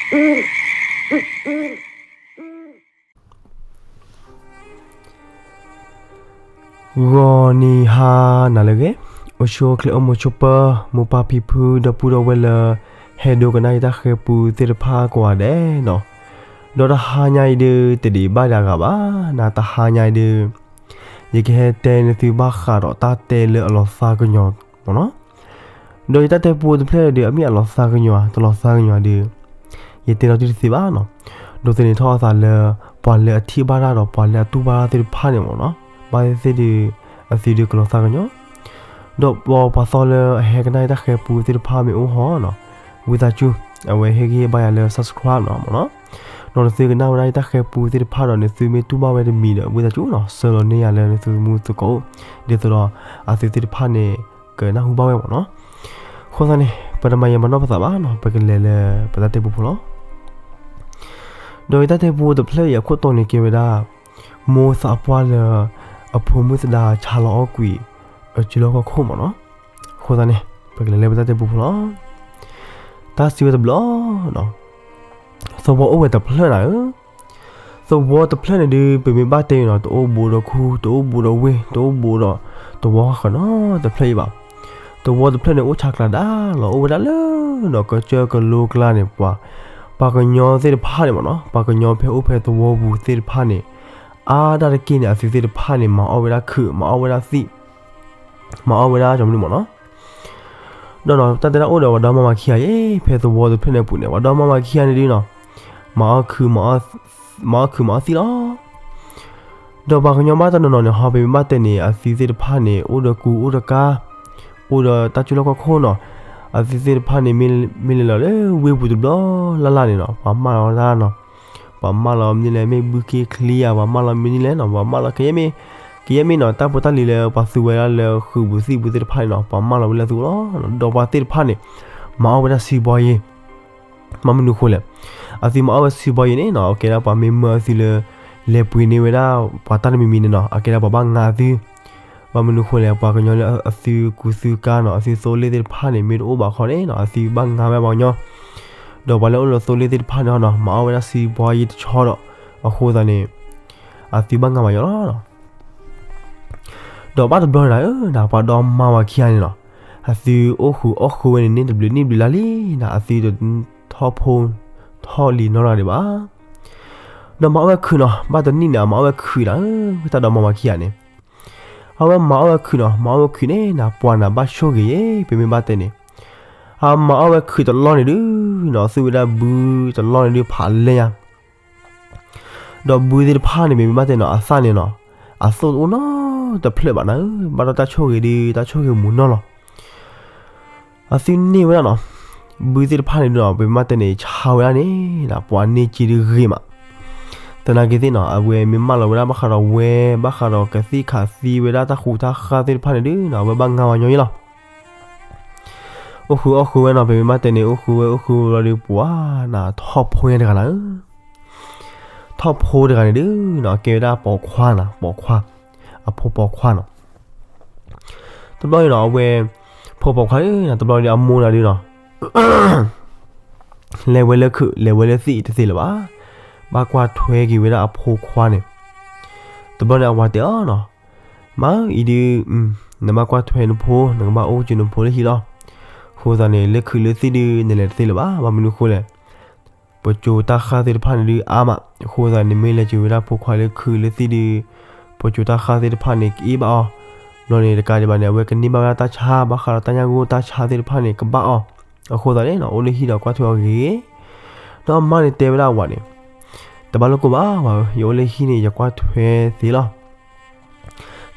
ဂီၤနံၤဟါနၤလၢအဂ့ၤ, အိၣ်ဆူၣ်အိၣ်ချ့အိၣ်မုာ်ဆိးပၢၤ မိၢ်ပၢ်ဖံဖုဒီပုၢ်ဒီဝဲၢ်လၢ ဟဲဒိကနၣ်ယတၢ်ဃဲၤပူသ့ၣ်တဖၣ်ကိးဂၤဒဲးနီၤ, ဒီးတဟါညါအံၤဒုး တဒံးဘၣ်ဒံးအဂၤဘၣ်, နၤတဟါညါအံၤဒုး ယကဟဲတဲနသုဘၣ်ဃးဒီးတၢ်တဲလၢအလီၤသးကညီၤမ့ၢ်နီၤ, ဒီးယတၢ်တဲပူတဖျၢၣ်ဒုး အမ့ၢ်အလီၤသးကညီၤ တလီၤသးကညီၤဒုး ယတဲလီၤတံၢ်တသ့ဘၣ်နီၤ, ဒိးသန့ၤထီၣ်အသးလၢ ပှၤလၢအထံၣ်ဘၣ်တၢ်ဒီးပှၤလၢအတူၢ်ဘၣ်တၢ်သ့ၣ်တဖၣ်န့ၣ်မ့ၢ်နီၤ, ဘၣ်သ့ၣ်သ့ၣ်ဒုး အသုဒုးကလီၤသးကညီၤ ဒီးပှၤပှၤသီလၢအဟဲကနၣ်ယတၢ်ဃဲၤပူသ့ၣ်တဖၣ်မ့ၢ်အိၣ်ဟီနီၤ, ဝံသးစူၤ အဝဲဟ့ၣ်ဂံၢ်ဟ့ၣ်ဘါယၤလၢ subscribe နီၤမ့ၢ်နီၤ, ဒီးနသုကနၣ်ဝဲဒၣ်ယတၢ်ဃဲၤပူသ့ၣ်တဖၣ်ဒီး နသုမ့ၢ်တူၢ်ဘၣ်ဝဲတမံၤဒီး ဝံသးစူၤနီၤ ဆှၢလီၤန့ၢ်ယၤလၢနသုမူသကိး, ဒ်သိးဒီး အသုသ့ၣ်တဖၣ်န့ၣ် ကနၢ်ဟူဘၣ်ဝဲမ့ၢ်နီၤ, အဃိသတးန့ၣ် ပတမၤယံာ်မၤနီၢ်ပသးဘၣ်နီၤ ပကလဲၤလၢပတၢ်တဲပူဖိလီၤ. ဒီးယတၢ်တဲပူတဖျၢၣ်အံၤအခိၣ်တီန့ၣ်ကဲဝဲဒၣ် မိၢ်သးပှၢ်လၢ အဖိမုၣ်သဒါဆါလီၤအီၣ်ကွံာ် အစုလီၢ်ခီၣ်ခိၣ်မ့ၢ်နီၤ, အဃိသတးန့ၣ် ပကလဲၤလၢပတၢ်တဲပူဖိလီၤ. တၢ်စံးဝဲတဘျီနီၤ, သဝီအိၣ်ဝဲတဖျၢၣ်နၤဧၢ, သဝီတဖျၢၣ်န့ၣ်ဒုး ပမ့ၢ်ဘၣ်တဲအံၤနီၤ တအိၣ်ဘူးဒီးခူ တအိၣ်ဘူးဒီးဝ့ၢ် တအိၣ်ဘူးဒီး သဝီဃီနီၤတဖျၢၣ်အံၤဘၣ်, သဝီတဖျၢၣ်န့ၣ် အိၣ်ဆးကျးဒၣ်လီၤ အိၣ်ဝဲဒၣ်လၢနီၤ ကစၢၢ်ကလိကျါန့ၣ် ပှၤ ပှၤကညီသ့ၣ်တဖၣ်န့ၣ်မ့ၢ်နီၤ ပှၤကညီဖဲအိၣ်ဖဲသဝီပူၤသ့ၣ်တဖၣ်န့ၣ် အါဒၣ်တက့ၢ်န့ၣ် အသုသ့ၣ်တဖၣ်န့ၣ် မၤအီၣ်ဝဲဒၣ်ခုး မၤအီၣ်ဝဲဒၣ်သံၣ် မၤအီၣ်ဝဲဒၣ်ကၠီမနုၤမ့ၢ်နီၤ, ဒီးနီၤ တၢ်တဲဒၣ်အိၣ်ဒီးပှၤဒီမါဝၤခံဂၤအံၤ ဖဲသဝီတဖျၢၣ်န့ၣ်အပူၤန့ၣ် ပှၤဒီမါဝၤခံဂၤန့ၣ်ဒုးနီၤ မၤအီၣ်ခုး မၤအီၣ်ခုးမၤအီၣ်သံၣ်လီၤ. ဒီးပှၤကညီဘၣ်တနီၤနီၤန့ၣ် ဟီပမ့ၢ်ဘၣ်တဲန့ၣ် အသုသ့ၣ်တဖၣ်န့ၣ် အိၣ်ဒီးကူအိၣ်ဒီးကါ အိၣ်ဒီးတၢ်စုလီၢ်ခီၣ်ခိၣ်နီၤ, အသုသ့ၣ်တဖၣ်န့ၣ် မ့ၢ်လဲၤလီၤလၢဝ့ၢ်ပူၤတဘျီလၢ်လၢ်န့ၣ်နီၤ ပှၤမၢလီၤဝဲဒၣ်နီၤ ပှၤမၢလီၤမနုၤလဲၣ် မ့ၢ်ဘုခ့ချံဧါ ပှၤမၢလီၤမနုၤလဲၣ်နီၤ ပှၤမၢလီၤကယဲၢ်မ့ၢ် ကယဲၢ်မ့ၢ်နီၤ တၢ်ဖိတၢ်လံၤလၢပှၤသူဝဲဒၣ်လၢဃုာ်ပူၤသံၣ်ပူၤသ့ၣ်တဖၣ်န့ၣ်နီၤ ပှၤမၢလီၤဝဲလၢသုအိၣ်လီၤ. ဒီးပှၤသ့ၣ်တဖၣ်န့ၣ် မၤအီၣ်ဝဲဒၣ်စံးဘီယ့ မ့ၢ်မနုၤဃိလဲၣ်, အသုမၤအီၣ်ဝဲစံးဘီယ့န့ၣ်နီၤ ကဲဒၣ်ပှၤမ့ၢ်မၢအသုလၢ လဲၤပှ့ၤန့ၢ်ဝဲဒၣ် ပှၤတၢ်တမံၤမံၤန့ၣ်နီၤ အကဲဒၣ်ပှၤဘၣ်ငါအသု ဘၣ်မနုၤဃိလဲၣ် ပှၤကညီလၢအသုကူသုကါနီၤ အသုသိလ့ၣ်သ့ၣ်တဖၣ်န့ၣ် မ့ၢ်တအိၣ်ဘၣ်ခီန့ၣ်နီၤ အသုဘၣ်ငါဝဲပှၤကညီ, ဒီးပှၤလၢအိၣ်လၢသိလ့ၣ်သ့ၣ်တဖၣ်န့ၣ်နီၤ မၤအီၣ်ဝဲဒၣ်စံးဘီယ့တဆီဒီး အဃိသတးန့ၣ် အသုဘၣ်ငါပှၤကညီလီၤ. ဒီးဘၣ်တဘျီန့ၣ် ပှၤဒီမါဝၤခံဂၤန့ၣ်နီၤ အသုအိၣ်ဃုာ်အီၣ်ဃုာ်ဝဲန့ၣ် န့ၢ်တဘျုးနံၣ်ဘျုးလါလံနီၤ အသုတထီၣ်ဖိ ထီၣ်လံၤနီတဂၤဒံးဘၣ် ဒီးမၤအီၣ်ဝဲခုးနီၤ ဘၣ်တနံၣ်န့ၣ် အမၤအီၣ်ဝဲခုးဒၣ်ဧၢ တၢ်ဒီမါဝၤခံဂၤန့ၣ်, အဝဲမၤအီၣ်ဝဲခုးနီၤ မၤအီၣ်ဝဲခုးန့ၣ်နၤ ပှၤနၤဘၣ်ဆိၣ်ဂ့ၤယ့ ပမ့ၢ်ဘၣ်တဲန့ၣ်, အမၤအီၣ်ဝဲခုးတလီၢ်န့ၣ်ဒုးနီၤ သူၣ်ဝဲဒၣ်ဘုတလီၢ်န့ၣ်ဒုးဖးလဲၢ်ညါ ဒီးဘုသ့ၣ်တဖၣ်န့ၣ် ပမ့ၢ်ဘၣ်တဲနီၤ အသၣ်န့ၣ်နီၤ အသိၣ်တအိၣ်နီတဖျၢၣ်ဘၣ်နၤဧၢ, ဘၣ်ဒီးတၢ်ဆိၣ်ဂ့ၤဒုး တၢ်ဆိၣ်ဂ့ၤမူၤနီၢ်လီၤ. အသုန့ၢ်ဝဲဒၣ်နီၤ ဘုသ့ၣ်တဖၣ်န့ၣ်ဒုးနီၤ ပမ့ၢ်ဘၣ်တဲန့ၣ် ဆါဝဲဒၣ်န့ၣ် ပှၤန့ၢ်က့ၤဒုးဂ့ၤမး, သနာ်က့သ့ၣ်နီၤ အဝဲမ့ၢ်မၢလီၤဝဲဒၣ်ဘၣ်ဃးဒီးဝဲ ဘၣ်ဃးဒီးကသံၣ်ခးသံဝဲဒၣ်တၢ်ဃူတၢ်ဃၢ်သ့ၣ်တဖၣ်န့ၣ်ဒုးနီၤ အဝဲဘၣ်ငါဝဲညီယ့လီၤ. အိၣ်ဃုာ်အီၣ်ဃုာ်ဝဲနီၤ ပမ့ၢ်ဘၣ်တဲန့ၣ် အိၣ်ဃုာ်ဝဲအိၣ်ဃုာ်ဝဲလီၤဒုး ပှၤနၤထီၣ်ဖိညါတဂၤနၤဧၢ ထီၣ်ဖိတဂၤန့ၣ်ဒုးနီၤ ကဲဝဲဒၣ်ပိာ်ခွါနီၤ ပိာ်ခွါ, အဖိပိာ်ခွါနီၤ. တဘျီန့ၣ်နီၤ အဝဲ ဖိပိာ်ခွါန့ၣ် တဘျီန့ၣ်အမိၢ်နၤဒုးနီၤ လဲၤဝဲလၢခုး လဲၤဝဲလၢသံၣ်တသ့လၢၤဘၣ်, ဘၣ်ကွၢ်ထွဲက့ၤဝဲဒၣ်အဖိခွါန့ၣ်, တဘျီန့ၣ်အဝၤတဲအီၤနီၤ, မါဧၢ အံၤဒုး နဘၣ်ကွၢ်ထွဲနဖိ နကဘၣ်အိၣ်က့ၤနဖိလၢဟံၣ်လီၤ. အဃိသတးန့ၣ် လၢခုးလၢသံၣ်ဒုး နလဲၤတသ့လၢၤဘၣ်, ဘၣ်မနုၤအဃိလဲၣ် ပစိၤတၢ်ဃၢ်သ့ၣ်တဖၣ်န့ၣ်ဒုးအါမး, အဃိသတးန့ၣ် မ့ၢ်လဲၤက့ၤဝဲဒၣ်ဖိခွါလၢခုးလၢသံၣ်ဒုး ပစိၤတၢ်ဃၢ်သ့ၣ်တဖၣ်န့ၣ် ကအ့ၣ်ဘၣ်အီၤ, ဘျီန့ၣ်တကးဒံးဘၣ်န့ၣ် အဝဲကန့ၢ်ဘၣ်ဝဲဒၣ်တၢ်ဆါ ဘၣ်ဃးဒီးတၢ်ညၣ်ဂိၢ်တၢ်ဆါသ့ၣ်တဖၣ်န့ၣ် ကဘၣ်အီၤ, အဃိသတးန့ၣ် အိၣ်လၢဟံၣ်ဒီးကွၢ်ထွဲအီၤဂ့ၤဂ့ၤ, ဒီးအမါန့ၣ်တဲဝဲဒၣ်အဝၤန့ၣ်, တဘၣ်လိာ်ကိၢ်ဘၣ်ဝၤဧၢ, ယအိၣ်လၢဟံၣ်န့ၣ် ယကွၢ်ထွဲသ့လီၤ.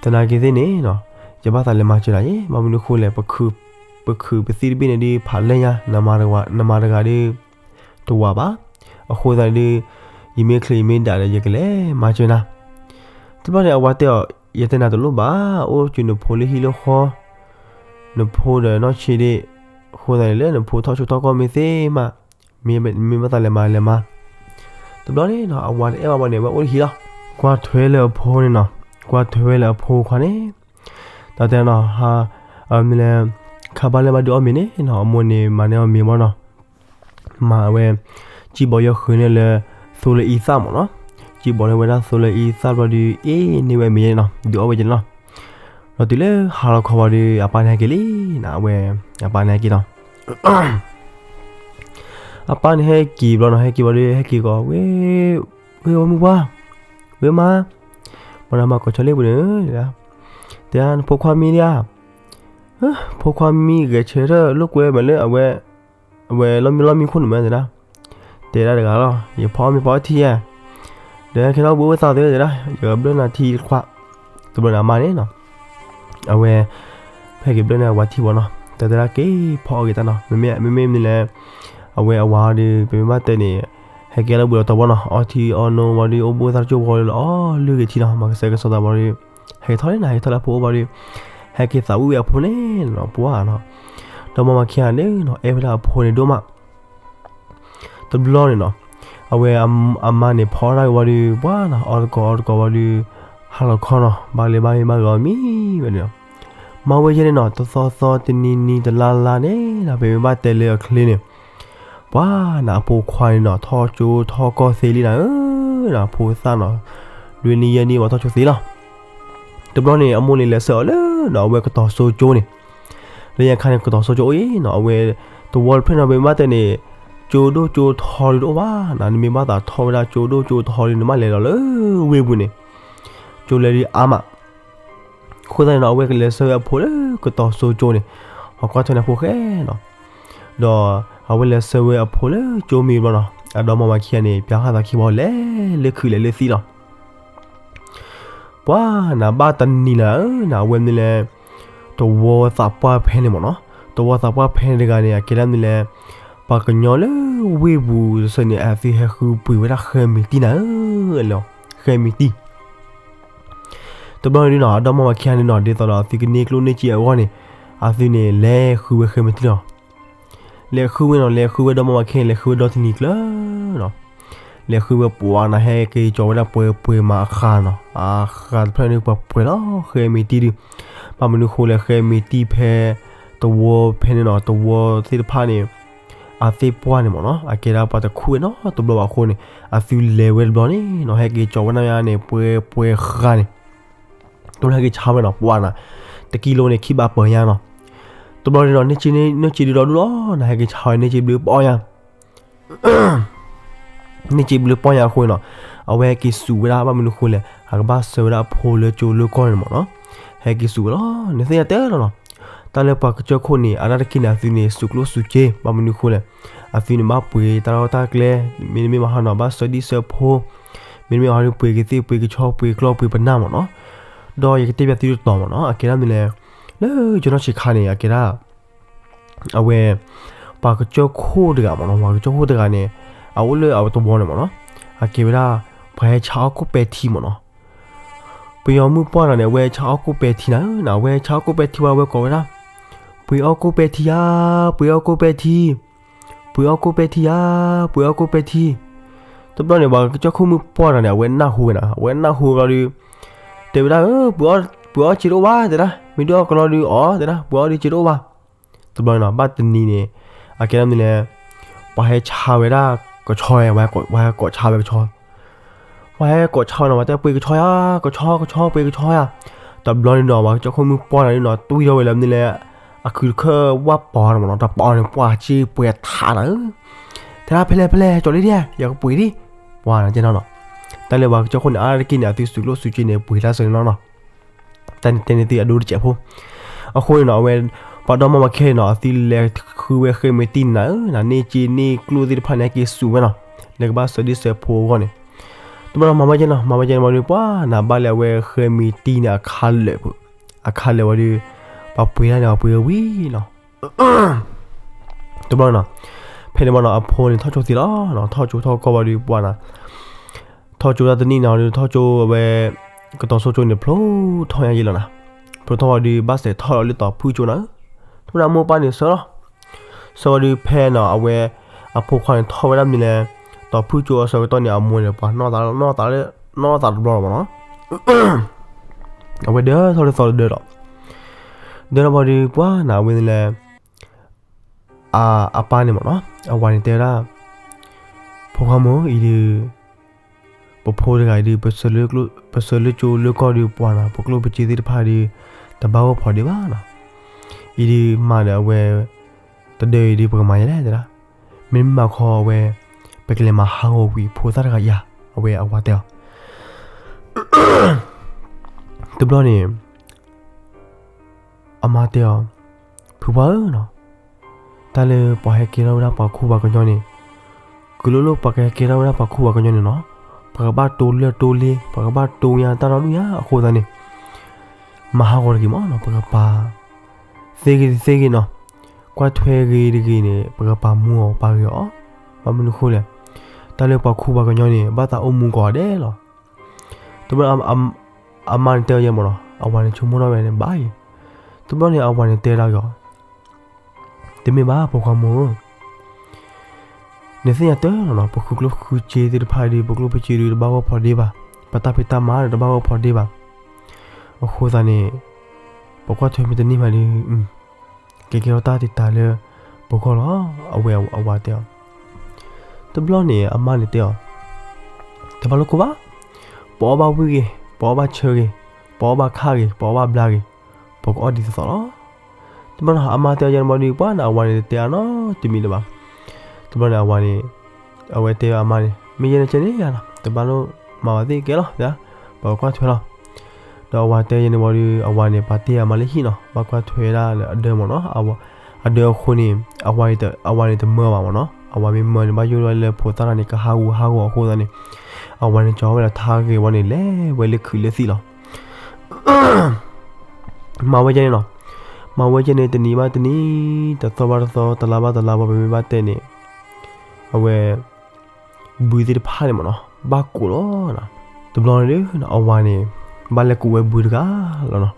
သနာ်က့သ့ၣ်န့ၣ်, ယဘၣ်သးလဲၤမၤစၢၤနၤယဲ, ဘၣ်မနုၤအဃိလဲၣ်, ပခုးပသံၣ်တဘ့ၣ်န့ၣ်ဒုး ဖးလဲၢ်ညါ, နမၤတဂၤဒုး တဝၤဘၣ်, အဃိသတးန့ၣ်ဒုး ယမ့ၢ်ချ့ယမ့ၢ်ဒၣ်ဒီး ယကလဲၤမၤစၢၤနၤ. တဘျီန့ၣ် အဝၤတဲအီၤ, ယတဲနၤတလိၣ်ဘၣ်, အိၣ်က့ၤနဖိလၢဟံၣ်လၢဃီ, နဖိဒီးနီၢ်ဆံးဒ့ၣ်, အဃိသတးန့ၣ် လၢနဖိထီၣ်ဆိထီၣ်ကီၢ်မ့ၢ်သ့မး, မ့ၢ်ဘၣ်သးလဲၤမၤလဲၤမၤ. တဘျီန့ၣ်နီၤ အဝၤတအဲၣ်ဘၣ်ဘၣ်န့ၣ် အဝဲအိၣ်လၢဟံၣ်လီၤ. ကွၢ်ထွဲလၢအဖိန့ၣ်နီၤ, ကွၢ်ထွဲလၢအဖိခွါန့ၣ်, တၢ်တဲနီၤ, မ့ၢ်လဲၤ ခါဘၣ်လၢဘၣ်ဒုးအီၣ်မ့ၤန့ၣ်နီၤ, အမိၢ်န့ၣ်မၤန့ၢ်အီၤမ့ၤဘၣ်နီၤ, မၤအဝဲ စံၣ်ဘီယီၤဃုာ်န့ၢ်လၢ သိလၢအံသၣ်မ့ၢ်နီၤ. စံၣ်ဘီန့ၢ်ဝဲဒၣ်သိလၢအံသၣ်ဘျီဒီး အ့ၣ်န့ၢ်ဝဲမ့ၢ်ယဲန့ၣ်နီၤ, ဒုးအီၣ်ဝဲယဲန့ၣ်နီၤ. ဒီးတုၤလၢဟါလီၤခီဘျီဒီး အပၢ်န့ၣ်ဟဲက့ၤလံနီၤ, အဝဲ အပၢ်န့ၣ်ဟဲက့ၤလီၤ. အပၢ်န့ၣ်ဟဲက့ၤဘျီနီၤ, ဟဲက့ၤဘျီဒီး ဟဲက့ၤကီး ဝ့ၢ် ဝ့ၢ်ဝဲမုၢ်ပှၢ်, ဝ့ၢ်မါ, မနၤမၤကီၢ်ဆီလ့ပူၤန့ၣ်, တဲဒၣ်နဖိခွါမံဒံဧါ, ဖိခွါမံဂဲၤဆၢထၢၣ်လိာ်ကွဲမးလၢအဝဲ အဝဲလီၤမံလီၤမံခိၣ်န့ၣ်မးတဲဒၣ်, တဲဒၣ်တဂၤလီၤ, ယဖီအီၣ်မ့ၤဖီအီၣ်ထံဧါ, ဒီးခဲနီၣ်ဘှံးအိၣ်သးသ့တဲဒၣ်, ယကဘျၢနၤထံတခွး, တဘျီန့ၣ်အမါန့ၣ်နီၤ, အဝဲ ဖဲက့ၤဘျၢန့ၢ်အဝၤထံဘီနီၤ, တဲတဲဒၣ်က့ၤဖီအီၣ်က့ၤတၢ်နီၤ, မ့မ့ၢ်မ့ၢ်န့ၣ်လဲၣ်, အဝဲအဝၤဒီး ပမ့ၢ်ဘၣ်တဲန့ၣ် ဟဲက့ၤလၢဘှံးလီၤတီၤဘီနီၤ, အီထံအီနိဝံၤဒီး အိၣ်ဘှံးအိၣ်သါတကၠိၢ်ဝံၤဒီး အီၣ်လုၢ်က့ၤထံနီၤ, မၤကစဲကစီသးဘီဒီး ဟဲက့ၤထီၣ်န့ၣ်နီၤ, ဟဲက့ၤထီၣ်လၢအဖိအိၣ်ဘီဒီး ဟဲက့ၤသးဝံၣ်ဝဲအဖိန့ၣ်နီၤ, ပှၤနီၤ, ဒီမါဝၤခံဂၤန့ၣ်နီၤ အဲၣ်ဝဲဒၣ်အဖိန့ၣ်ဒိၣ်မး. တဘျီန့ၣ်နီၤ, အဝဲအမါန့ၣ်ဖီအီၣ်တၢ်က့ၤဝံၤဒီး ပှၤနီၤ အီၣ်တကိးအီတကိးဝံၤဒီး ဟါလီၤခီနီၤ, ဘၣ်လၢဘၣ်မ့ၢ်ဘၣ်ဂီၤမံဝဲန့ၣ်နီၤ, မၤဝဲယဲန့ၣ်နီၤ, တသီသီတနံၤနံၤတလါလါန့ၣ်နီၤ, ပမ့ၢ်ဘၣ်တဲလၢအချ့န့ၣ် ပှၤနီၤ အဖိခွါန့ၣ်နီၤ ထီၣ်ကၠိထီၣ်ကီၢ်သ့လံနီၤ, အဖိသၣ်နီၤ လွံၢ်နံၣ်ယဲၢ်နံၣ်ဝံၤထီၣ်ကၠိသ့လီၤ. တဘျီန့ၣ် အမိၢ်န့ၣ်လဲၤဆှၢအီၤလၢနီၤ အဝဲကတီၤစိကၠိန့ၣ်, လၢညါခါန့ၣ် ကတီၤစိကၠိအိၣ်အံၤနီၤ, အဝဲ တဝီတဖျၢၣ်နီၤ ပမ့ၢ်ဘၣ်တဲန့ၣ် ကၠိဒိၣ်ကၠိထီဒုးတအိၣ်ဘၣ်နီၤ, နမ့ၢ်ဘၣ်သးထီၣ်ဝဲဒၣ်ကၠိဒိၣ်ကၠိထီဒုး နဘၣ်လဲၤလီၤလၢဝ့ၢ်ပူၤန့ၣ် ကၠိလဲဒုးအါမး. အဃိသတးန့ၣ်နီၤ အဝဲကလဲၤဆှၢဝဲအဖိလၢကတီၤစိကၠိန့ၣ်, ပှၤကွၢ်ထွဲန့ၣ်အဖိဃဲနီၤ, ဒီးအဝဲလဲၤဆှၢဝဲအဖိလၢကၠိမံၤဘျီနီၤ, အဒီမါဝၤခံဂၤန့ၣ် ပျၢ်ဃာ်သးခံဘီလဲၤလၢခုးလဲၤလၢသံလီၤ. ပှၤနီၤ ဘၣ်တနံၤလၢနီၤ အဝဲမနုၤလဲၣ်, တဝီသးပှၢ်ဖဲန့ၣ်မ့ၢ်နီၤ, တဝီသးပှၢ်ဖဲန့ၣ်တဂၤန့ၣ် အကဲဒၣ်မနုၤလဲၣ်, ပှၤကညီလၢဝ့ၢ်ပူၤတဆၢန့ၣ် အသုဟဲဃုပှ့ၤဝဲဒၣ်ဃဲမံၤတံၢ်နၤဧၢ, ဃဲမံၤတံၢ် တဘျီန့ၣ်နီၤ အဒီမါဝၤခံဂၤန့ၣ်နီၤ ဒ်သိးဒီးအသုကန့ၢ်ကျိၣ်န့ၢ်စ့အဂီၢ်န့ၣ် အသုန့ၣ် လဲၤဃုဝဲဃဲမံၤတံၢ်လီၤ. လဲၤဃုဝဲနီၤ လဲၤဃုဝဲဒီမါဝၤခံဂၤ လဲၤဃုဝဲဒီတနံၤကျၢၤနီၤ, လဲၤဃုဝဲပှၤနီၤ ဟဲက့ၤကၠီဝဲဒၣ်ပှဲၤပှဲၤမးအဃၢ်နီၤ, အဃၢ်တဖျၢၣ်န့ၣ် ပှဲၤပှဲၤလီၤ ဃဲမံၤတံၢ်ဒုး, ဘၣ်မနုၤဃိလဲၣ် ဃဲမံၤတံၢ်ဖဲ တဝီဖဲန့ၣ်နီၤ တဝီသ့ၣ်တဖၣ်န့ၣ် အသ့ၣ်ပှၢ်န့ၣ်မ့ၢ်နီၤ အကဲဒၣ်ပှၤတခူၣ်ဝဲနီတဘျီဘၣ်အဃိန့ၣ် အသုလဲၤဝဲတဘျီန့ၣ်နီၤ ဟဲက့ၤကၠီဝဲဒၣ်ညါန့ၣ် ပှဲၤပှဲၤဃၢ်န့ၣ် တဘျီဟဲက့ၤဆါဝဲနီၤ ပှၤနီၤ တကံလိန့ၣ် ခံဘးပၢၤညါနီၤ, တဘျီန့ၣ်နီၤ န့ၢ်စ့ဒုးဒီဒူၣ်လီၤနီၤ ဟဲက့ၤဆါဝဲန့ၢ်စ့ဘျုးပီၢ်ညါ န့ၢ်စ့ဘျုးပီၢ်ညါအဃိန့ၣ်နီၤ, အဝဲဟဲက့ၤစူးဝဲဒၣ် ဘၣ်မနုၤဃိလဲၣ် အကဘၣ်ဆှၢဝဲဒၣ်အဖိလၢကၠိလၢကီၢ်န့ၣ်မ့ၢ်နီၤ, ဟဲက့ၤစူးဝဲလီၤ နသ့ၣ်ညါတဲလီၤနီၤ, တၢ်လၢပှၤကစၢၢ်ခိၣ်န့ၣ် အတၢ်တက့ၢ်န့ၣ် အသုန့ၣ် စူးကျိၣ်စူးစ့ ဘၣ်မနုၤဃိလဲၣ်, အသုန့ၣ်ဘၣ်ပှ့ၤတၢ်လီၢ်တၢ်ကျဲ, မ့တမ့ၢ်ဘၣ်ဟီနီၤ ဘၣ်ဆှၢဒံၣ်ဆှၢဖိ, မ့တမ့ၢ်ဟီဒီးပှ့ၤကသ့ၣ်ပှ့ၤကဆီပှ့ၤကျီၢ်ပှ့ၤပနၢ်မ့ၢ်နီၤ, ဒီးယကတဲပျးသုတတီၤမ့ၢ်နီၤ အကဲဒၣ်မနုၤလဲၣ်, လၢကၠိနီၢ်ဆံးခါန့ၣ် အကဲဒၣ် အဝဲ ပှၤကစၢၢ်ခိၣ်တဂၤမ့ၢ်နီၤ ပှၤကစၢၢ်ခိၣ်တဂၤန့ၣ် အအိၣ်လၢအတဝီန့ၣ်မ့ၢ်နီၤ, အကဲဝဲဒၣ် ပှၤဟဲဆါအီၣ်ကိၣ်ပဲထံမ့ၢ်နီၤ, ပယီၤမုၣ်ပှၢ်တဂၤန့ၣ် အဝဲဆါအီၣ်ကိၣ်ပဲထံနၤဧၢ, အဝဲဆါအီၣ်ကိၣ်ပဲထံဝဲ အဝဲကိးဝဲဒၣ်, ပှ့ၤအီၣ်ကိၣ်ပဲထံဧါ, ပှ့ၤအီၣ်ကိၣ်ပဲထံ, ပှ့ၤအီၣ်ကိၣ်ပဲထံဧါ, ပှ့ၤအီၣ်ကိၣ်ပဲထံ, တဘျီန့ၣ် ပှၤကစၢၢ်ခိၣ်မုၣ်ပှၢ်တဂၤန့ၣ် အဝဲနၢ်ဟူဝဲနီၤ အဝဲနၢ်ဟူဝဲဘျီဒီး တဲဝဲဒၣ် ပှ့ၤအီၣ်စ့တအိၣ်ဘၣ်တဲဒၣ်, မ့ၢ်ဒုးအီၣ်ကလီဒုးအီၣ်တဲဒၣ်, ပှ့ၤအီၣ်ဒုးစ့တအိၣ်ဘၣ်, တဘျီန့ၣ်နီၤ ဘၣ်တနံၤန့ၣ် အကဲဒၣ်မနုၤလဲၣ်, ပှၤဟဲဆါဝဲဒၣ်ကဆီဝဲ, ပှၤဟဲကိးဆါဝဲကဆီ, ပှၤဟဲကိးဆါဝဲနီၤ ပှၤတဲပှ့ၤကဆီဧါ, ကဆီ ကဆီ ပှ့ၤကဆီဧါ, တဘျီန့ၣ်နီၤ ပှၤကစၢၢ်ခိၣ်မုၣ်ပှၢ်တဂၤန့ၣ်နီၤ တွံၢ်ထီၣ်ဝဲလၢမနုၤလဲၣ်, အခုတခၢၣ်ဝၣ်ပီၤန့ၣ်မ့ၢ်နီၤ တပီၤန့ၣ် ပှၤစ့ပှဲၤထးနၤဧၢ, တဲဒၣ်ဖဲလဲၣ်ဖဲလဲၣ် ကၠီၤလံဒံး ယကပှ့ၤဒံး, ပှၤနီၤကဲနီၤနီၤ, တၢ်လၢပှၤကစၢၢ်ခိၣ်န့ၣ် အါတက့ၢ်န့ၣ် အသုစူးကျိၣ်စူးစ့န့ၣ် ပှ့ၤတၢ်စၢၤန့ၣ်လီၤနီၤ တၢ်န့ၣ်တဲန့ၣ်သုအဒိတစဲးဖိ, အဃိန့ၣ်နီၤ အဝဲ ပှၤဒီမါဝၤခဲအံၤနီၤ အသုလဲၤဃုဝဲဃဲမံၤတံၢ်န့ၣ်နၤဧၢ, န့ၢ်စ့န့ၢ်ကျိၣ်သ့ၣ်တဖၣ်န့ၣ် ဟဲက့ၤစူးဝဲနီၤ, လၢကဘၣ်စၢၤဒ့စၢၤဖိအဂီၢ်န့ၣ်, တဘျီနီၤ မၤဝဲကဲနီၤ မၤဝဲကဲန့ၣ် မၤဒုးပှၤနၤဘၣ်လၢအဝဲဃဲမံၤတံၢ်န့ၣ် အခါလၢာ်, အခါလၢာ်ဝဲဒုး, ပှၤပှ့ၤတၢ်န့ၣ် ပှ့ၤဝံၤနီၤ တဘျီနီၤ, ဖဲန့ၣ်ဘၣ်နီၤ အဖိန့ၣ်ထီၣ်ကၠိသ့လီၤ, ထီၣ်ကၠိထီၣ်ကီၢ်ဝဲဒုးပှၤနၤ, ထီၣ်ကၠိတၢ်တနံၣ်န့ၣ်ဒီး ထီၣ်ကၠိအဝဲ ကတီၤစိကၠိန့ၣ် ဖျိထီၣ်ညါယံာ်လီၤနၤ, ဖျိထီၣ်ဝဲဒုး ဘၣ်စဲးထီၣ်လီၤလၢတီၤဖုၣ်ကၠိနၤဧၢ, ထီၣ်ဝဲဒၣ်မိၢ်ပၢ်န့ၣ်ဆၢလီၤ, ဆၢဝဲဒုးဖဲနီၤ အဝဲ အဖိခွါန့ၣ်ထီၣ်ဝဲဒၣ်မနုၤလဲၣ်, တီၤဖုၣ်ကၠိအဆၢကတီၢ်န့ၣ် အမိၢ်န့ၣ် ပှၤနီၢ်သးလၢ နီၢ်သးလၢ နီၢ်သးတဘျီလီၤမ့ၢ်နီၤ အဝဲဒၢထီၣ်လၢသီတဒၢလီၤ, ဒၢထီၣ်ဘၣ်ဒုးပှၤနၤ အဝဲန့ၣ်လဲၣ်, အပၢ်န့ၣ်မ့ၢ်နီၤ အဝၤန့ၣ်တဲဝဲဒၣ်, ဖိခွါမိၢ်အံၤဒုး ပဖိတဂၤအံၤဒုး ပစၢၤလၢကၠိလၢကီၢ်ဒုးပှၤနီၤ ပကျိၣ်ပစ့သ့ၣ်တဖၣ်ဒုး တဘၣ်ဂီၢ်ဖီဒ့ဘၣ်နီၤ. အံၤဒုးမၤဒီးအဝဲ တဒၢအံၤဒုး ပကမၤယဲလဲၣ်တဲဒၣ်. မ့မ့ၢ်မၤခီအဝဲ ပကလဲၤမၤဟးဂီၤကွံာ်ဖိသၣ်တဂၤယၤ အဝဲအဝၤတဲအီၤ. တဘျီန့ၣ် အမါတဲအီၤ, ဖုပှၢ်ဧၢနီၤ, တၢ်လၢပှၤဟဲကဲထီၣ်ဝဲဒၣ်ပှၤခူပှၤကညီန့ၣ် ကလိလိပှၤကဟဲကဲထီၣ်ဝဲဒၣ်ပှၤခူပှၤကညီန့ၣ်နီၤ, ပကဘၣ်တိလၢတိလ့ ပကဘၣ်တိညါတၢ်ဒီဒူၣ်ညါအဃိသတးန့ၣ် မၤဟးဂီၤတဂ့ၤမးနီၤ, ပကပာ် သ့ဂ့ၤတသ့ဂ့ၤနီၤ, ကွၢ်ထွဲဂ့ၤတဂ့ၤန့ၣ် ပကပာ်မူအီၤပာ်ဂ့ၤအီၤ, ဘၣ်မနုၤဃိလဲၣ်, တၢ်လၢပှၤခူပှၤကညီန့ၣ် ဘၣ်သးအိၣ်မူကိးဂၤဒဲးလီၤ. တဘျီ အမါန့ၣ်တဲအီၤယဲမးနီၤ, အဝၤန့ၣ်ဆိကမိၣ်ထီၣ်ဝဲန့ၣ်ဘၣ်အံၤ, တဘျီန့ၣ်အဝၤန့ၣ်တဲဒၣ်က့ၤအီၤ, တမ့ၢ်ဘၣ်ဖိခွါမိၢ်ဧၢ, နသ့ၣ်ညါတၢ်လီၤနီၤ, ပဃုကျိၣ်ဃုစ့သ့ၣ်တဖၣ်ဒုး ပကျိၣ်ပစ့ဒုးတဘၣ်ဂီၢ်ဖီဒ့ဘၣ်, ပတၢ်ဖံးတၢ်မၤဒီးတဘၣ်ဂီၢ်ဖီဒ့ဘၣ်, အဃိသတးန့ၣ် ပကွၢ်ထွဲမ့ၢ်တန့ၢ်မးဒုး ကကဲထီၣ်တၢ်တံာ်တာ်လၢပဂီၢ်လီၤ, အဝဲအဝၤတဲအီၤ. တဘျီန့ၣ်အမါန့ၣ်တဲအီၤ, တဘၣ်လိၣ်ကိၢ်ဘၣ်, ပအီၣ်ဘၣ်ဝံၣ်ဂ့ၤ ပအီၣ်ဘၣ်ဆၢဂ့ၤ ပအီၣ်ဘၣ်ခါဂ့ၤ ပအီၣ်ဘၣ်ဘျါဂ့ၤ ပကအီၣ်ဒ်သိးသိးလီၤ. တဘျီန့ၣ်အမါတဲအီၤယဲန့ၣ်ဘၣ်ဒုး ပှၤန့ၣ် အဝၤန့ၣ်တတဲအါနီတမံၤလၢၤဘၣ်. တဘျီန့ၣ်အဝၤန့ၣ် အဝဲတဲအမါန့ၣ် မ့ၢ်ယဲန့ၣ်ကဲန့ၣ်ယၤနီၤ တဘၣ်လိၣ်မၤဝဲသ့ၣ်ကဲလီၤ ပကကွၢ်ထွဲလီၤ. ဒီးအဝၤတဲယဲန့ၣ်ဘၣ်ဒုး အဝၤန့ၣ် ပာ်တ့ၢ်အမါလၢဟံၣ်နီၤ ဘၣ်ကွၢ်ထွဲဒၣ်လၢအဒၢမးနီၤ, အဒၢအဃိန့ၣ် အဝၤန့ၣ်တမၢဘၣ်မးနီၤ, အဝၤမ့ၢ်မၢန့ၣ် ဘၣ်ယိၣ်လီၤလၢဖိသၣ်တၢ်န့ၣ် ကဟးဂူာ်ဟးဂီၤအဃိသတးန့ၣ် အဝၤန့ၣ်ကၠီဝဲဒီးထါဂ့ၤဝဲန့ၣ် လဲၤဝဲလၢခုးလၢသံၣ်လီၤ. မၤဝဲကဲန့ၣ်နီၤ, မၤဝဲကဲန့ၣ် တနံၤဘၣ်တနံၤ တသီဘၣ်တသီ တလါဘၣ်တလါ ဘၣ်ပမ့ၢ်ဘၣ်တဲန့ၣ် အဝဲ ဘုသ့ၣ်တဖၣ်န့ၣ်မးနီၤ ဘၣ်ကိးလီၤ. တဘျီန့ၣ်ဒုး အဝၤန့ၣ် ဘၣ်လဲၤကိးဝဲဘုတဂၤလီၤနီၤ.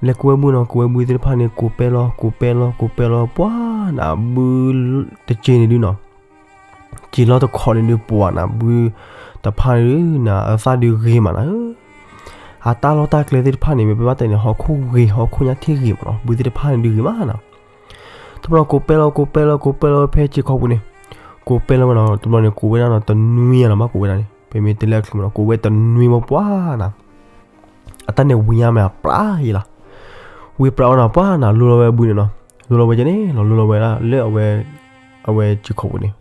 လဲၤကိးဝဲဘုနီၤ ကိးဝဲဘုသ့ၣ်တဖၣ်န့ၣ် ကိးပဲလီၤ ကိးပဲလီၤ ကိးပဲလီၤ ပှၤနၤ ဘုတက့ၢ်န့ၣ်ဒုးနီၤ က့ၤလီၤတခီန့ၣ်ဒုး ပှၤနၤ ဘုတဖၣ်န့ၣ်ဒုးနၤ အသၣ်ဒုးဂ့ၤမးနၤဧၢ, အတၢ်လီၢ်တၢ်ကျဲသ့ၣ်တဖၣ်န့ၣ် မ့ၢ်ပဘၣ်တဲန့ၣ် ဟီၣ်ခိၣ်ဂ့ၤ ဟီၣ်ခိၣ်ညါထံၣ်ဂ့ၤမးနီၤ ဘုသ့ၣ်တဖၣ်န့ၣ်ဒုးဂ့ၤမးနၤ. တဘျီကိးပဲလီၤ ကိးပဲလီၤ ကိးပဲလီၤ ဖဲစ့ခီပူၤန့ၣ် ကိးပဲလီၤဝဲနီၤ တဘျီန့ၣ် ကိးဝဲဒၣ်နီၤ တနွံညါနီၤ ဘၣ်ကိးဝဲဒၣ်န့ၣ် ပမ့ၢ်တဲလၢအချံမးနီၤ ကိးဝဲတနွံမး ပှၤနၤ အတၢ်န့ၣ်ဝံၤညါမး ပြးယံၤလီၤ. ဝံၤပြးဝဲနီၤ ပှၤနၤ လိၤလီၤဝဲဘုန့ၣ်နီၤ, လိၤလီၤဝဲကဲန့ၣ်လီၤ လိၤလီၤဝဲဒၣ်လၢအဝဲ အဝဲစ့ခီပူၤန့ၣ်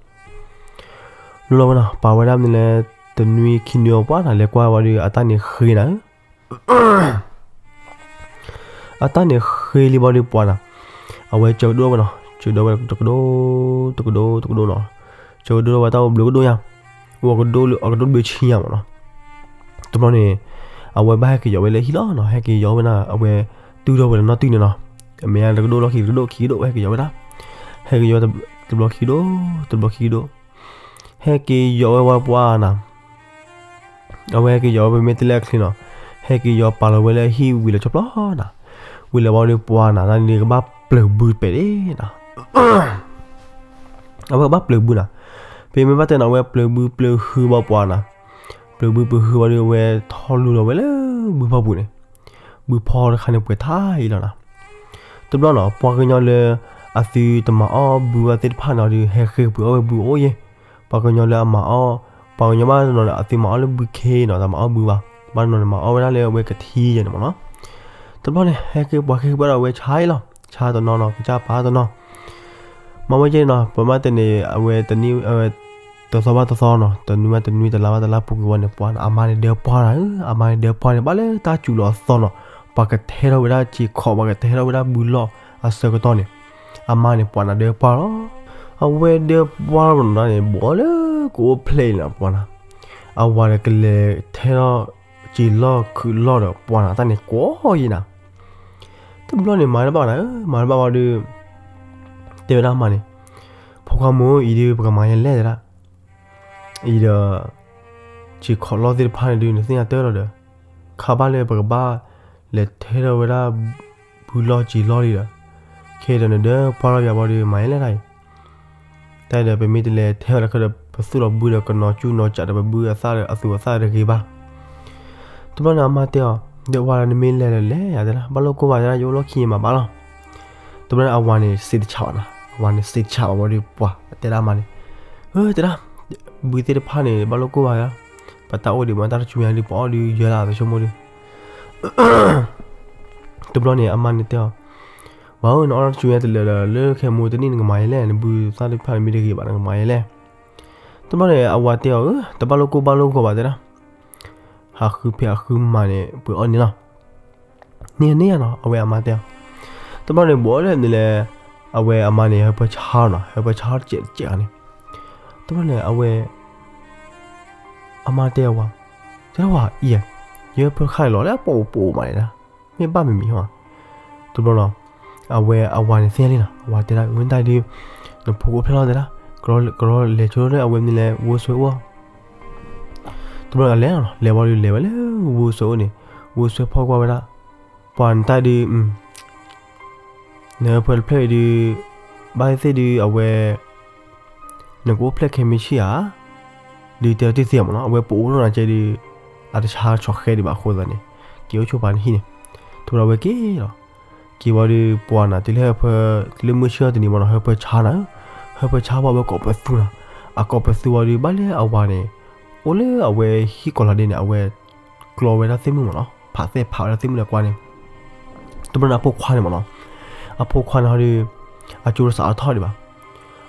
လိၤလီၤဝဲနီၤ ပာ်ဝဲဒၣ်မနုၤလဲၣ် တနွံခံနွံအီၤ ပှၤနၤ လဲၤကွၢ်ဝဲဒုး အတၢ်န့ၣ်ဃ့နၤဧၢ အတၢ်န့ၣ်ဃ့လံဘၣ်ဒုး ပှၤနၤ အဝဲစၢၤကဒိၣ်ဝဲနီၤ စၢၤကဒိၣ်ဝဲတကဒိၣ် တကဒိၣ် တကဒိၣ်နီၤ စၢၤကဒိၣ်ဝဲတၢ်အိၣ်ဘျုးကဒိၣ်ညါ အိၣ်ကဒိၣ်လၢအကဒိၣ်ဘျုးဆံညါမးနီၤ. တဘျီန့ၣ် အဝဲဘၣ်ဟဲက့ၤယီၤဝဲလၢဟံၣ်လီၤနီၤ ဟဲက့ၤယီၤဝဲဒၣ် အဝဲတုၤထီၣ်ဝဲလၢနီၢ်တုၤန့ၣ်နီၤ အမဲာ်ညါတကဒိၣ်လီၢ်ခံ တကဒိၣ်ခံကဒိၣ် ဟဲက့ၤယီၤဝဲဒၣ် ဟဲက့ၤယီၤဝဲတဘျီခံကဒိၣ် တဘျီခံကဒိၣ် ဟဲက့ၤယီၤဝဲဝဲပှၤနၤ အဝဲဟဲက့ၤယီၤဝဲ ပမ့ၢ်တဲလၢအချံနီၤ ဟဲက့ၤယီၤပာ်လီၤဝဲလၢဟံၣ်ဝံၤလီၤဆီဖျီနၤ ဝံၤလီၤဘၣ်ဒုးပှၤနၤ တၢ်န့ၣ်ကဘၣ်ပျၢၤဘုပဲာ်ဒ့နီၤ အဝဲကဘၣ်ပျၢၤဘုနၤ ပမ့ၢ်ဘၣ်တဲနီၤ အဝဲပျၢၤဘုပျၢၤဟုဘၣ်ပှၤနၤ ပျၢၤဘုပျၢၤဟုဘၣ်ဒုး အဝဲထီၣ်လူလီၤဝဲလၢဘုဖီပူၤန့ၣ် ဘုဖီတခါန့ၣ်ပှဲၤထါအံၤလီၤနၤ တဘျီနီၤ ပှၤကညီလၢအသုတမၤအီၣ်ဘုဘၣ်သ့ၣ်တဖၣ်န့ၣ်ဒီး ဟဲဃ့ပှ့ၤအီၣ်ဝဲဘုအိၣ်ယဲၢ် ပှၤကညီလၢအမၤအီၣ် ပှၤကညီဘၣ်တနီၤန့ၣ် အသုမၤအီၣ်လၢဘုခ့နီၤ တမၤအီၣ်ဘုဘၣ် ဘၣ်တနီၤန့ၣ် မၤအီၣ်ဝဲဒၣ်လၢအဝဲကထံယဲၢ်န့ၣ်မးနီၤ တဘျီန့ၣ် ဟဲက့ၤပှၤက့ၤပှၤဒီးအဝဲဆါအံၤလီၤ ဆါတနီၤနီၤ ကစၢ်ပာ်တနီၤ မၤဝဲကဲန့ၣ်နီၤ ပမ့ၢ်တဲန့ၣ် အဝဲတနံၣ် တသီဘၣ်တသီနီၤ တနွံဘၣ်တနွံ တလါဘၣ်တလါ ပူၤကွံာ်ဝဲန့ၣ် ပှၤအမါန့ၣ်ဒၢပှၢ်နၤဧၢ အမါန့ၣ်ဒၢပှၢ်န့ၣ် ဘၣ်လၢတၢ်စူၤလီၤအသီနီၤ ပှၤကထဲထီၣ်ဝဲဒၣ်စ့ခီ ပှၤကထဲထီၣ်ဝဲဒၣ်ဘုလီၢ်အဆၢကတီၢ်န့ၣ် အမါန့ၣ်ပှၤနၤဒၢပှၢ်လီၤ အဝဲဒၢပှၢ်လီၤမးနီၤန့ၣ် ဘီလၢကအိၣ်ဖျဲၣ်အံၤလီၤ ပှၤနၤ အဝၤဒီးကလဲၤထဲထီၣ်စ့လီၢ်ခုးလီၢ်ဒီးပှၤနၤ တၢ်န့ၣ်ကိးယံၤနၤ တဘျီန့ၣ် မၤတဘၣ်နၤဧၢ မၤတဘၣ်ဘၣ်ဒီး တဲဝဲဒၣ်အမါန့ၣ် ဖိခွါမိၢ်အံၤဒုး ပကမၤယဲလဲၣ်တဲဒၣ် အံၤဒီး စ့ခီးလီၢ်သ့ၣ်တဖၣ်န့ၣ်ဒုး နသ့ၣ်ညါတၢ်လီၤဒီး ခါဘၣ်လၢပကဘၣ်လဲၤထဲထီၣ်ဝဲဒၣ် ဘုလီၢ်စ့လီၢ်လံဒီး ခဲအံၤဒီးနဒၢပှၢ်လီၤယၤဘၣ်ဒီး မၤယဲလဲၣ်တၢ်အံၤ တၢ်အံၤဒီး ပမ့ၢ်တလဲၤထဲဝဲလၢခဲဒီး ပသူၣ်လီၤဘုဒီးကနီၤကၠူနီၤကးဒီးပဘုအသၣ်ဒီးအသူးအသၣ်တဂ့ၤဘၣ် တဘျီန့ၣ်အမါတဲအီၤ ဒီးဝၤဒီးနမ့ၢ်လဲၤဒီးလဲၤယၤတဲဒၣ် ဘၣ်လိၣ်ကိၢ်ဘၣ်တဲဒၣ် ယအိၣ်လီၢ်ခံယမၤဘၣ်လီၤ တဘျီန့ၣ်အဝၤန့ၣ်စံးတဆးဘၣ်နၤ အဝၤန့ၣ်စံးတဆးဘၣ်ဝံၤဒီးပှၤတဲဒၣ်အမါန့ၣ် ဧၢ တဲဒၣ် ဘုသ့ၣ်တဖၣ်န့ၣ် ဘၣ်လိၣ်ကိၢ်ဘၣ်ဧါ, ပတၢ်အိၣ်ဒံးမ့ၢ်တၢ်တစူၤညါဒုး ပအီၣ်ဒုးယၢလၢ်သဆိကမိၣ်ဒုး တဘျီန့ၣ် အမါန့ၣ်တဲအီၤ, ဝၤဧၢ, နအီၣ်တၢ်တစူၤညါတလၢာ်ဒီး လၢခဲမိၢ်တနံၣ်နကမၤယဲလဲၣ်, နဘုသၣ်တဖၣ်န့ၣ်မ့ၢ်တဂ့ၤဘၣ် နကမၤယဲလဲၣ်. တဘျီန့ၣ် အဝၤတဲအီၤ, အၢ တဘၣ်လိၣ်ကိၢ်ဘၣ်လိၣ်ဂီၤဘၣ်တဲဒၣ်, ဟးဃုဖဲးဟးဃုမၤန့ၣ် ပှဲၤအီၣ်န့ၣ်လီၤ. န့ၢ်န့ၢ်ယါနီၤ အဝဲအမါတဲအီၤ. တဘျီန့ၣ် ဘိးလၢန့ၣ်လဲၣ်, အဝဲအမါန့ၣ် ဟၢဖၢဆါနီၤ, ဟၢဖၢဆါတစဲးတစဲးဂၤန့ၣ်. တဘျီန့ၣ် အဝဲ အမါတဲအဝၤ, တဲဒၣ်ဝၤအံၤ, ယဟၢဖၢခါလီၤလၢအပိာ်ပိာ်မးန့ၣ်ဒၣ်, မ့ၢ်ဘၣ်မံၤမံၤဟီ. တဘျီနီၤ အဝဲအဝၤန့ၣ်သ့ၣ်ညါလံနီၤ, အဝၤတဲဒၣ် မ့ၢ်တၢ်ဒုး နဖိကအိၣ်ဖျဲၣ်လီၤတဲဒၣ်, ကရီလဲၤဆိလၢအဝဲန့ၣ်လဲၣ် ဝိစွဲအိၣ်. တဘျီန့ၣ် အလဲၤနီၤ လဲၤဝံၤဒီး လဲၤဝဲလၢဝိစွဲအိၣ်န့ၣ်, ဝိစွဲဖီၣ်ကွၢ်ဝဲဒၣ်, ပှၤနတၢ်ဒုး နဟၢဖၢတဖျဲၣ်အံၤဒုး ဘၣ်သ့ၣ်သ့ၣ်ဒုး အဝဲ နကအိၣ်ဖျဲၣ်ခဲမုၢ်ဆ့ၣ်ဧါ, ဒုးတဲအီၤတသ့မ့ၢ်နီၤ, အဝဲပအိၣ်လီၤနၤကဲဒုး အတဆါဆီၣ်ဃဲဒံးဘၣ်အဃိသတးန့ၣ် က့ၤအိၣ်ဆိပာ်နဟံၣ်န့ၣ်. တဘျီဝဲက့ၤလီၤ, က့ၤဝံၤဒီး ပှၤနၤတုၤလၢဟၢဖၢ တုၤလၢမုၢ်ဆ့ၣ်အီၤတနံၤမ့ၢ်နီၤ ဟၢဖၢဆါနၤ, ဟၢဖၢဆါဝံၤအဝဲကိးပသူနၤ, အကိးပသူဝံၤဒီး ဘၣ်လၢအဝၤန့ၣ် အိၣ်လၢအဝဲဟံၣ်ကီၤလီၤဒ့န့ၣ် အဝဲကျီဝဲဒၣ်သ့ၣ်မုၣ်မ့ၢ်နီၤ, ဖးသဲဖးဝဲဒၣ်သ့ၣ်မုၣ်လၢကွၢ်န့ၣ်. တဘျီန့ၣ် အဖိခွါန့ၣ်မ့ၢ်နီၤ, အဖိခွါန့ၣ်ဟီဒီး အကၠိတစးထီၣ်ဒံးဘၣ်.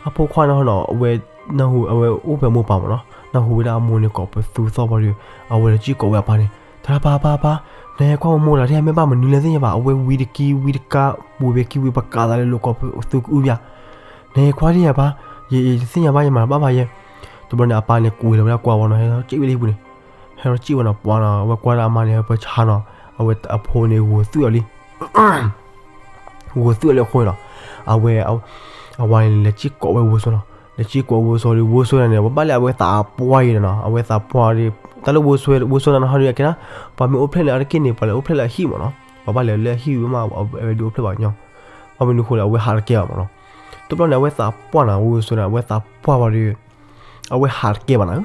အဖိခွါန့ၣ်ဟီနီၤ အဝဲ နၢ်ဟူ အဝဲအိၣ်ဖဲမိၢ်ပၢ်မ့ၢ်နီၤ, နၢ်ဟူဝဲဒၣ်အမိၢ်န့ၣ်ကိးပသူသီၣ်ဝံၤဒီး အဝဲလဲၤစံၣ်ကိးဝဲအပၢ်န့ၣ်, တၢ်ပၢ်ပၢ်ပၢ်, နဟဲကွၢ်မိၢ်တဂၤဒ်မ့ၢ်ဘၣ်မနုၤလဲၣ်သ့ၣ်ညါဘၣ်, အဝဲဝံတကံဝံတကါ ပူၤဝဲကံဝံ ပကးသးလၢလိၤကိးပသူကအုဘၣ်, နဟဲကွၢ်ဒ်ယၤပၢ်, ယတသ့ၣ်ညါဘၣ် ယမၤတဘၣ်ဘၣ်ယဲ. တဘျီန့ၣ် အပၢ်န့ၣ်ကွံာ်လီၤဝဲဒၣ်ကွၢ်ဝံၤနီၤ, ဟဲထီၣ်စံၣ်ဝဲလၢဟံၣ်ပူၤန့ၣ်, ဟဲထီၣ်စံၣ်ဝဲနီၤ ပှၤနီၤ အဝဲကွၢ်ဒၣ်အမါန့ၣ် ဟၢဖၢဆါနီၤ, အဝဲအဖိန့ၣ်ဂိၤသွံၣ်အီၤလံ ဂိၤသွံၣ်အီၤလံအဃိန့ၣ်နီၤ, အဝဲ အဝၤန့ၣ် လဲၤစံၣ်ကိးဝဲဝိစွဲနီၤ, လဲၤစံၣ်ကိးဝိစွဲဒီး ဝိစွဲန့ၣ် ပဘၣ်လၢအဝဲသးပှၢ်အံၤနီၤ, အဝဲသးပှၢ်ဒီး တၢ်လၢဝိစွဲ ဝိစွဲန့ၣ်ဟီဒီး အကဲဒၣ် ပှၤမ့ၢ်အိၣ်ဖျဲၣ်န့ၣ် အါတက့ၢ်န့ၣ် ပှၤလဲၤအိၣ်ဖျဲၣ်လၢအဟံၣ်မ့ၢ်နီၤ, ပှၤဘၣ်လဲၤလၢအဟံၣ်ဝံၤမး အဝဲဒုးအိၣ်ဖျဲၣ်ဘၣ်ညီ, ဘၣ်မနုၤအဃိလဲၣ် အဝဲဟးတကဲဘၣ်မ့ၢ်နီၤ, တဘျီန့ၣ် အဝဲသးပှၢ်နီၤ ဝိစွဲန့ၣ် အဝဲသးပှၢ်ဝံၤဒီး အဝဲဟးတကဲဘၣ်နီၤ,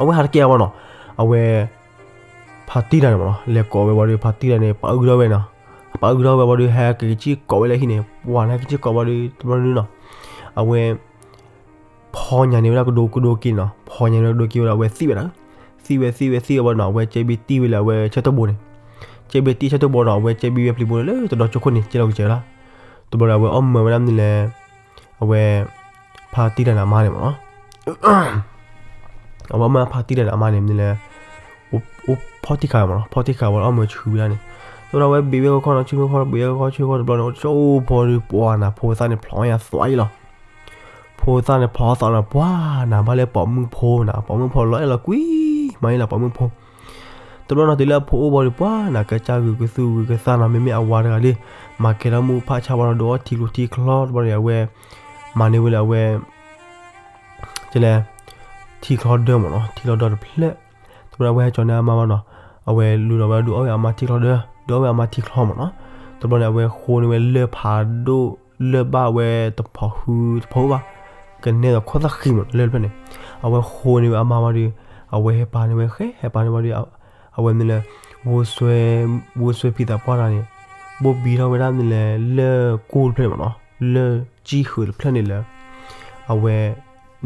အဝဲဟးတကဲဘၣ်နီၤ, အဝဲ ဖါတံၢ်တၢ်န့ၣ်မ့ၢ်နီၤ လဲၤကိးဝဲဝံၤဒီး ဖါတံၢ်တၢ်န့ၣ် ပှၤအုၣ်ကဒီးဝဲနီၤ, ပှၤအုၣ်ကဒီးဝဲဝံၤဒီး ဟဲက့ၤစံၣ်ကိးဝဲလၢဟံၣ်န့ၣ် ပှၤန့ၣ် ဟဲက့ၤစံၣ်ကိးဝံၤဒီး တဘျီန့ၣ်နီၤ, အဝဲ ဖီညါန့ၢ်ဝဲဒၣ်ကဒိကဒိက့ၤနီၤ, ဖီညါန့ၢ်ဝဲကဒိက့ၤဝဲဒီး အဝဲသံၣ်ဝဲဒၣ်, သံၣ်ဝဲသံၣ်ဝဲသံၣ်ဝဲဘၣ်နီၤ အဝဲကဲဘ့ၣ်တံၢ်ဝဲလၢအဝဲဆၢထၢၣ်ဘိန့ၣ်, ကဲဘ့ၣ်တံၢ်ဆၢထၢၣ်ဘိနီၤ အဝဲကဲဘ့ၣ်ဝဲပျံၤဘိလၢတဒီကၠိခိၣ်န့ၣ် ကဲလီၤကစၢၤဝဲဒၣ်, တဘျီဒီး အဝဲအီၣ်မၢဝဲဒၣ်မနုၤလဲၣ်, အဝဲ ဖါတံၢ်တၢ်န့ၣ်အမါန့ၣ်မ့ၢ်နီၤ အဝဲမၢဖါတံၢ်တၢ်န့ၣ်အမါန့ၣ် မနုၤလဲၣ်, အိၣ်ဖီၣ်တံၢ်ခးမ့ၢ်နီၤ ဖီၣ်တံၢ်ခးဝံၤဒီးအီၣ်မၢဆူဝဲဒၣ်န့ၣ်, တဘျီဒီး အဝဲဘ့ၣ်ဝဲခီခီနီၤ ဆူဝဲခီဘ့ၣ်ဝဲခီဆူဝဲခီတဘျီန့ၣ် အိၣ်တကၠိဖိဒီး ပှၤနၤ ဖိသၣ်န့ၣ်ဖျိးညါသွးအံၤလီၤ, ဖိသၣ်န့ၣ်ဖျိးသွးန့ၣ် ပှၤနၤ ဘၣ်လၢပိာ်မုၣ်ဖိနၤ ပိာ်မုၣ်ဖိလီၤအဲၣ်လီၤကွံ မၤအံၤလီၤပိာ်မုၣ်ဖိ တဘျီနီၤ တုၤလၢအဖိအိၣ်ဘၣ်ဒီး ပှၤနၤ ကစၢ်ဂုာ်ကသူၣ်ဂုာ်ကသးနီၤ မ့မ့ၢ်အဝၤတဂၤလံ, မၤကဲထီၣ်မူဖးဆါဝဲနီၤ ဒိးအီၣ်ထံကျိထံချီ တဘျီန့ၣ် အဝဲ မၤန့ၢ်ဝဲလၢအဝဲ ကလဲၣ် ထံချီဒၢမ့ၢ်နီၤ ထံချီဒၢတဖျၢၣ်, တဘျီအဝဲဟဲကၠီၤန့ၢ်အမါဘၣ်နီၤ, အဝဲလူၤဒီးဝဲဒုးအီၣ်ဝဲအမါထံချီဒၢ, ဒုးအီၣ်ဝဲအမါထံချီမ့ၢ်နီၤ, တဘျီန့ၣ် အဝဲဃိန့ၢ်ဝဲလၢၢ်ဖးဒိၣ် လၢၢ်ဘၣ်ဝဲတဖီၣ်ဃုတဖီၣ်ဘၣ်, ကနဲဒီးခိၣ်သၣ်ဃံမ့ၢ်နီၤ လၢၢ်တဖျၢၣ်န့ၣ်, အဝဲဃိန့ၢ်ဝဲအမါဘၣ်ဒီး အဝဲဟဲပာ်န့ၢ်ဝဲဃဲ ဟဲပာ်န့ၢ်ဝဲဒီး အဝဲမနုၤလဲၣ်, ဝိစွဲ ဝိစွဲဖံသးပှၢ်တဂၤန့ၣ် ဘိၣ်ဘံထီၣ်ဝဲဒၣ်မနုၤလဲၣ် လၢၢ်ကိၢ်တဖျၢၣ်န့ၣ်မ့ၢ်နီၤ, လၢၢ်ကံၣ်ဃုာ်တဖျၢၣ်န့ၣ်လၢ အဝဲ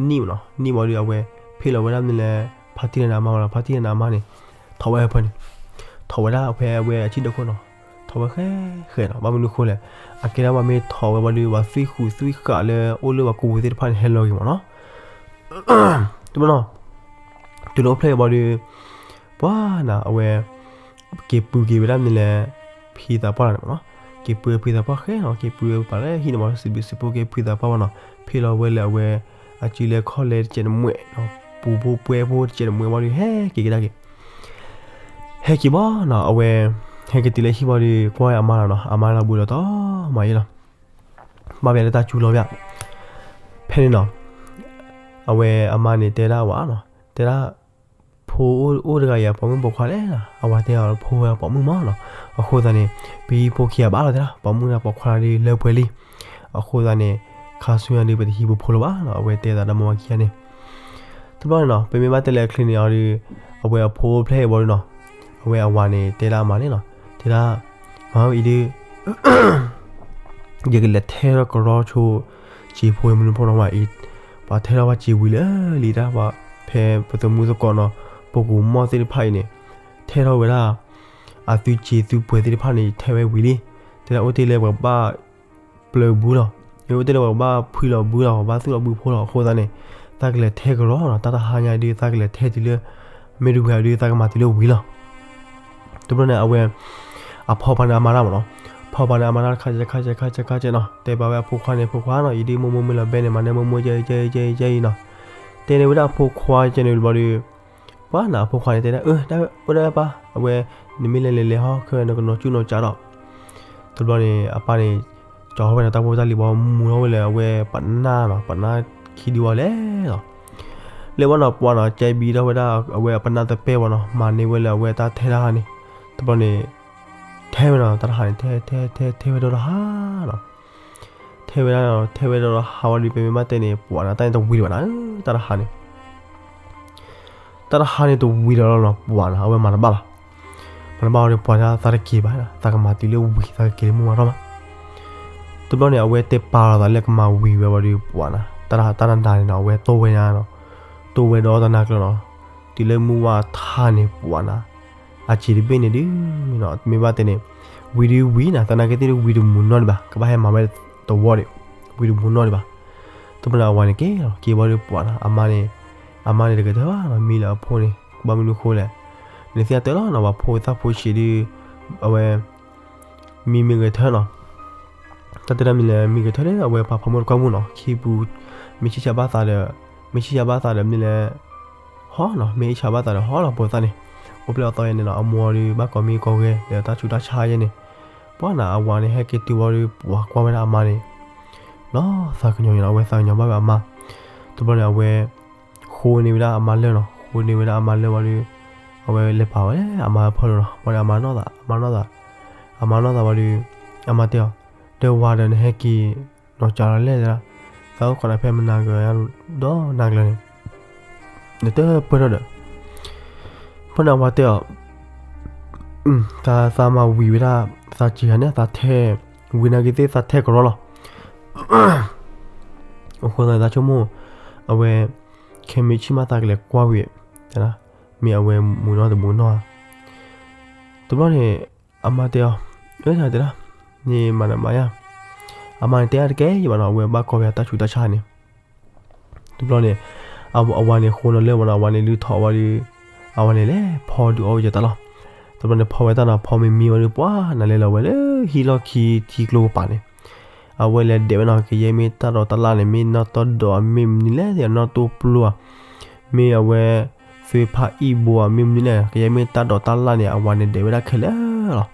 နံၣ်မ့ၢ်နီၤ, နံၣ်ဘၣ်ဒီးအဝဲ ဖ့ၣ်လီၤဝဲဒၣ်မနုၤလဲၣ် ဖါတံၢ်တၢ်န့ၣ်အမါမ့ၢ်နီၤ, ဖါတံၢ်တၢ်န့ၣ်အမါန့ၣ် ထီၣ်ဝဲဟၢဖၢန့ၣ်, ထီၣ်ဝဲဒၣ်ဖဲအဝဲအထံဒၢခိၣ်နီၤ, ထီၣ်ဝဲဃဲဃဲနီၤ, ဘၣ်မနုၤဃိလဲၣ်, အကဲဒၣ်ပှၤမ့ၢ်ထီၣ်ဝဲဘၣ်ဒီး ပှၤသွံၣ်ဃုာ်သွံၣ်ဃာ်လၢအိၣ်လၢပှၤကူပူၤသ့ၣ်တဖၣ်န့ၣ် ဟဲလီၤက့ၤမ့ၢ်နီၤ တဘျီနီၤ, တုၤလၢအိၣ်ဖျဲၣ်ဘၣ်ဒီး ပှၤနၤ အဝဲ က့ၤပုၢ်က့ၤဝဲဒၣ်မနုၤလဲၣ် ဖံသးပှၢ်တဂၤန့ၣ်မ့ၢ်နီၤ, က့ၤပုၢ်ဖံသးပှၢ်ဃဲနီၤ, က့ၤပုၢ်ပာ်လၢဟံၣ်န့ၣ်မ့ၢ်နီၤ, စံးဘျုးစံးဖှိၣ်က့ၤဖံသးပှၢ်ဘၣ်နီၤ, ဖ့ၣ်လီၤဝဲလၢအဝဲ အစုလဲခီၣ်လဲတစဲးတမှဲးနီၤ, ပူၤဖိပှဲဖိတစဲးတမှဲးဘၣ်ဒီး ဟဲက့ၤကဒါက့ၤ ဟဲက့ၤဘၣ်နီၤ, အဝဲ ဟဲက့ၤတုၤလၢဟံၣ်ဘၣ်ဒီး ကွၢ်ဝဲအမါလီၤနီၤ, အမါလီၤဘှံးလီၤတီၤမးအံၤလီၤ, ဘၣ်ဝဲလၢတၢ်စူၤလီၤဘၣ်, ဖဲန့ၣ်နီၤ အဝဲအမါန့ၣ်တဲဒၣ်ဝဲနီၤ, တဲဒၣ် ဖိအိၣ်တဂၤအံၤ ပိာ်မုၣ်ပိာ်ခွါလဲၣ်နီၤ, အဝၤတဲအီၤ ဖိဝဲပိာ်မုၣ်မးနီၤ, အဃိသတးန့ၣ် ပဟံၣ်ဖိခံဂၤဘၣ်လီၤတဲဒၣ်, ပိာ်မုၣ်န့ၣ်ပိာ်ခွါဒီးလၢပှဲၤလံ, အဃိသတးန့ၣ် ခါဆူညါဒီး ပတဟံးပဖိလၢၤဘၣ်နီၤ, အဝဲတဲသးဒီးမါဝၤခံဂၤန့ၣ် တဘျီန့ၣ်နီၤ, ပမ့ၢ်ဘၣ်တဲလၢအချံန့ၣ်အီၤဒီး အဝဲအဖိအိၣ်ဖျဲၣ်အံၤဘၣ်ဒီးနီၤ, အဝဲအဝၤန့ၣ်တဲဒၣ်အမါန့ၣ်နီၤ, တဲဒၣ် မၤဝဲအံၤဒီး ယကလဲၤထဲထီၣ်ကရီဆိ စံးဖိမနုၤဖိနီၤဝဲအံၤ, ပှၤထဲထီၣ်ဘၣ်စ့ဝံၤလၢလံတၢ် ပှၤဖဲပသမူသကိးနီၤ ပကိးမီၢ်သ့ၣ်တဖၣ်အံၤန့ၣ် ထဲထီၣ်ဝဲဒၣ် အသုစ့သုပှဲၤသ့ၣ်တဖၣ်န့ၣ် ထဲဝဲဝံၤလံ. တဲဒၣ်အိၣ်တ့ၢ်လၢပှၤဘၣ် ပျၢၤဘုလီၤ. အိၣ်တ့ၢ်လၢပှၤဘၣ်ဖှံလီၤဘုလီၤ ပှၤဘၣ်သူၣ်လီၤဘုဖိလီၤ အဃိသတးန့ၣ် သးကလဲၤထဲကရီလီၤ. တၢ်တဟါညါဒုး သးကလဲၤထဲတုၤလၢ မ့ၢ်တဝံၤဒုး သးကမၤတုၤလၢဝံၤလီၤ. တဘျီန့ၣ် အဝဲ အဖီပှၤန့ၣ်အမၤတၢ်မးနီၤ. ဖီပှၤန့ၣ်အမၤတၢ်တခါကဲတခါကဲတခါကဲနီၤ တဲဘၣ်ဝဲအဖိခွါန့ၣ် ဖိခွါနီၤ အံၤဒုးမိၢ်မိၢ်မ့ၢ်လီၤဘဲန့ၣ် မၤနၢမုၢ်မုၢ်ကဲကဲကဲအံၤနီၤ. တဲန့ၢ်ဝဲဒၣ်အဖိခွါကဲန့ၣ်ဘျီဒီး ပှၤန့ၣ်အဖိခွါန့ၣ်တဲဒၣ် အၢ တၢ်အိၣ်ဒၣ်ပၢ် အဝဲ နမ့ၢ်လဲၤလဲၤလဲၤဟီၣ်ခဲ နကနီၤကၠူၣ်နီၤကၠးဒီး တဘျီန့ၣ် အပၢ်န့ၣ် ကၠီၤဝဲန့ၣ် တၢ်ဖိတၢ်လံၤဘီ မူထီၣ်ဝဲလၢအဝဲပနၢ်နီၤ ပနၢ်ခံဒုဝဲလဲၣ်လီၤ. လၢဝဲနီၤ ပှၤနီၤ ကဲဘံထီၣ်ဝဲဒၣ် အဝဲအပနၢ်တပဲၢ်ဝဲနီၤ မၤန့ၢ်ဝဲလၢအဝဲတၢ်ထဲတၢ်ဟါန့ၣ် တဘျီန့ၣ် ထဲဝဲနီၤ တၢ်တဟါန့ၣ် ထဲထဲထဲထဲဝဲဒီးတဟါနီၤ ထဲဝဲဒၣ် ထဲဝဲဒီးတဟါဝဲဒီး ပမ့ၢ်ဘၣ်တဲန့ၣ် ပှၤနီၤ တၢ်န့ၣ်တဝံၤလၢၤဘၣ်နီၤ တၢ်တဟါန့ၣ် တၢ်တဟါန့ၣ်တဝံၤဒီးလီၤနီၤ ပှၤနီၤ အဝဲမၤတဘၣ်ဘၣ်. မၤတဘၣ်ဝဲဒီး ပှၤဒၣ်သးတက့ၤဘၣ်, သးကမၤတုၤလၢဝံၤ သးကက့ၤလၢမုၢ်ဝါထီၣ်မး. တဘျီန့ၣ် အဝဲတဲပာ်လီၤသးလၢကမၤဝံၤဝဲဝံၤဒီး ပှၤနီၤ တၢ်တၢ်နဒါန့ၣ်နီၤ အဝဲတိၢ်ဝဲညါနီၤ, တိၢ်ဝဲဒီးတနၤကျၢၤနီၤ, တုၤလၢမုၢ်ဝါထါန့ၣ် ပှၤနီၤ အစ့တဘ့ၣ်န့ၣ်ဒုးနီၤ မ့ၢ်ဘၣ်တဲန့ၣ် ဝံၤဒုးဝံၤနီၤ သနာ်က့သ့ၣ်ဒုးဝံၤတမူးနီၢ်ဒံးဘၣ်, ကဘၣ်ဟဲမၤဝဲတဝီဒံး, ဝံၤတမူးနီၢ်ဒံးဘၣ်. တဘျီန့ၣ်အဝၤန့ၣ်က့ၤလီၤ, က့ၤဝံၤဒီးပှၤနီၤ အမါန့ၣ်, အမါန့ၣ်တဂဲၤထၢၣ်ဘၣ်နီၤ, မံလၢအဖိန့ၣ်, ဘၣ်မနုၤဃိလဲၣ်, နသ့ၣ်ညါတၢ်လီၤနီၤ ပှၤဖိသၣ်ဖိဆံးဒုး, အဝဲ မံမ့ၢ်ဂဲၤထၢၣ်နီၤ တၢ်တဲဒၣ်မ့ၢ်လဲၣ် မံဂဲၤထၢၣ်လၢအဝဲပှၤဖီမုၢ်တကွၢ်မုၢ်နီၤ, ခံပူၤ မ့ၢ်ဆံၣ်ဆါဘၣ်သးဒီး, မ့ၢ်ဆံၣ်ဆါဘၣ်သးဒီးမ့ၢ်လဲၣ်, ဟီနီၤ မ့ၢ်အ့ၣ်ဆါဘၣ်သးဒီးဟီလီၤ ပှၤသၣ်န့ၣ်, အိၣ်ဖျဲၣ်အသီယဲန့ၣ်နီၤ အမိၢ်ဒုးဘၣ်ကိးမံၤကိးဂၤ ဒီးတၢ်ဆူးတၢ်ဆါယဲန့ၣ်, ပှၤနီၤ အဝၤန့ၣ် ဟဲက့ၤတုၤဝံၤဒီး ပှၤကွၢ်ဝဲဒၣ်အမါန့ၣ် လီၤသးကညီၤယဲနီၤ အဝဲသးကညီၤဘၣ်ဝဲအမါ, တဘျီန့ၣ် အဝဲ ဃိန့ၢ်ဝဲဒၣ်အမါလၢာ်နီၤ, ဃိန့ၢ်ဝဲဒၣ်အမါလၢာ်ဝံၤဒီး, အဝဲလဲၤပာ်ဝဲလၢအမါအဖၢလီၤနီၤ, ဘၣ်ဒီးအမါနီၢ်သး, အမါနီၢ်သး, အမါနီၢ်သးဝံၤဒီး, အမါတဲအီၤ, ဒီးဝၤဒီးနဟဲက့ၤနီၤကၠးလီၤလဲၣ်သရၣ်, သးအိၣ်ခိးနၤဖဲမနၤကဒီးနၤကျၢၤန့ၣ်, နတပၢၢ်ထီၣ်ဒီး, ဖဲန့ၣ်အဝၤတဲအီၤ, သးမၤဝံၤဝဲဒၣ်, သးစံးဂၤန့ၣ် သးထဲ, ဝံၤနာ်က့သ့ၣ်သးထဲကရီလီၤ အဃိသတးသးဆိကမိၣ်, အဝဲ, ခဲမ့ၢ်ဆံၣ်မးသးကလဲၤကွၢ်ဝံၤ, မ့ၢ်အဝဲမူးနီၢ်တမူးနီၢ်ဧါ, တဘျီန့ၣ်, အမါတဲအီၤ, အၢ တဲဒၣ်, န့ၣ်မၤနမါယါ, အမါန့ၣ်တဲဒၣ်တကဲယဘၣ်နီၤ အဝဲဘၣ်ကိးဝဲတၢ်ဆူးတၢ်ဆါန့ၣ် တဘျီန့ၣ်, အဝၤန့ၣ်ဃိနီၤလၢာ်ဝံၤနီၤ အဝၤန့ၣ်လုၢ်ထီၣ်ဝံၤဒီး, အဝၤန့ၣ်လဲၤဖီဒုးအီၣ်ဝဲယတၢ်လီၤ, တဘျီန့ၣ်ဖီဝဲတၢ်နီၤ ဖီမ့ၢ်မံဝံၤဒီး ပှၤနၤလဲၤလီၤဝဲလၢဟံၣ်လီၢ်ခံထံကျိကပၤန့ၣ်, အဝဲလဲၤဒဲးဝဲနီၤ ကယဲၢ်မ့ၢ်တၢ်ဒိးတၢ်လၣ်န့ၣ် မ့ၢ်နီၢ်တီဒီးမ့ၢ်မနုၤလဲၣ် နီၢ်တိပျိဧါ, မ့ၢ်အဝဲ, သွ့ဖးအံၣ်ဘိဧါ မ့ၢ်မနုၤလဲၣ် ကယဲၢ်မ့ၢ်တၢ်ဒိးတၢ်လၣ်န့ၣ် အဝၤန့ၣ်ဒဲးဝဲဒၣ်ခဲလၢာ်လီၤ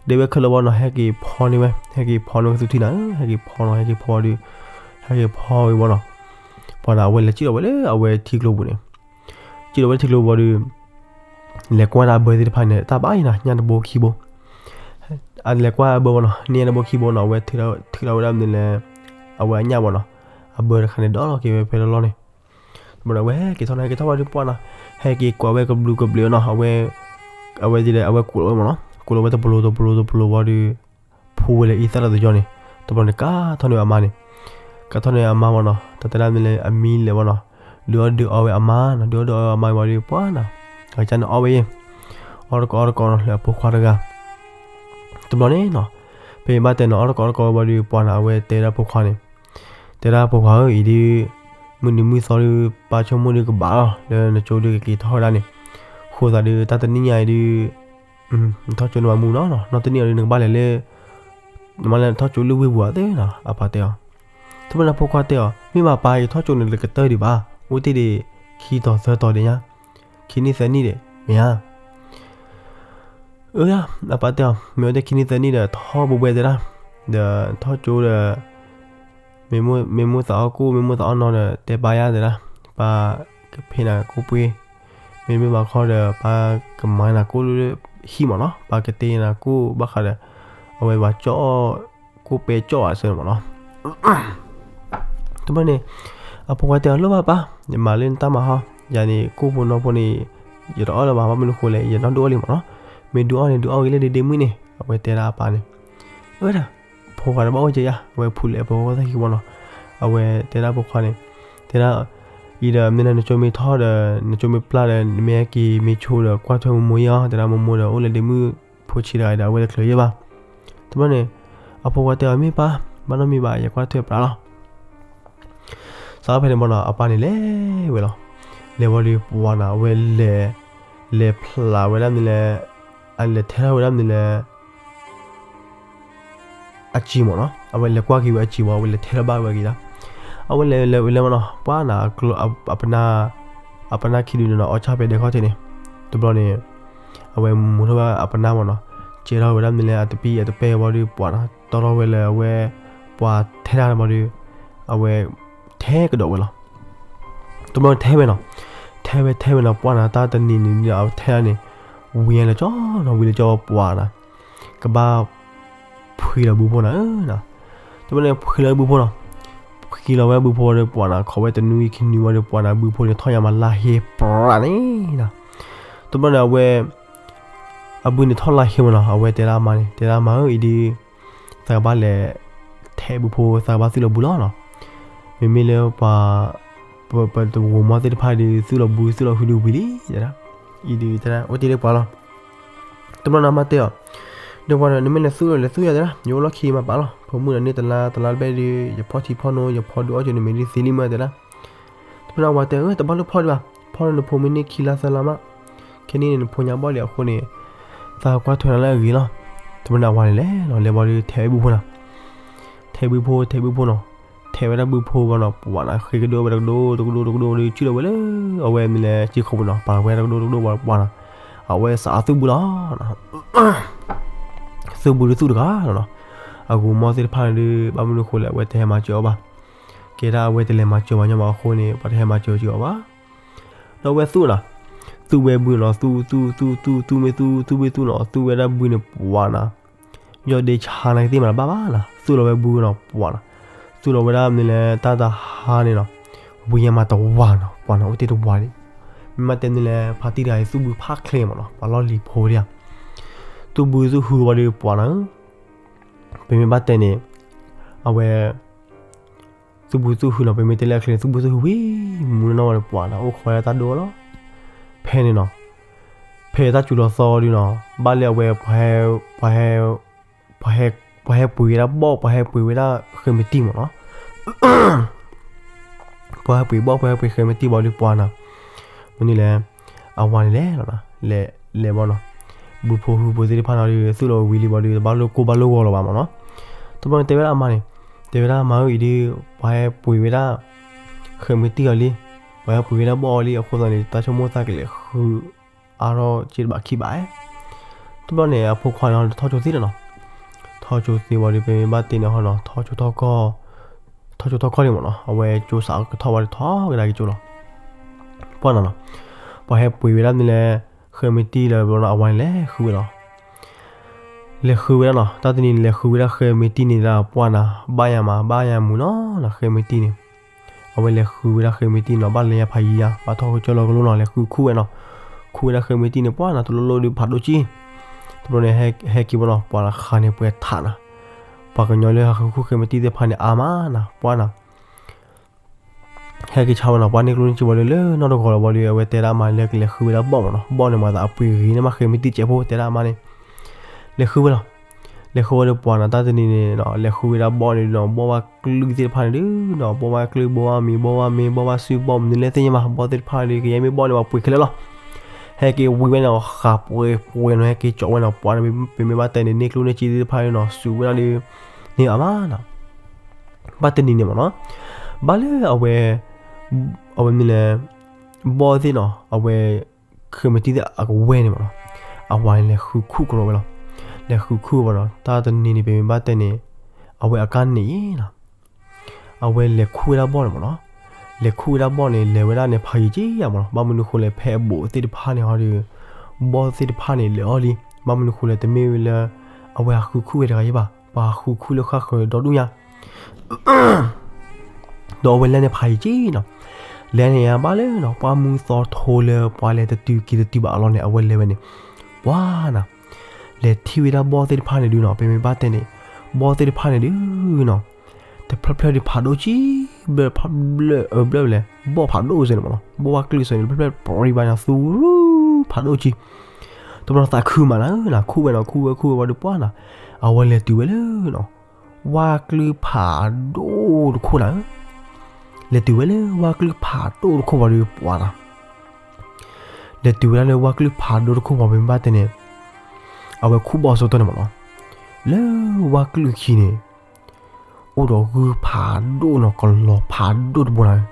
ဒဲးဝဲခဲလၢာ်ဝံၤနီၤ ဟဲက့ၤဖီန့ၢ်ဝဲ, ဟဲက့ၤဖီန့ၢ်ဝဲကသူထံနၤဧၢ ဟဲက့ၤဖီနီၤ ဟဲက့ၤဖီဝံၤဒီး, ဟဲက့ၤဖီဝံၤဝံၤနီၤ, ပှၤနီၤ အဝဲလဲၤစံၣ်လီၤဝဲလၢအဝဲထံကျိပူၤန့ၣ်, စံၣ်လီၤဝဲထံကျိပူၤဒီး, လဲၤကွၢ်ဒၣ်အဘၢသ့ၣ်တဖၣ်န့ၣ် တၢ်ဘၣ်အံၤနီၤ ညၣ်တဘိခံဘိ အလဲၤကွၢ်အဘၢဝံၤနီၤ န့ၢ်ညၣ်တဘိခံဘိနီၤ အဝဲထုးထီၣ်ဝဲဒၣ်မနုၤလဲၣ်, အဝဲအညၣ်ဝံၤနီၤ, အဘၢတခါန့ၣ်ဒီးလီၤက့ၤဝဲဖဲလီၢ်လီၢ်န့ၣ် တဘျီန့ၣ် အဝဲဟဲက့ၤထီၣ်န့ၣ် ဟဲက့ၤထီၣ်ဝံၤဒီးပှၢ်နီၤ, ဟဲက့ၤကွၢ်ဝဲကဘျုးကဘျၢနီၤ အဝဲ, အဝဲဒ်လဲၣ် အဝဲကူးလီၤဝဲမ့ၢ်နီၤ ကူးလီၤဝဲတပလိၤတပလိၤတပလိၤဝံၤဒီး, ဖှူဝဲလၢအံသၣ်လီၤတယီန့ၣ်, တဘျီန့ၣ် ကးထီၣ်န့ၢ်ဝဲအမါန့ၣ်, ကးထီၣ်န့ၢ်အမါမ့ၢ်နီၤ တၢ်တဲဒၣ်မနုၤလဲၣ် အမံလဲၣ်ဝံၤနီၤ, ဒုးအီၣ်ဒုးအီဝဲအမါနီၤ ဒုးအီၣ်ဒုးအီဝဲအမါဝံၤဒီးပှၢ်နီၤ, အကစၢ်န့ၣ်အီၣ်ဝဲယဲၢ်, အီၣ်တကိးအီၣ်တကိးနီၤ လၢအဖိခွါတဂၤ တဘျီန့ၣ်နီၤ, ဖဲအံၤဘၣ်တဲနီၤ အီၣ်တကိးအီၣ်တကိးဝံၤဒီးပှၢ်နီၤ အဝဲတဲဒၣ်ဖိခွါန့ၣ်, တဲဒၣ်ဖိခွါဧၢ အံၤဒုး, မုၢ်နံၤမုၢ်သီဒုး ပၢ်ဆိကမိၣ်ဒုးကဘၣ်လီၤ လၢနကၠိဒုးကက့ၤထီၣ်ဝဲဒၣ်န့ၣ်, အဃိသတးဒုး တၢ်တနံၣ်ညါအံၤဒုး, နထီၣ်ကၠိန့ၣ်မၤမူနီၤနီၤ နီၢ်တနံၣ်အံၤဒုး နကဘၣ်လဲၤလၢ နမၤလဲၤထီၣ်ကၠိလၢဝ့ၢ်ပူၤဧါသ့နီၤ အပၢ်တဲအီၤ, တဘျီန့ၣ်ဖိခွါတဲအီၤ မ့ၢ်ဘၣ်ပၢ် ယထီၣ်ကၠိန့ၣ်တကတၢၢ်ဒံးဘၣ် အိၣ်တ့ၢ်ဒံး, ခံသီသၢသီဒံးညါ, ခံနံၣ်သၢနံၣ်ဒံးမ့ၢ်ဧါ အၢ အပၢ်တဲအီၤ မ့ၢ်အိၣ်တ့ၢ်ခံနံၣ်သၢနံၣ်ဒီး ထီၣ်ဘှဲဘှဲတဲဒၣ်, ဒီးထီၣ်ကၠိဒီး, မ့ၢ်မိၣ်သးအီၣ်ကိၣ် မ့ၢ်မိၣ်သးအီၣ်နီၢ်ဒီး တဲပၢ်ယါတဲဒၣ်, ပၢ်ကဖံးနၤကိၣ်ပှ့ၤ, မ့တမ့ၢ်ဘၣ်ခီဒီး ပၢ်ကမၤနၤကိၣ်လၢဟံၣ်မ့ၢ်နီၤ ပၢ်ကတ့နၤကိၣ်ဘၣ်ဃးဒီး, အဝဲဘၣ်ကၠီၣ်, ကိၣ်ပဲကၠီၣ်အဆၢမ့ၢ်နီၤ တဘျီန့ၣ်, အဖိခွါတဲအီၤ လိၣ်ဘၣ်ပၢ်, ယမၤလၢနတၢ်မၤဟီ, ယၤန့ၣ် ကိၣ်ဖိနီၢ်ဖိန့ၣ်, ယတအီၣ်လၢၤဘၣ် ဘၣ်မနုၤဃိလဲၣ် ယနီၢ်ဒုးအီၣ်လံမ့ၢ်နီၤ, မ့ၢ်ဒုးအီၣ်န့ၣ် ဒုးအီၣ်ဂ့ၤလၢဒ့ဒ့မုၣ်န့ၣ် အဝဲတဲဒၣ်အပၢ်န့ၣ်, အဝဲဒၣ်, ဖိခွါန့ၣ်ဘၣ်အိၣ်က့ယါ အဝဲဖုးလဲၤအဖိခွါသၣ်ခံမ့ၢ်နီၤ, အဝဲတဲဒၣ်ဖိခွါန့ၣ်, တဲဒၣ်, အံၤဒီးမ့ၢ်လၢနကၠိမ့ၢ်ထီၣ်ဒီး နကၠိမ့ၢ်ပျၢ်ဒီး နမ့ၢ်ဟဲက့ၤမ့ၢ်ဆိဒီး ကွၢ်ထွဲမိၢ်မိၢ်ယဲအီၤ, တဲဒၣ်မိၢ်မိၢ်ဒီး အိၣ်လၢဒ့မုၣ်ဖိဆံးတဂၤဒီး အဝဲတချုးယဲၢ်ဘၣ်. တဘျီန့ၣ် အဖိခွါတဲအီၤ မ့ၢ်ပၢ်, ဘၣ်နီတမံၤဘၣ်, ယကွၢ်ထွဲပြးလီၤ. စးဖဲန့ၣ်ဘၣ်နီၤ အပၢ်န့ၣ်လဲၤဝဲလီၤ. လဲၤဝံၤဒီးပှၤနီၤ အဝဲလဲၤ, လဲၤဖျါဝဲဒၣ်မနုၤလဲၣ်, အလဲၤထဲထီၣ်ဝဲဒၣ်မနုၤလဲၣ် အစံာ်မ့ၢ်နီၤ, အဝဲလဲၤကွၢ်က့ၤဝဲအစံာ်ဝံၤ အဝဲလဲၤထဲထီၣ်ဘၣ်ဝဲက့ၤဒၣ်. အဝဲလဲၤလဲၤဝဲလဲၤမ့ၢ်နီၤ ပှၤနီၤ အပနၢ်, အပနၢ်ခံဒုန့ၣ်နီၤ အီၣ်ဆၣ်ဖဲဒဲခီၣ်ထံးန့ၣ်, တဘျီန့ၣ် အဝဲမူထီၣ်ဝဲအပနၢ်မ့ၢ်နီၤ, ကဲထီၣ်ဝဲဒၣ်မနုၤလဲၣ် အတပံၢ်အတပဲဝံၤဒီး ပှၤနီၤ တီထီၣ်ဝဲလၢအဝဲ ပှၤထဲတၢ်ဝံၤဒီး အဝဲ ထဲကဒီးဝဲလီၤ. တဘျီထဲဝဲနီၤ, ထဲဝဲထဲဝဲနီၤ ပှၤနီၤ တၢ်တနံၤန့ၣ် အထဲတၢ်န့ၣ် ဝံၤလၢကၠီနီၤ ဝံၤလၢကၠီပှၤနီၤ ကဘၣ်ဖှံလီၤဘုဖိနီၤ, တဘျီန့ၣ်ဖှံလီၤဘုဖိနီၤ, ဖှံလီၤဝဲဘုဖိဒီး ပှၤနီၤ ခိးဝဲတနွံခံနွံဝံၤဒီး ပှၤနီၤ ဘုဖိန့ၣ်ထီၣ်ညါမးလါဟ့ပြးန့ၣ်နီၤ. တဘျီန့ၣ် အဝဲ အဘုန့ၣ်ထီၣ်လါဟ့မ့ၢ်နီၤ အဝဲတဲဒၣ်အမါန့ၣ် တဲဒၣ်မါဧၢ အံၤဒုး သးကဘၣ်လဲၤထဲဘုဖိ သးကဘၣ်သူၣ်လီၤဘုလီၤနီၤ. မ့မ့ၢ်လၢပှၤ ပတဂိၤမီၢ်သ့ၣ်တဖၣ်ဒုး သူၣ်လီၤဘုသူၣ်လီၤဟုဒုးဝံၤလံ တဲဒၣ်. အံၤဒုးတဲဒၣ် အိၣ်တ့ၢ်လၢပှၤလီၤ. တဘျီနီၤ မါတဲအီၤ, ဒီးပှၤဒီး နမ့ၢ်လဲၤသူၣ်ဒီး လဲၤသူၣ်ယၤတဲဒၣ်, ယအိၣ်လီၢ်ခံမးပာ်လီၤ, ဖိမုၣ်ဒီးန့ၢ်တလါတလါတဘ့ၣ်ဒုး ယဖီၣ်ထံဖီၣ်နိ ယဖီဒုးအီၣ်ကၠိန့ၣ် မ့ၢ်ဒုးသ့လံမးတဲဒၣ်. တဘျီနီၤ အဝၤတဲအီၤ တဘၣ်လိၣ်ဖီၣ်ဒံးဘၣ်, ဖီၣ်လၢနဖိမ့ၢ်န့ၢ်ခံလါသၢလါမး, ခဲန့ၣ်န့ၣ် နဖိညါဘီၣ်လံအဃိန့ၣ် သးကွၢ်ထွဲနၤလၢအဂ့ၤလီၤ. တဘျီန့ၣ် အဝၤန့ၣ်လဲၤလီၤ လဲၤဘီဒီး ထဲဘုဖိနီၤ, ထဲဘုဖိ ထဲဘုဖိနီၤ, ထဲဝဲဒၣ်ဘုဖိဘၣ်နီၤ ပှၤနီၤ ဃ့ကဒိၣ်ဝဲတကဒိၣ်တကဒိၣ်တကဒိၣ်ဒီး ဆူၣ်လီၤဝဲလၢ အဝဲမ့ၢ်လဲၤစ့ၢ်ခိၣ်ပူၤနီၤ ပာ်ဝဲတကဒိၣ်တကဒိၣ်ဘၣ်ပှၤနီၤ, အဝဲစးသူၣ်ဘုလီၤ. သူၣ်ဘုဒုးသူၣ်တဂၤလီၤနီၤ, အဂိၤမီၢ်သ့ၣ်တဖၣ်န့ၣ်ဒုး ဘၣ်မနုၤဃိလဲၣ် အဝဲတဟဲမၤစၢၤအီၤဘၣ်, ကဲဒၣ်အဝဲတလဲၤမၤစၢၤပှၤညီမးအဃိန့ၣ် ပှၤတဟဲမၤစၢၤစ့ၢ်အီၤဘၣ်. ဒီးအဝဲသူၣ်နီၤ, သူၣ်ဝဲဘုနီၤ သူၣ်သူၣ်သူၣ်သူၣ်သူၣ်မ့ၢ်သူၣ် သူၣ်မ့ၢ်သူၣ်နီၤ သူၣ်ဝဲဒၣ်ဘုန့ၣ်ပှၤနီၤ, ယီၢ်ဒ့ဆါနာ်က့သ့ၣ်မးတဘၣ်ဘၣ်နီၤ သူၣ်လီၤဝဲဘုနီၤ ပှၤနီၤ, သူၣ်လီၤဝဲဒၣ်မနုၤလဲၣ် တၢ်တဟါန့ၣ်နီၤ, ဝံၤညါမးတဝၤနီၤ ပှၤနီၤ အိၣ်တ့ၢ်တဝၤလံ. မ့ၢ်မးတဲမနုၤလဲၣ် ဖါတံၢ်တဂၤအံၤ သူၣ်ဘုဖးချ့မးနီၤ ပှၤလီၢ်လံၤဖိဒံးဧါ, သူၣ်ဘုသူၣ်ဟုဝံၤဒီးပှၤနီၤ, ပမ့ၢ်ဘၣ်တဲန့ၣ် အဝဲ သူၣ်ဘုသူၣ်ဟုနီၤ ပမ့ၢ်တဲလၢအချ့န့ၣ် သူၣ်ဘုသူၣ်ဟုဝံၤ မူနီၢ်နီၢ်ဝဲဒီးပှၤနီၤ အိၣ်ခိးဝဲတၢ်ဒိၣ်လီၤ. ဖဲန့ၣ်နီၤ, ဖဲတၢ်စူၤလီၤသီဒုနီၤ ဘၣ်လၢအဝဲ ပှၤဟဲ ပှၤဟဲ ပှၤဟဲပှ့ၤဝဲဒၣ်ဘီၣ် ပှၤဟဲပှ့ၤဝဲဒၣ်ဃဲမ့ၢ်တံၢ်မးနီၤ ပှၤဟဲပှ့ၤဘီၣ် ပှၤဟဲပှ့ၤဃဲမ့ၢ်တံၢ်ဘၣ်ဒီးပှၤနီၤ, မနုၤလဲၣ်, အဝၤန့ၣ်လဲၤလီၤနီၤ, လဲၤ လဲၤဘီနီၤ, ဘုဖိဟုဖိသ့ၣ်တဖၣ်နီၤဒီး သူၣ်လီၤဝံၤလံဘၣ်ဒီး တဘၣ်လိၣ်ကိၢ်ဘၣ်လိၣ်ဂီၤလီၤဘၣ်မးနီၤ, တဘျီန့ၣ်တဲဝဲဒၣ်အမါန့ၣ်, တဲဝဲဒၣ်မါဧၢ အံၤဒုး ပှၤဟဲပှ့ၤဝဲဒၣ် ဃဲမ့ၢ်တံၢ်အီၤလံ, ပှၤဟဲပှ့ၤဝဲဒၣ်ဘီၣ်အီၤလံ အဃိသတးန့ၣ် တၢ်ဆိကမိၣ်သးကလဲၤဃု အါထီၣ်က့တဘးခံဘး, တဘျီန့ၣ် အဖိခွါန့ၣ်ထီၣ်ကၠိသ့လီၤနီၤ, ထီၣ်ကၠိသ့ဝံၤဒီး ပမ့ၢ်ဘၣ်တဲန့ၣ်ဟီနီၤ ထီၣ်ကၠိထီၣ်ကီၢ်, ထီၣ်ကၠိထီၣ်ကီၢ်န့ၣ်မးနီၤ အဝဲကၠိစးကထီၣ်ဝံၤဒီးထီၣ်ကဒါက့ၤကၠိလီၤ, ပှၤနီၤနီၤ, ပှၤဟဲပှ့ၤဝဲဒၣ်မနုၤလဲၣ်, ဃဲမ့ၢ်တံၢ်လၢဘျီနီၤ အဝၤန့ၣ်လဲၤဃုဝဲလီၤ လဲၤဃုဝဲဒၣ်နီၤ တၢ်တနံၤန့ၣ် လဲၤဃုဝဲဒၣ်ဃဲမ့ၢ်တံၢ်န့ၣ်ဒၣ်ပှၢ်နၤ, ဘၣ်ယၤမး ဘၣ်ယၤမုာ်နီၤနီၤ ဃဲမ့ၢ်တံၢ်န့ၣ်, အဝဲလဲၤဃုဝဲဒၣ်ဃဲမ့ၢ်တံၢ်နီၤ ဘၣ်လဲၤညါဖးယံၤယါ ဘၣ်ထီၣ်ကၠိလီၤကလိနီၤ လဲၤဃုခူၣ်ဝဲနီၤ, ခူၣ်ဝဲဒၣ်ဃဲမ့ၢ်တံၢ်န့ၣ် ပှၢ်နၤ တလိၣ်လိၣ်ဒုးဖးဒိၣ်ကံ, တဘျီန့ၣ် ဟဲက့ၤဝဲနီၤ ပှၢ်နၤ ခါန့ၣ်ပှဲၤထးနၤ, ပှၤကညီလၢဟးဃုခူၣ်ဃဲမ့ၢ်တံၢ်သ့ၣ်တဖၣ်န့ၣ် အါမးနၤ ပှၢ်နၤ ဟဲက့ၤဆါဝဲနီၤ ပှၤန့ၢ်ကျိၣ်န့ၢ်စ့ဝံၤဒီး လၢနီၢ်တဂီၤလီၤဝံၤဒီး အဝဲတဲဒၣ်မါလၢကလဲၤဃုဝဲဒၣ်ဘီၣ်မးနီၤ ဘီၣ်န့ၣ် မၤသးအပှ့ၤဂ့ၤန့ၢ်မးဃဲမ့ၢ်တံၢ်စဲးဖိ တဲဒၣ်မါန့ၣ်, လဲၤဃုဝဲလီၤ, လဲၤဃုဝဲဒီးပှၢ်နၤ တၢ်တနံၤန့ၣ်နီၤ လဲၤဃုဝဲဒၣ်ဘီၣ်န့ၣ်ဒီး ဘီၣ်ဝဲကလုၢ်သ့ၣ်တဖၣ်န့ၣ်ဒုးနီၤ ဘီၣ်ဝဲကလုၢ် ဘီၣ်ဝဲမ့ၤ ဘီၣ်ဝဲမ့ၤ ဘီၣ်ဝဲစု ဘီၣ်မနုၤလဲၣ်သ့ၣ်ညါမး ဘီၣ်သ့ၣ်တဖၣ်န့ၣ်ဒုး ကယဲၢ်မ့ၢ်ဘီၣ်န့ၣ် ပှၤပှ့ၤခဲလၢာ်လီၤ, ဟဲက့ၤဝံၤဝဲန့ၣ် ဃးပှဲၤပှဲၤနီၤ ဟဲက့ၤကၠီဝဲနီၤ ပှၢ်န့ၣ် ပမ့ၢ်ဘၣ်တဲန့ၣ် န့ၢ်ကျိၣ်န့ၢ်စ့သ့ၣ်တဖၣ်န့ၣ်နီၤ စူးဝဲဒၣ်ဒီး န့ၢ်အါမးနီၤ ဘၣ်တနံၤန့ၣ်မးနီၤ, ဘၣ်လၢအဝဲ အဝဲမနုၤလဲၣ်, ဘီၣ်သ့ၣ်နီၤ အဝဲ ဃဲမ့ၢ်တံၢ်သ့ၣ်အကဝဲၢ်န့ၣ်မးနီၤ, အဝၤန့ၣ်လဲၤဃုခူၣ်ကရီဝဲလီၤ, လဲၤဃုခူၣ်ဝဲနီၤ တၢ်တနံၤန့ၣ် ပမ့ၢ်ဘၣ်တဲန့ၣ် အဝဲအကါန့ၣ်နီၤ အဝဲလဲၤခူၣ်ဝဲဒၣ်ဘီၣ်န့ၣ်မးနီၤ, လဲၤခူၣ်ဝဲဒၣ်ဘီၣ်န့ၣ် လဲၤဝဲဒၣ်န့ၣ် ဖးယံၤက့ယါမးနီၤ, ဘၣ်မနုၤဃိလဲၣ် ဖဲအဘူးသ့ၣ်တဖၣ်န့ၣ်ဟီဒီး ဘီၣ်သ့ၣ်တဖၣ်န့ၣ် လဲၤအီၣ်လံ, ဘၣ်မနုၤဃိလဲၣ် တမ့ၢ်ဝဲလၢ အဝဲဟးဃုခူၣ်ဝဲတဂၤယဲဘၣ်, ပှၤဟးဃုခူၣ်လၢဃၣ်ဃၢၤဒီဒူၣ်ညါ ဒီးအဝဲလဲၤန့ၣ်ဖးယံၤက့နီၤ, လဲၤန့ၣ်ဘၣ်လၢနီၤ ပှၢ်မုၢ်သီထိလၢပှၤလဲၤတတုၤက့ၤတတုၤဘၣ်အလီၢ်န့ၣ် အဝဲလဲၤဝဲန့ၣ်, ပှၤနီၤ, လဲၤထံၣ်ဝဲဒၣ်ဘီၣ်သ့ၣ်တဖၣ်န့ၣ်ဒုးနီၤ ပမ့ၢ်ဘၣ်တဲန့ၣ်, ဘီၣ်သ့ၣ်တဖၣ်န့ၣ်ဒုးနီၤ, တဖျၢၣ်ဖျၢၣ်ဒုးဖးဒိၣ်ကံ, ဘျၢၣ်ဖးဘျၢၣ် ဘျၢၣ်လဲၣ် ဘီၣ်ဖးဒိၣ်စဲန့ၣ်မးနီၤ, ဘီၣ်ဝၣ်ကျုၢ်စဲန့ၣ် တဖျၢၣ်ဖျၢၣ် ပြံဘၣ်ညါသူရူ ဖးဒိၣ်ကံ. တဘျီန့ၣ်သးခုမးနၤ နၤ ခူၣ်ဝဲနီၤ, ခူၣ်ဝဲခူၣ်ဝဲဝံၤဒီးပှၢ်နၤ, အဝဲလဲၤတုၤဝဲလၢနီၤ ဝၣ်ကျုၢ်ဖးဒိၣ်တခိၣ်နၤဧၢ, လဲၤတုၤဝဲလၢဝၣ်ကျုၢ်ဖးဒိၣ်တခိၣ်ပှၤဒုးပှၢ်နၤ, လဲၤတုၤဝဲဒၣ်လၢဝၣ်ကျုၢ်ဖးဒိၣ်တခိၣ်ပှၤ မ့ၢ်ဘၣ်တဲန့ၣ်, အဝဲခူၣ်ဘီၣ်အဆၢကတီၢ်န့ၣ်မးနီၤ, လၢဝၣ်ကျုၢ်ခံန့ၣ် အိၣ်ဒီးဂုၢ်ဖးဒိၣ်နီၤ, ကလီၤဖးဒိၣ်တဘိနၤဧၢ.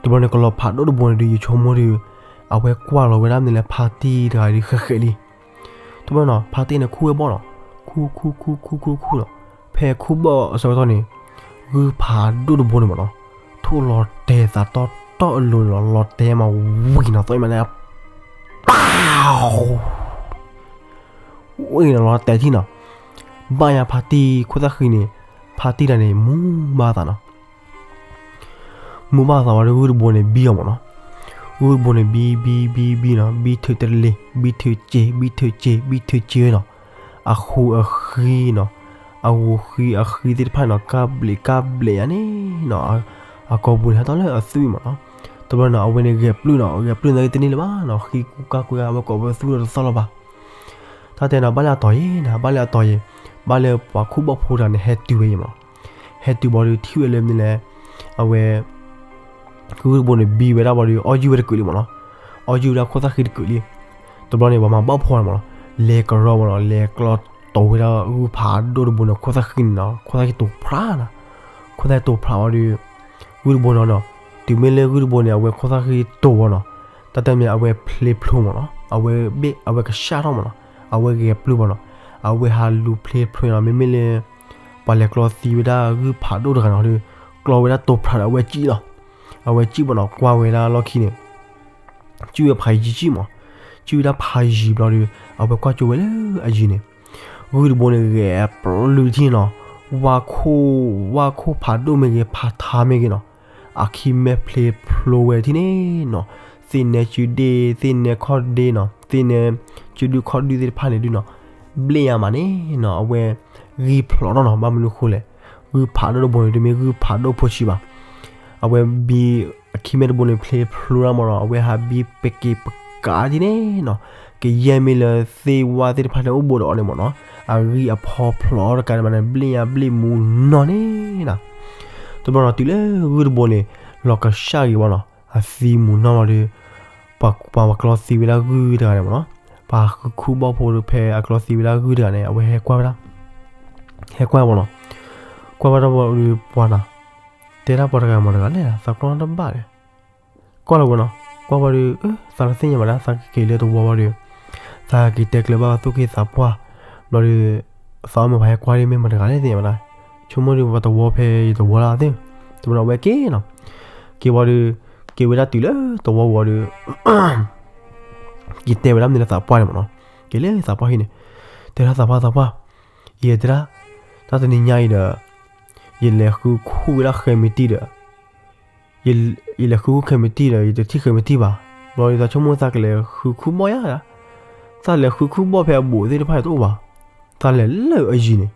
တဘျီန့ၣ် ကလီၤဖးဒိၣ်တဘိန့ၣ်ဒုး ယဆိကမိၣ်ဒီး အဝဲကွၢ်လီၤဝဲဒၣ်မနုၤလဲၣ် ဖါတံၢ်တဂၤဒီး ဃဲးဃဲးလံ. တဘျီနီၤ ဖါတံၢ်န့ၣ်ခူၣ်ဝဲဘီၣ်နီၤ, ခူၣ်ခူၣ်ခူၣ်ခူၣ်ခူၣ်ခူၣ်နီၤ, ဖဲခူၣ်ဘီၣ်အဆၢကတီၢ်န့ၣ် ဂုၢ်ဖးဒိၣ်တဘိန့ၣ်မးနီၤ, ထိၣ်လီၤတဲာ်သးတီတီအလိၤန့ၣ်လီၤ, လီၤတဲာ်မးဝံၤနီၤ, သီမးန့ၣ် ပၢ် ဝံၤနီၤ လီၤတဲာ်ထံၣ်နီၤ, ဘၣ်ယါဖါတံၢ်ခိၣ်သၣ်ဃံန့ၣ်, ဖါတံၢ်တဂၤန့ၣ် မူဘၣ်သးနီၤ. မူဘၣ်သးဝံၤဒီး ဂုၢ်တဘိန့ၣ်ဘံအီၤမးနီၤ. ဂုၢ်တဘိန့ၣ်ဘံဘံဘံဘံနီၤ, ဘံထုးတလ့ၤ, ဘံထုးစ့, ဘံထုးစ့, ဘံထုးစ့နီၤ, အဃူအဃံနီၤ, အဃူဃံအဃံသ့ၣ်တဖၣ်န့ၣ်နီၤ ကဘျံးကဘျဲးယါန့ၣ်နီၤ, အကိာ်ပူၤန့ၣ်ဟဲထီၣ်လၢအသွံၣ်မးနီၤ. တဘျီနီၤ အဝဲန့ၣ်ဂဲၤပျုၢ်နီၤ, ဂဲၤပျုၢ်သနာ်က့တန့ၢ်လၢၤဘၣ်နီၤ, ဃံကူကါကွံာ် အဝဲကိးဝဲသူၣ်လီၤတသီၣ်လီၤဘၣ်. တၢ်တဲနီၤ ဘၣ်လၢအတီၤအံၤနီၤ, ဘၣ်လၢအတီၤအံၤ, ဘၣ်လၢပှၤခူၣ်ဘီၣ်ဖိတဂၤန့ၣ် ဟဲတုၤဝဲအံၤမးနီၤ. ဟဲတုၤဘၣ်ဒီးထံၣ်ဝဲလၢမနုၤလဲၣ်, အဝဲ ဂုၢ်တဘိန့ၣ် ဘံဝဲဒၣ်ဘၣ်ဒီး အီၣ်ယုၢ်ဝဲတကုာ်လံမးနီၤ. အီၣ်ယုၢ်ဝဲဒၣ်ခိၣ်သၣ်ဃံတကုာ်လံ. တဘျီန့ၣ် ပှၤမၤဘီၣ်ဖိမးနီၤ, လဲၤကရီမးနီၤ, လဲၤကျီတိၤဝဲဒၣ်ဂုၢ်ဖးဒိၣ်တဘိန့ၣ် ခိၣ်သၣ်ဃံန့ၣ်နီၤ, ခိၣ်သၣ်ဃံတိၤဖျးနီၤ. ခိၣ်သၣ်ဃံတိၤဖျးဝံၤဒီး ဂုၢ်တဘိန့ၣ်နီၤ, တုၤမ့ၢ်လၢဂုၢ်တဘိန့ၣ် အဝဲခိၣ်သၣ်ဃံတိၤဝဲနီၤ, တၢ်တမံၤအဝဲဖျ့ဖျိမးနီၤ, အဝဲဘ့ၣ် အဝဲကစၢ်ထီၣ်မးနီၤ, အဝဲဂဲၤပျုၢ်ဘၣ်နီၤ, အဝဲဟးလူၤဖျ့ဖျိနီၤ, မ့မ့ၢ်လၢ ပှၤလဲၤကျီသံဝဲဒၣ်ဂုၢ်ဖးဒိၣ်တဂၤနီၤဒီး ကျီဝဲဒၣ်တိၤဖျးဒီးအဝဲကံၣ်လီၤ. အဝဲကံၣ်ဘၣ်နီၤ ကွၢ်ဝဲဒၣ်လီၢ်ခံန့ၣ် ကံၣ်ဝဲဖးယံၤကံၣ်မး, ကံၣ်ဝဲဒၣ်ဖးယံၤဘျီဒီး အဝဲကွၢ်ကၠိဝဲလၢအယံၤန့ၣ် ဂုၢ်တဘိန့ၣ်ဂဲၤပျုၢ်ထံၣ်နီၤ, ဝၣ်ခိၣ်, ဝၣ်ခိၣ်ဖးဒိၣ်မ့ၢ်ဂ့ၤ ဖးထါမ့ၢ်ဂ့ၤနီၤ, အခံမဲာ်ဖျ့ဖျိဝဲထံၣ်န့ၣ်နီၤ, သ့ၣ်နဲစုဒ့, သ့ၣ်နဲခီၣ်ဒ့နီၤ, သ့ၣ်နဲစုဒုခီၣ်ဒုသ့ၣ်တဖၣ်န့ၣ်ဒုနီၤ, ဘျ့ၣ်ယါမးန့ၣ်နီၤ, အဝဲဂံၢ်ဖျိးထီၣ်နီၤ, ဘၣ်မနုၤဃိလဲၣ်, ဂုၢ်ဖးဒိၣ်တဘိန့ၣ် တမ့ၢ်ဂုၢ်ဖးဒိၣ်ဖိဆံးဘၣ်. အဝဲဘံ အခံမဲာ်တဘိန့ၣ် ဖျ့ဖျိဒၣ်မးနီၤ, အဝဲဟးဘံပက့ၤပကးထံၣ်န့ၣ်နီၤ, ကယဲၢ်မ့ၢ်လၢသ့ၣ်ဝၣ်သ့ၣ်တဖၣ်န့ၣ်အိၣ်ဘူးဒီးအီၤန့ၣ်မးနီၤ, အဂံၢ်အဖီဖျိးတကးန့ၣ်မးန့ၣ် ဘျ့ၣ်ယါဘျ့ၣ်မူနီၢ်န့ၣ်နီၤ. တဘျီနီၤ တုၤလၢဂုၢ်တဘိန့ၣ် လီၤကစၢ်ဂ့ၤဝဲနီၤ, အသံမူနီၢ်ဝံၤဒီး ပှၤကျီသံဝဲဒၣ်ဂုၢ်တဂၤန့ၣ်မးနီၤ, ပှၤဃုခူၣ်ဘီၣ်ဖိဖဲအကျီသံဝဲဒၣ်ဂုၢ်တဂၤန့ၣ် အဝဲဟဲကွၢ်ဝဲဒၣ်, ဟဲကွၢ်ဝဲနီၤ, ကွၢ်ဝဲဒၣ်ဝံၤဒီးပှၤနီၤ, တဲဒၣ်ပှၤတဂၤမးတဂၤလဲၣ်, သးကျီတဘၣ်ဒီး ကွၢ်လီၤဝဲနီၤ, ကွၢ်ဝံၤဒီး သးတသ့ၣ်ညါဘၣ်ဒၣ် သးကက့ၤလၢသဝီဝံၤဒီး သးက့ၤတဲကျၢၤဘၣ်သူၣ်က့သးပှၢ်, ဘျီဒီး သးအီၣ်မ့ၢ်ပှၤဟဲကွၢ်ဒ်မ့ၢ်မတၤတဂၤလဲၣ်သ့ၣ်ညါဘၣ်ဒၣ်, ဆိကမိၣ်ဒီးပှၤသဝီဖဲယသဝီလၢသ့ၣ်, တဘျီဒီးအဝဲက့ၤနီၤ, က့ၤဝံၤဒီး က့ၤဝဲဒၣ်တုၤလၢသဝီဝံၤဒီး က့ၤတဲဝဲဒၣ်မနုၤလၢသးပှၢ်န့ၣ်မးနီၤ, က့ၤလၢသးပှၢ်ဟံၣ်န့ၣ်, တဲဒၣ်သးပှၢ် သးပှၢ်, ယတဲဒၣ်, တၢ်တနံၤညါအံၤဒီး ယလဲၤဃုခူၣ်ဝဲဒၣ်ဃဲမံၤတံၢ်ဒီး ယလဲၤဃုခူၣ်ဃဲမံၤတံၢ်ဒီး ယတထံၣ်ဃဲမံၤတံၢ်ဘၣ်, ဘျီဒီးသးဆိကမိၣ်သးကလဲၤဃုခူၣ်ဘီၣ်ယါဒၣ်, သးလဲၤဃုခူၣ်ဘီၣ်ဖဲအဘူးသ့ၣ်တဖၣ်တအိၣ်ဘၣ်, သးလဲၤလၢအယံၤန့ၣ်,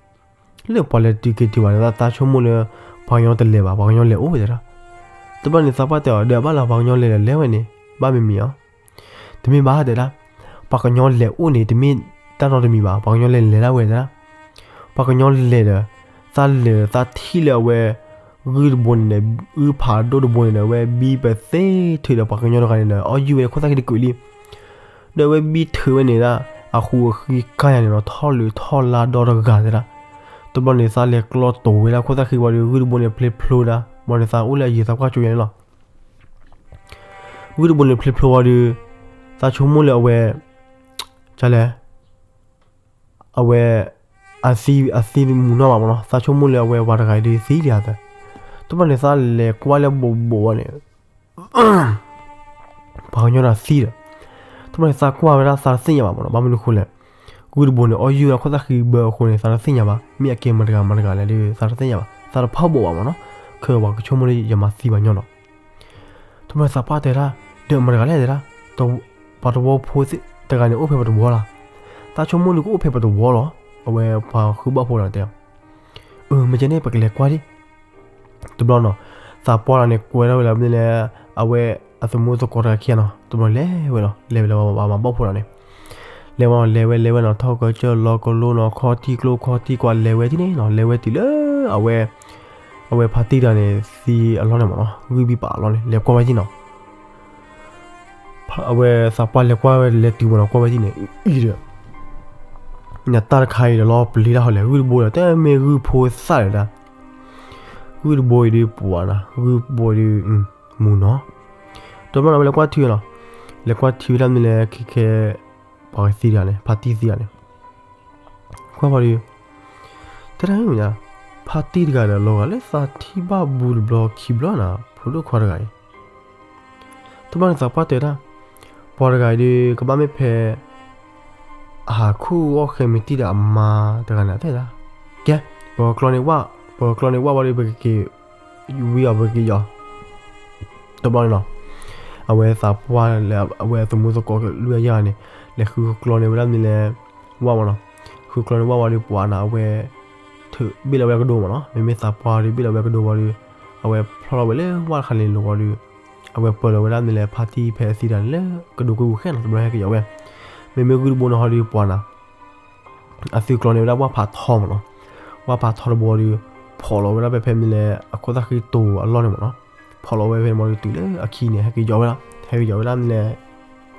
လၢပှၤလဲၤတုၤက့ၤတုၤဘၣ်န့ၣ် သးဆိကမိၣ်လၢ ပှၤကညီတလဲၤဘၣ် ပှၤကညီလဲၤအိၣ်တဲဒၣ်, တဘျီန့ၣ်သးပှၢ်တဲအီၤ ဒီးဘၣ်လၢပှၤကညီလဲၤဒီး လဲၤဝဲန့ၣ် ဘၣ်မ့ၢ်မံၤအီၤ တမ့ၢ်ဘၣ်တဲဒၣ်, ပှၤကညီလဲၤအိၣ်န့ၣ် တမ့ၢ်တၢ်နီတမံၤဘၣ် ပှၤကညီလဲၤလဲၤဒၣ်ဝဲတဲဒၣ်, ပှၤကညီလဲၤဒီး သးလဲၤသးထံၣ်လၢအဝဲ ဂုၢ်တဘိန့ၣ်ဒီး ဂုၢ်ဖးဒိၣ်တဘိန့ၣ်ဒီး အဝဲဘံပသ့ထုးဒီးပှၤကညီတဂၤန့ၣ်ဒီး အီၣ်ယုၢ်ဝဲခိၣ်သၣ်ခံတကုာ်လံ, ဒီးအဝဲဘံထုးဝဲန့ၣ်ဒၣ် အဃူအဃံကါယၤန့ၣ်ဒီး ထီၣ်လုးထီၣ်လါဒီတဂၤတဲဒၣ်, တဘျီန့ၣ်သးလဲၤကျီတိၤဝဲဒၣ်ခိၣ်သၣ်ခံဝံၤဒီး ဂုၢ်တဘိန့ၣ်ဖျ့ဖျိဒၣ်, ဘျီန့ၣ်သးအိၣ်လၢအယံၤသးကွၢ်ကၠိယဲန့ၣ်လီၤ. ဂုၢ်တဘိန့ၣ်ဖျ့ဖျိဝံၤဒီး သးဆိကမိၣ်လၢအဝဲ လဲၣ် အဝဲ အသံ အသံမူၤနီၢ်ဘၣ်မးနီၤ, သးဆိကမိၣ်လၢအဝဲပှၤတဂၤအံၤဒုးသံလံဧါသၢ, တဘျီန့ၣ်သးလဲၤကွၢ်လၢဘိးဘိးဝဲန့ၣ် ပှၤကညီတဂၤသံဒီး, တဘျီန့ၣ်သးကွၢ်ဝဲဒၣ်သးတသ့ၣ်ညါဘၣ်မးနီၤ, ဘၣ်မနုၤဃိလဲၣ်, ဂုၢ်တဘိန့ၣ် အီၣ်ယုၢ်ဝဲဒၣ်ခိၣ်သၣ်ဃံဘၢအဃိန့ၣ် သးတသ့ၣ်ညါဘၣ်, မ့ၢ်အကဲမတၤတဂၤမတၤတဂၤလဲၣ်ဒီး သးတသ့ၣ်ညါဘၣ်, သးတဖီၣ်ဘိးဘၣ်မးနီၤ, ခဲပှၤကဆိကမိၣ်လၢယမၤသံပှၤကညီနီၤ. တဘျီန့ၣ်သးပှၢ်တဲဒၣ်, ဒီးမတၤတဂၤလဲၣ်တဲဒၣ်, ပှၤသဝီဖိတဂၤန့ၣ်အိၣ်ဖဲပတဝီလီၤ, သးဆိကမိၣ်လၢကအိၣ်ဖဲပတဝီလီၤ, အဝဲပှၤဃုဘၣ်ဖိတဂၤန့ၣ်တဲအီၤ, အၢ မ့ၢ်ကဲန့ၣ် ပကလဲၤကွၢ်ဒံး တဘျီနီၤ, သးပှၢ်တဂၤန့ၣ် ကွဲထီၣ်ဝဲလၢမနုၤလဲၣ်, အဝဲအသမူသကိးတဂၤခံဂၤနီၤ, တဘျီလဲၤဝဲလီၤ, လဲၤဝဲလၢပှၤမၤဘီၣ်ဖိတဂၤန့ၣ်, လဲၤဝဲနီၤ, လဲၤဝဲလဲၤဝဲနီၤ, ထီၣ်ကစၢၢ်လီၤကလိနီၤ, ခီထံကျိခီထံကွၢ် လဲၤဝဲထံၣ်န့ၣ်နီၤ, လဲၤဝဲတုၤလၢအဝဲ, အဝဲဖါတံၢ်တဂၤန့ၣ် သံအလီၢ်န့ၣ်မ့ၢ်နီၤ, ဂုၢ်ဘံၣ်ပာ်အလီၢ်န့ၣ် လဲၤကွၢ်ဝဲထံၣ်နီၤ အဝဲသးပှၢ်လဲၤကွၢ်ဝဲလဲၤတုၤမ့ၢ်နီၤ, ကွၢ်ဝဲထံၣ်န့ၣ် အံၤဒီး နတၢ်တခါအံၤဒီးလီၤပျံၤတၢ်ဟီလဲၣ်, ဂုၢ်တဘိဒီး တမ့ၢ်ဂုၢ်ဖိသၣ်ဒီးဒၣ်, ဂုၢ်တဘိအံၤဒီးပှၤနီၤ, ဂုၢ်ဘိအံၤဒီး မူၤနီၤ, တဘျီနီၤ ဝဲလဲၤကွၢ်ထံဝဲနီၤ, လဲၤကွၢ်ထံဝဲဒၣ်မနုၤလဲၣ် ခဲခဲ ပှၤကသံတဂၤန့ၣ် ဖါတံၢ်သံတဂၤန့ၣ်, ကွၢ်ဝဲဒီး တဲဒၣ်မ့ၢ်ညါ, ဖါတံၢ်တဂၤဒီးလီၤဂာ်လၢသးထံၣ်ဘၣ်ဘူးတဘျီခံဘျီနီၤ, ဖိဒိၣ်ခွါတဂၤအံၤ တဘျီန့ၣ် သးပှၢ်တဲဒၣ်, ပှၤတဂၤအံၤဒီး ကဘၣ်မ့ၢ်ဖဲ အဟးခူၣ်အီၣ်ဃဲမ့ၢ်တံၢ်ဒီးအမါတဂၤန့ၣ် တဲဒၣ်, ကဲ, ပကကျီန့ၢ်ဝၣ်, ပကကျီန့ၢ်ဝၣ်ဝံၤဒီး ပကက့ၤဝံအီၤ ပကက့ၤယီၤ တဘျီန့ၣ်နီၤ, အဝဲသးပှၢ်လၢအဝဲအသမူသကိးလွံၢ်ဂၤယဲၢ်ဂၤန့ၣ် လဲၤဃုကျီန့ၢ်ဝဲဒၣ်မနုၤလဲၣ် ဝၣ်မ့ၢ်နီၤ, ဃုကျီန့ၢ်ဝၣ်ဝံၤဒီး ပှၤနီၤ အဝဲ ထုးဘ့ၣ်လီၤဝဲကဒိမ့ၢ်နီၤ, မ့မ့ၢ်သးပှၢ်ဒီးဘ့ၣ်လီၤဝဲကဒိဝံၤဒီး အဝဲဖျီၣ်လီၤဝဲလၢဝၣ်တခါန့ၣ်လိၤဝံၤဒီး အဝဲပၢၢ်လီၤဝဲဒၣ်မနုၤလဲၣ် ဖါတံၢ်ဖဲအသံတဂၤန့ၣ်လၢကဒိကွံာ်ဝူၤဃဲနီၤ, တဘျီဟဲက့ၤယီၤဝဲ, မ့မ့ၢ်ဂုၢ်တဘိန့ၣ်ဟီဒီးပှၤနီၤ အသုကျီန့ၢ်ဝဲဒၣ်ဝၣ်ဖးထီမ့ၢ်နီၤ, ဝၣ်ဖးထီတဘိဒီး ဖီၣ်လီၤဝဲဒၣ်ဖဲဖဲမနုၤလဲၣ် အခိၣ်သၣ်ဃံတိၤအလီၢ်န့ၣ်မ့ၢ်နီၤ, ဖီၣ်လီၤဝဲဖဲမ့ၢ်ဒီးတုၤလၢအခံန့ၣ် ဟဲက့ၤယီၤဝဲလီၤ, ဟဲက့ၤယီၤဝဲဒၣ်မနုၤလဲၣ်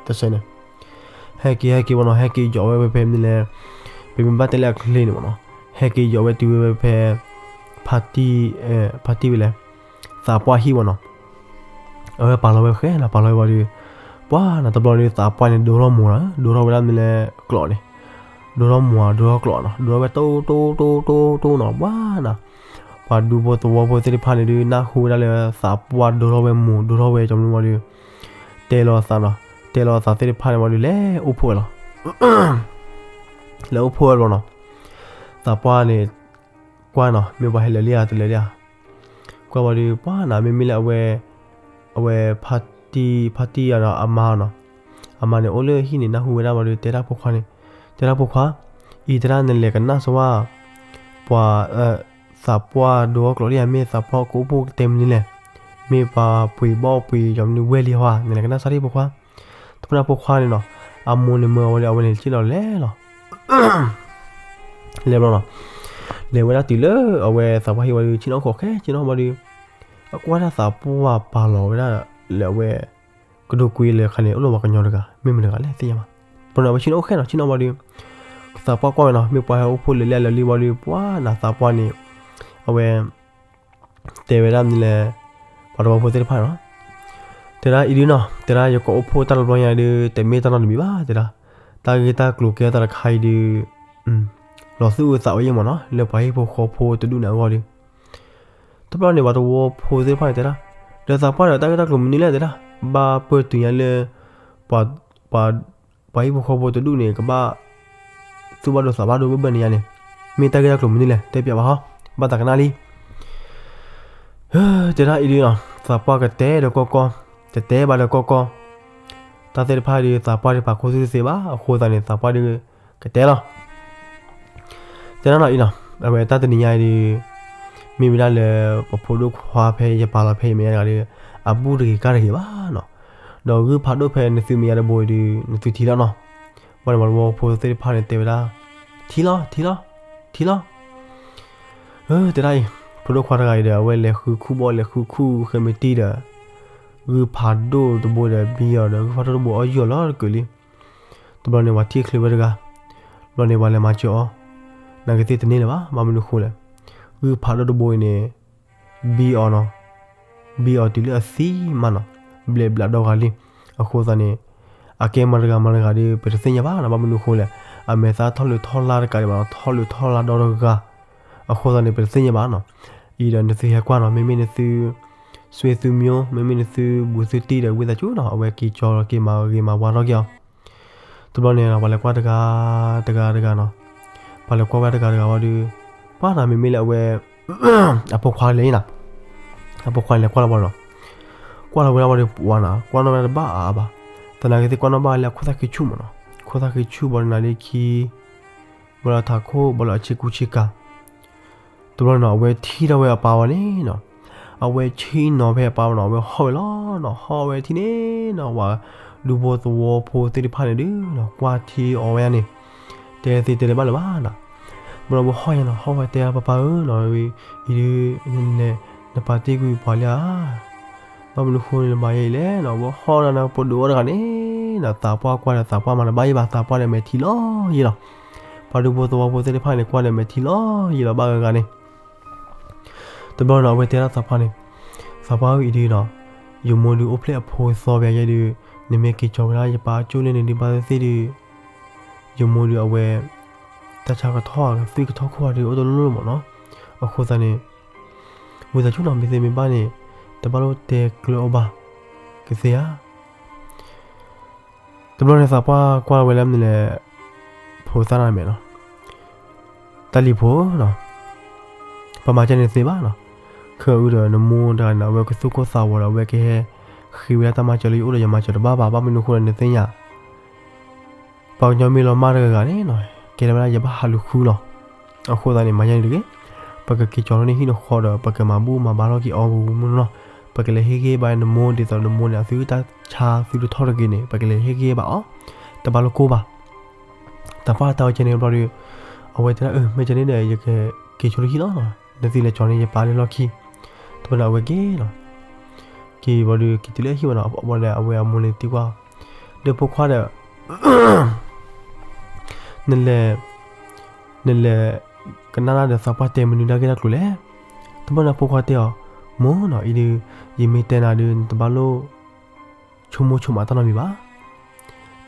တဆဲန့ၣ် ဟဲက့ၤဟဲက့ၤမ့ၢ်နီၤ, ဟဲက့ၤယီၤဝဲဖဲဖဲမနုၤလဲၣ်, ပမ့ၢ်ဘၣ်တဲလၢအချ့န့ၣ်မ့ၢ်နီၤ, ဟဲက့ၤယီၤဝဲတုၤဝဲဖဲ ဖါတံၢ်, ဖါတံၢ်ဝဲလဲၣ်, သးပှၢ်ဟံၣ်မ့ၢ်နီၤ, အဝဲပာ်လီၤဝဲဃဲနီၤ, ပာ်လီၤဝဲဝံၤဒီး ပှၤနီၤ တဘျီဒီး သးပှၢ်န့ၣ် ဒိထီၣ်မိၢ်နီၤ, ဒိထီၣ်ဝဲဒၣ်မနုၤလဲၣ်ကျိးန့ၣ်, ဒိထီၣ်မိၢ် ဒိထီၣ်ကျိးနီၤ, ဒိထီၣ်ဝဲတိတိတိတိတိနီၤ, ပှၤနီၤ ပှၤဒူဖိသဝီဖိသ့ၣ်တဖၣ်န့ၣ်ဒီး နၢ်ဟူဝဲဒၣ်လၢသးပှၢ်ဒိထီၣ်ဝဲမိၢ် ဒိထီၣ်ဝဲကၠီမနုၤဝံၤဒီး တဲလီၤအသးနီၤ, တဲလီၤအသးသ့ၣ်တဖၣ်န့ၣ်ဝံၤဒီး လဲၤအိၣ်ဖှိၣ်ဝဲလီၤ, လဲၤအိၣ်ဖှိၣ်ဝဲလီၤနီၤ, သးပှၢ်န့ၣ် ကွၢ်နီၤ မ့ၢ်ပှၤဟဲလၢာ်လံဧါ တလၢာ်လံဧါ, ကွၢ်ဝံၤဒီး ပှၤနီၤ မ့မ့ၢ်လၢအဝဲ, အဝဲဖါတံၢ်, ဖါတံၢ်ယၤဒီးအမါနီၤ, အမါန့ၣ်အိၣ်လၢဟံၣ်န့ၣ် နၢ်ဟူဝဲဒၣ်ဝံၤဒီး တဲဒၣ်ဖိခွါန့ၣ်, တဲဒၣ်ဖိခွါ, အံၤတဲဒၣ်နလဲၤကနၣ်စၢၤဝဲ ပှၤ, သးပှၢ်ဒိအီၣ်ကျိးလံဧါ မ့ၢ်သးပှၢ်ကအိၣ်ဖှိၣ်ကတဲမနုၤလဲၣ်, မ့ၢ်ပှၤပှ့ၤဘီၣ်ပှ့ၤယီၤမနုၤဝဲလံဧါ, နလဲၤကနၣ်စၢၤဒံးဖိခွါ, တဘျီန့ၣ်ဖိခွါန့ၣ်နီၤ, အမိၢ်န့ၣ်မၢအဝဲဒီး အဝဲန့ၣ်စံၣ်လီၤလဲၤလီၤ လဲၤဘျီနီၤ, လဲၤဝဲဒၣ်တုၤလၢအဝဲသးပှၢ်ဟံၣ်ဝံၤဒီး ဆ့ၣ်နီၤအိၣ်ခိးဃဲ ဆ့ၣ်နီၤအိၣ်ဘၣ်ဒီး, အကွၢ်ဒၣ်သးပှၢ်ပာ်လီၤဝဲဒၣ်လၢအဝဲ, ကဒိကွံာ်လၢခါန့ၣ် အိၣ်လၢပှၤကညီတဂၤ မ့ၢ်မတၤတဂၤလဲၣ်သ့ၣ်ညါဘၣ်, ပနီၤအဝဲဆ့ၣ်နီၤအိၣ်ဃဲနီၤ ဆ့ၣ်နီၤဘၣ်ဒီး, သးပှၢ်ကွၢ်ဝဲနီၤ မ့ၢ်ပှၤဟဲအိၣ်ဖှိၣ်လၢာ်လံလၢာ်လံဘၣ်ဒီး ပှၤနီၤသးပှၢ်န့ၣ်, အဝဲ တဲဝဲဒၣ်မနုၤလဲၣ်, ပှၤသဝီဖိသ့ၣ်တဖၣ်နီၤ, တဲဒၣ်အံၤဒုနီၤ တဲဒၣ်ယကအိၣ်ဖှိၣ်တၢ်တဘျီညါဒီး တမ့ၢ်တၢ်နီတမံၤဘၣ် တဲဒၣ်, တၢ်ဂ့ၢ်တၢ်ကျိၤကဲတၢ်တခါအံၤဒီး, လီၤသူၣ်အုးသးအုးယဲၢ်မးနီၤ လၢပှၤဟံၣ်ဖိဃီဖိတဒူၣ်န့ၣ်အဂီၢ်ဒီး, တဘျီန့ၣ် ပှၤသဝီဖိသ့ၣ်တဖၣ်န့ၣ်တဲဒၣ်, ဒီးသးပှၢ်ဒီးတၢ်ဂ့ၢ်တၢ်ကျိၤမနုၤလဲၣ်တဲဒၣ်, ဘၣ်ပၢၢ်တုၤညါလၢ, ပှၤ, ပှၤဟံၣ်ဖိဃီဖိတဒူၣ်န့ၣ် ကဘၣ်သူၣ်ဘၣ်ဒိသးဘၣ်ဒိဘၣ်ဘၣ်န့ၣ်ညါန့ၣ်, မ့ၢ်တၢ်ဂ့ၢ်တၢ်ကျိၤမနုၤလဲၣ် တဲပၠးဘၣ်ဟီ, ဘၣ်သးကနၣ်လံ တဲဒၣ်အံၤဒုနီၤ သးပှၢ်ကတဲဒီးကီၢ်ကီၢ်, ကတဲဘၣ်ဒီးကီၢ်ကီၢ်, တၢ်သ့ၣ်တဖၣ်ဒီး သးပှၢ်ဒီးပာ်ခူသူၣ်တသ့ဘၣ် အဃိသတးန့ၣ် သးပှၢ်ဒီးကတဲလီၤ. တဲဒၣ်နီၤအံၤနီၤ အဝဲတၢ်တနံၤညါအံၤဒီး မ့ၢ်ဝဲဒၣ်လၢ ပဖိဒိၣ်ခွါဖဲယပာ်လီၤဖဲယမဲာ်ညါတဂၤဒီး အဘူၣ်တဂ့ၤကၢ်တဂ့ၤဘၣ်နီၤ, ဒီးဂုၢ်ဖးဒိၣ်ဖဲနသုမဲာ်ညါတဘိအံၤဒီး နသုထံလီၤနီၤ, ဘၣ်န့ၣ်ပှၤသဝီဖိသ့ၣ်တဖၣ်န့ၣ်တဲဝဲဒၣ်, ထံလီၤ ထံလီၤ ထံလီၤ တဲဒၣ်အံၤ, ဖိဒိၣ်ခွါတဂၤအံၤဒီး အဝဲလဲၤဃုခူၣ်ဘီၣ်လဲၤဃုခူၣ်ဃဲမ့ၢ်တံၢ်ဒီး, ဂုၢ်ဖးဒိၣ်တဘိဒီးဘံအီၤဒီး ဂုၢ်ဖးဒိၣ်တဘိအီၣ်ယုၢ်အီၤလီၤတကၢးလံ. တဘျီန့ၣ် ပှၤထံၣ်ချုးဝဲတဂၤ, ဘျီန့ၣ်ပှၤလဲၤမၤစၢၤအီၤ, နာ်က့သ့ၣ်တန့ၢ်လၢၤဘၣ် ဘၣ်မနုၤဃိလဲၣ်, ဂုၢ်ဖးဒိၣ်တဘိအံၤန့ၣ် ဘံအီၤနီၤ, ဘံအီၤတုၤလၢအသံမးနီၤ, ဘျဲးဘျးဒီဂၤလံ. အဃိသတးန့ၣ် အကဲမတၤတဂၤမတၤတဂၤဒီး ပတသ့ၣ်ညါဘၣ်နီၤ, ဘၣ်မနုၤဃိလဲၣ်, အမဲာ်သၣ်ထီၣ်လုၢ်ထီၣ်လါတကးဒံးဘၣ်နီၤ, ထီၣ်လုၢ်ထီၣ်လါဒီတဂၤ, အဃိသတးန့ၣ် ပတသ့ၣ်ညါဘၣ်နီၤ. အံၤဒီးနသုဟဲကွၢ်နီၤ, မ့မ့ၢ်နသု ဆွေသုမျိုး, မ့မ့ၢ်နသုဘူးသုတံၢ်ဒီး ဝံသးစူၤနီၤ, အဝဲက့ၤကၠီက့ၤမၤဂ့ၤမၤဝါထီၣ်က့ၤအီၤ. တဘျီန့ၣ် ပှၤလဲၤကွၢ်တဂၤ, တဂၤတဂၤနီၤ, ပှၤလဲၤကွၢ်ဝဲတဂၤတဂၤဝံၤဒီး, ပှၤနီၤ မ့မ့ၢ်လၢအဝဲ အဖိခွါလဲၤအံၤနီၤ, အဖိခွါန့ၣ်လဲၤကွၢ်လီၤဝဲဒီး, ကွၢ်လီၤဝဲဒၣ်ဝံၤဒီး ပှၤနီၤ ကွၢ်နီၣ်ဝဲဒၣ်တဘၣ်အါအါဘၣ်, သနာ်က့သ့ၣ်ကွၢ်နီၣ်ဘၣ်လၢအခိၣ်သၣ်ဃံဆူၣ်မးနီၤ, ခိၣ်သၣ်ဃံဆူၣ်ဘၣ်ဒီးနၤလၢခံ, ဘၣ်ဒီးထးခိၣ်ဘၣ်ဒီးအဆ့ကူဆ့ကၤ တဘျီနီၤ အဝဲထံၣ်ထီၣ်ဝဲအပၢ်ဝဲန့ၣ်နီၤ, အဝဲဆ့ၣ်နီၤဖဲအပၢ်နီၤ အဝဲဟီၣ်ဝဲလီၤနီၤ, ဟီၣ်ဝဲထံၣ်န့ၣ်နီၤ ပှၤဒူဖိသဝီဖိသ့ၣ်တဖၣ်န့ၣ်ဒုးနီၤ ကွၢ်ထံအီၤဝဲန့ၣ် တဲသ့တဲလၢၤဘၣ်လၢၤဘၣ်နီၤ, ဘျီဝဲဟီၣ်ညါနီၤ ဟီၣ်ဝဲတဲလၢပၢ်ဧၢနီၤ, အံၤဒုး န နပာ်တ့ၢ်ကွံာ်ပှၤလံဧါ, ဘၣ်မနုၤဃိန့ၣ်နမၤယဲအံၤလဲၣ်နီၤ, ဝဲဟီၣ်ဒၣ်နပဒိၣ်အီၣ်တဂၤန့ၣ်နီၤ, သးပှၢ်ကွၢ်ဒီးသးပှၢ်မၤတဘၣ်ယဲဘၣ်, သးပှၢ်ဒီးမဲာ်ထံလီၤယဲလီၤ, ပှၤဒူဖိသဝီဖိသ့ၣ်တဖၣ်န့ၣ် ကွၢ်ဒီးမဲာ်ထံလီၤယဲလီၤဘၣ်ဂၤဂၤန့ၣ် တဘျီနီၤ အဝဲတဲဒၣ်သးပှၢ်န့ၣ်, သးပှၢ်ဧၢအံၤဒုးနီၤ, ယမိၢ်ဒုးအိၣ်ဖျဲၣ်အဖိသီပယဲဒုး, နမ့ၢ်က့ၤကၠီၤဝဲဒၣ်ယပၢ်အကၠိၣ်လၢန့ၣ်ဒုးဘၣ်သ့ၣ်သ့ၣ်ဒုး, ယမိၢ်ဒုးအဝဲ တၢ်ဆါကထီၣ် သွံၣ်ကထီၣ်ခိၣ်အီၤဒုး အိၣ်တလိၣ်လိၣ်မးနီၤ, အဃိသတးန့ၣ် ဝံသးစူၤနီၤ မ့ၢ်သ့မ့ၢ်ဘၣ်န့ၣ် တဘၣ်လိၣ်တဲကျၢၤအီၤဘၣ် ကသ့ဧါ. တဘျီန့ၣ်သးပှၢ်ကွၢ်ဝဲလၢမနုၤလဲၣ်, ဖိသၣ်နီၤမဲာ်နီၤ, တၢ်လံၤဖိနီၤ, ပမၤကဲန့ၣ်သ့ဘၣ်နီၤ, ခဲအံၤဒီးနမိၢ်တဂၤန့ၣ် အဝဲကသူၣ်ကိၢ်သးဂီၤဒီး အဝဲကဟဲဃ့ဝဲဒၣ်တၢ်မၤစၢၤလၢယအိၣ်ဒီးယမၤစၢၤတဘၣ်ဘၣ်, ဘၣ်မနုၤဃိလဲၣ်နသ့ၣ်ညါ ပှၤကညီမ့ၢ်လီၤမၢ်တဂၤဂၤန့ၣ်နီၤ, ကဲထီၣ်ဝဲဒၣ်ယဘၣ်ဟးလူၤဃုလီၤ. အဃိသတးန့ၣ် မၤယဲန့ၣ်တဂ့ၤ, ပကက့ၤကၠီၤလီၤန့ၣ်ဟံၣ်နဃီဒီး ပကမၤဘူၣ်မၤဘါထီၣ်က့ၤအီၤဂီၢ်မုၢ်နီၤ, ပကလဲၤဟ့ၣ်ဂံၢ်ဟ့ၣ်ဘါနမိၢ် ဒ်သိးနမိၢ်န့ၣ် အသုတၢ်ဆါသုတထီၣ်တဂ့ၤန့ၣ် ပကလဲၤဟ့ၣ်ဂံၢ်ဟ့ၣ်ဘါအီၤ, တဘၣ်လိၣ်ကိၢ်ဘၣ်. သးပှၢ်တဲအီၤကဲန့ၣ်ဘျီဒီး အဝဲတဲဒၣ်အၢ မ့ၢ်ကဲန့ၣ်ဒီး ယကက့ၤဆိလၢဟံၣ်လီၤနီၤ, နသုလဲၤကၠီၤန့ၢ်ယပၢ်လၢလီၢ်ခံ, တဘျီန့ၣ်အဝဲက့ၤလီၤ. က့ၤဘျီဒီး က့ၤတုၤလၢဟံၣ်ဘၣ်နီၤ, ဘျီဒီးအဝဲအမိၢ်န့ၣ်သံကွၢ်, ဒီးဖိခွါဒီး နလဲၤ နလဲၤကနၣ်တၢ်ဒီးသးပှၢ်တဲမနုၤတၢ်ဂ့ၢ်တၢ်ကျိၤလဲၣ်. တဘျီန့ၣ်ဖိခွါတဲအီၤ, မိၢ်နီၤ အံၤဒုး ယမ့ၢ်တဲနၤဒုး နတဘၣ်လိၣ် ဆိကမိၣ်ဆိကမးတၢ်နီတမံၤဘၣ်.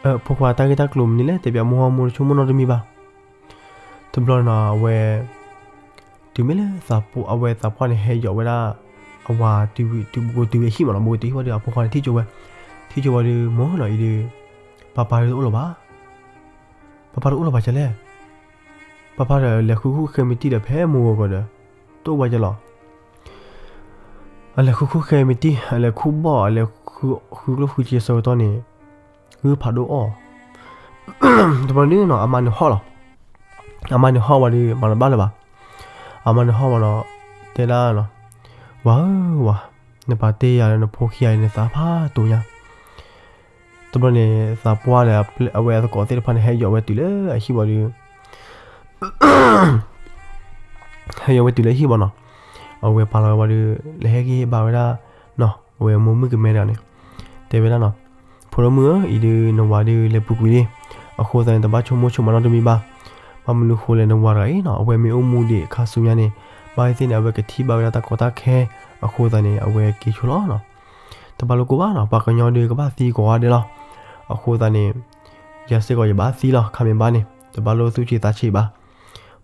အၢ ဖိခွါ တၢ်ဂ့ၢ်တၢ်ကျိၤမနုၤလဲၣ် တဲဘၣ်မိၢ်ဟီမိၢ် တဆိကမိၣ်နီတမံၤဘၣ်. တဘျီန့ၣ်နီၤ အဝဲ တုၤမ့ၢ်လၢသးပှၢ် အဝဲသးပှၢ်န့ၣ် ဟဲယိးဝဲဒၣ် အဝၤ ဘိးဘိးတုၤဝဲဟံၣ်မးနီၤ, ဘိးဘိးတုၤဟံၣ်ဝဲဒီး အဖိခွါန့ၣ်ထံၣ်ကၠိဝဲ, ထံၣ်ကၠိဝဲဒီး မိၢ်နီၤ အံၤဒုး ပၢ်ပၢ်ဒုးတအိၣ်လၢၤဘၣ်. ပၢ်ပၢ်တအိၣ်လၢၤဘၣ်ကလဲၣ်. ပၢ်ပၢ်ဒီးလဲၤဃုခူၣ်ဃဲမံၤတံၢ်ဒီး ဖဲမိၢ်ဂီၤကီးဒီး တအိၣ်ဘၣ်ကလဲၣ်. အလဲၤဃုခူၣ်ဃဲမံၤတံၢ် အလဲၤခူၣ်ဘီၣ် အလဲၤဃုကျိၣ်ဃုစ့ဆၢကတီၢ်န့ၣ် ဂုၢ်ဖးဒိၣ်အီၣ် တဘျီန့ၣ်နီၤ အမါန့ၣ်ဟီၣ်လီၤ. အမါန့ၣ်ဟီၣ်ဝဲဒီး မၤတဘၣ်လၢၤဘၣ်. အမါန့ၣ်ဟီၣ်ဝဲဒီး တဲဒၣ်နီၤ, ဝၤဧၢဝၤ, နပာ်တ့ၢ်ယၤလၢနဖိခံဂၤအံၤ နသးဖးတိၤညါ. တဘျီန့ၣ် သးပှၢ်ဒီး အဝဲအသကိးသ့ၣ်တဖၣ်န့ၣ် ဟဲယိးဝဲတုၤလၢအဟံၣ်ဝံၤဒီး ဟဲယိးဝဲတုၤလၢအဟံၣ်ဘၣ်နီၤ, အဝဲပာ်လီၤဝဲဒီး လဲၤဟ့ၣ်ဂံၢ်ဟ့ၣ်ဘါဝဲဒၣ်နီၤ, အဝဲမိၢ်မုၣ်ကမဲတဂၤန့ၣ် တဲဝဲဒၣ်နီၤ, ဖိဒိၣ်မုၣ်ဧၢ, အံၤဒုးနဝၤဒုးလဲၤပူၤကွံာ်လံ, အဃိသတးန့ၣ် တဘၣ်ဆိကမိၣ်ဆိကမးနီတမံၤဘၣ်. ဘၣ်မနုၤဃိလဲၣ် နဝၤတဂၤအံၤနီၤ အဝဲမ့ၢ်အိၣ်မူဒံးအခါဆူညါန့ၣ် ဘၣ်သ့ၣ်သ့ၣ်န့ၣ် အဝဲကထံၣ်ဘၣ်ဝဲဒၣ်တၢ်ကီတၢ်ခဲ, အဃိသတးန့ၣ် အဝဲက့ၤဆိလီၤနီၤ. တဘၣ်လိၣ်ကိၢ်ဘၣ်နီၤ, ပှၤကညီဒုးကဘၣ်သံကိးဂၤဒဲးလီၤ. အဃိသတးန့ၣ် ယၤစ့ၢ်ကီးယဘၣ်သံလီၤ, ခါမ့ၢ်ဘၣ်န့ၣ် တဘၣ်လိၣ်သူၣ်ဆံးသးဆံးဘၣ်.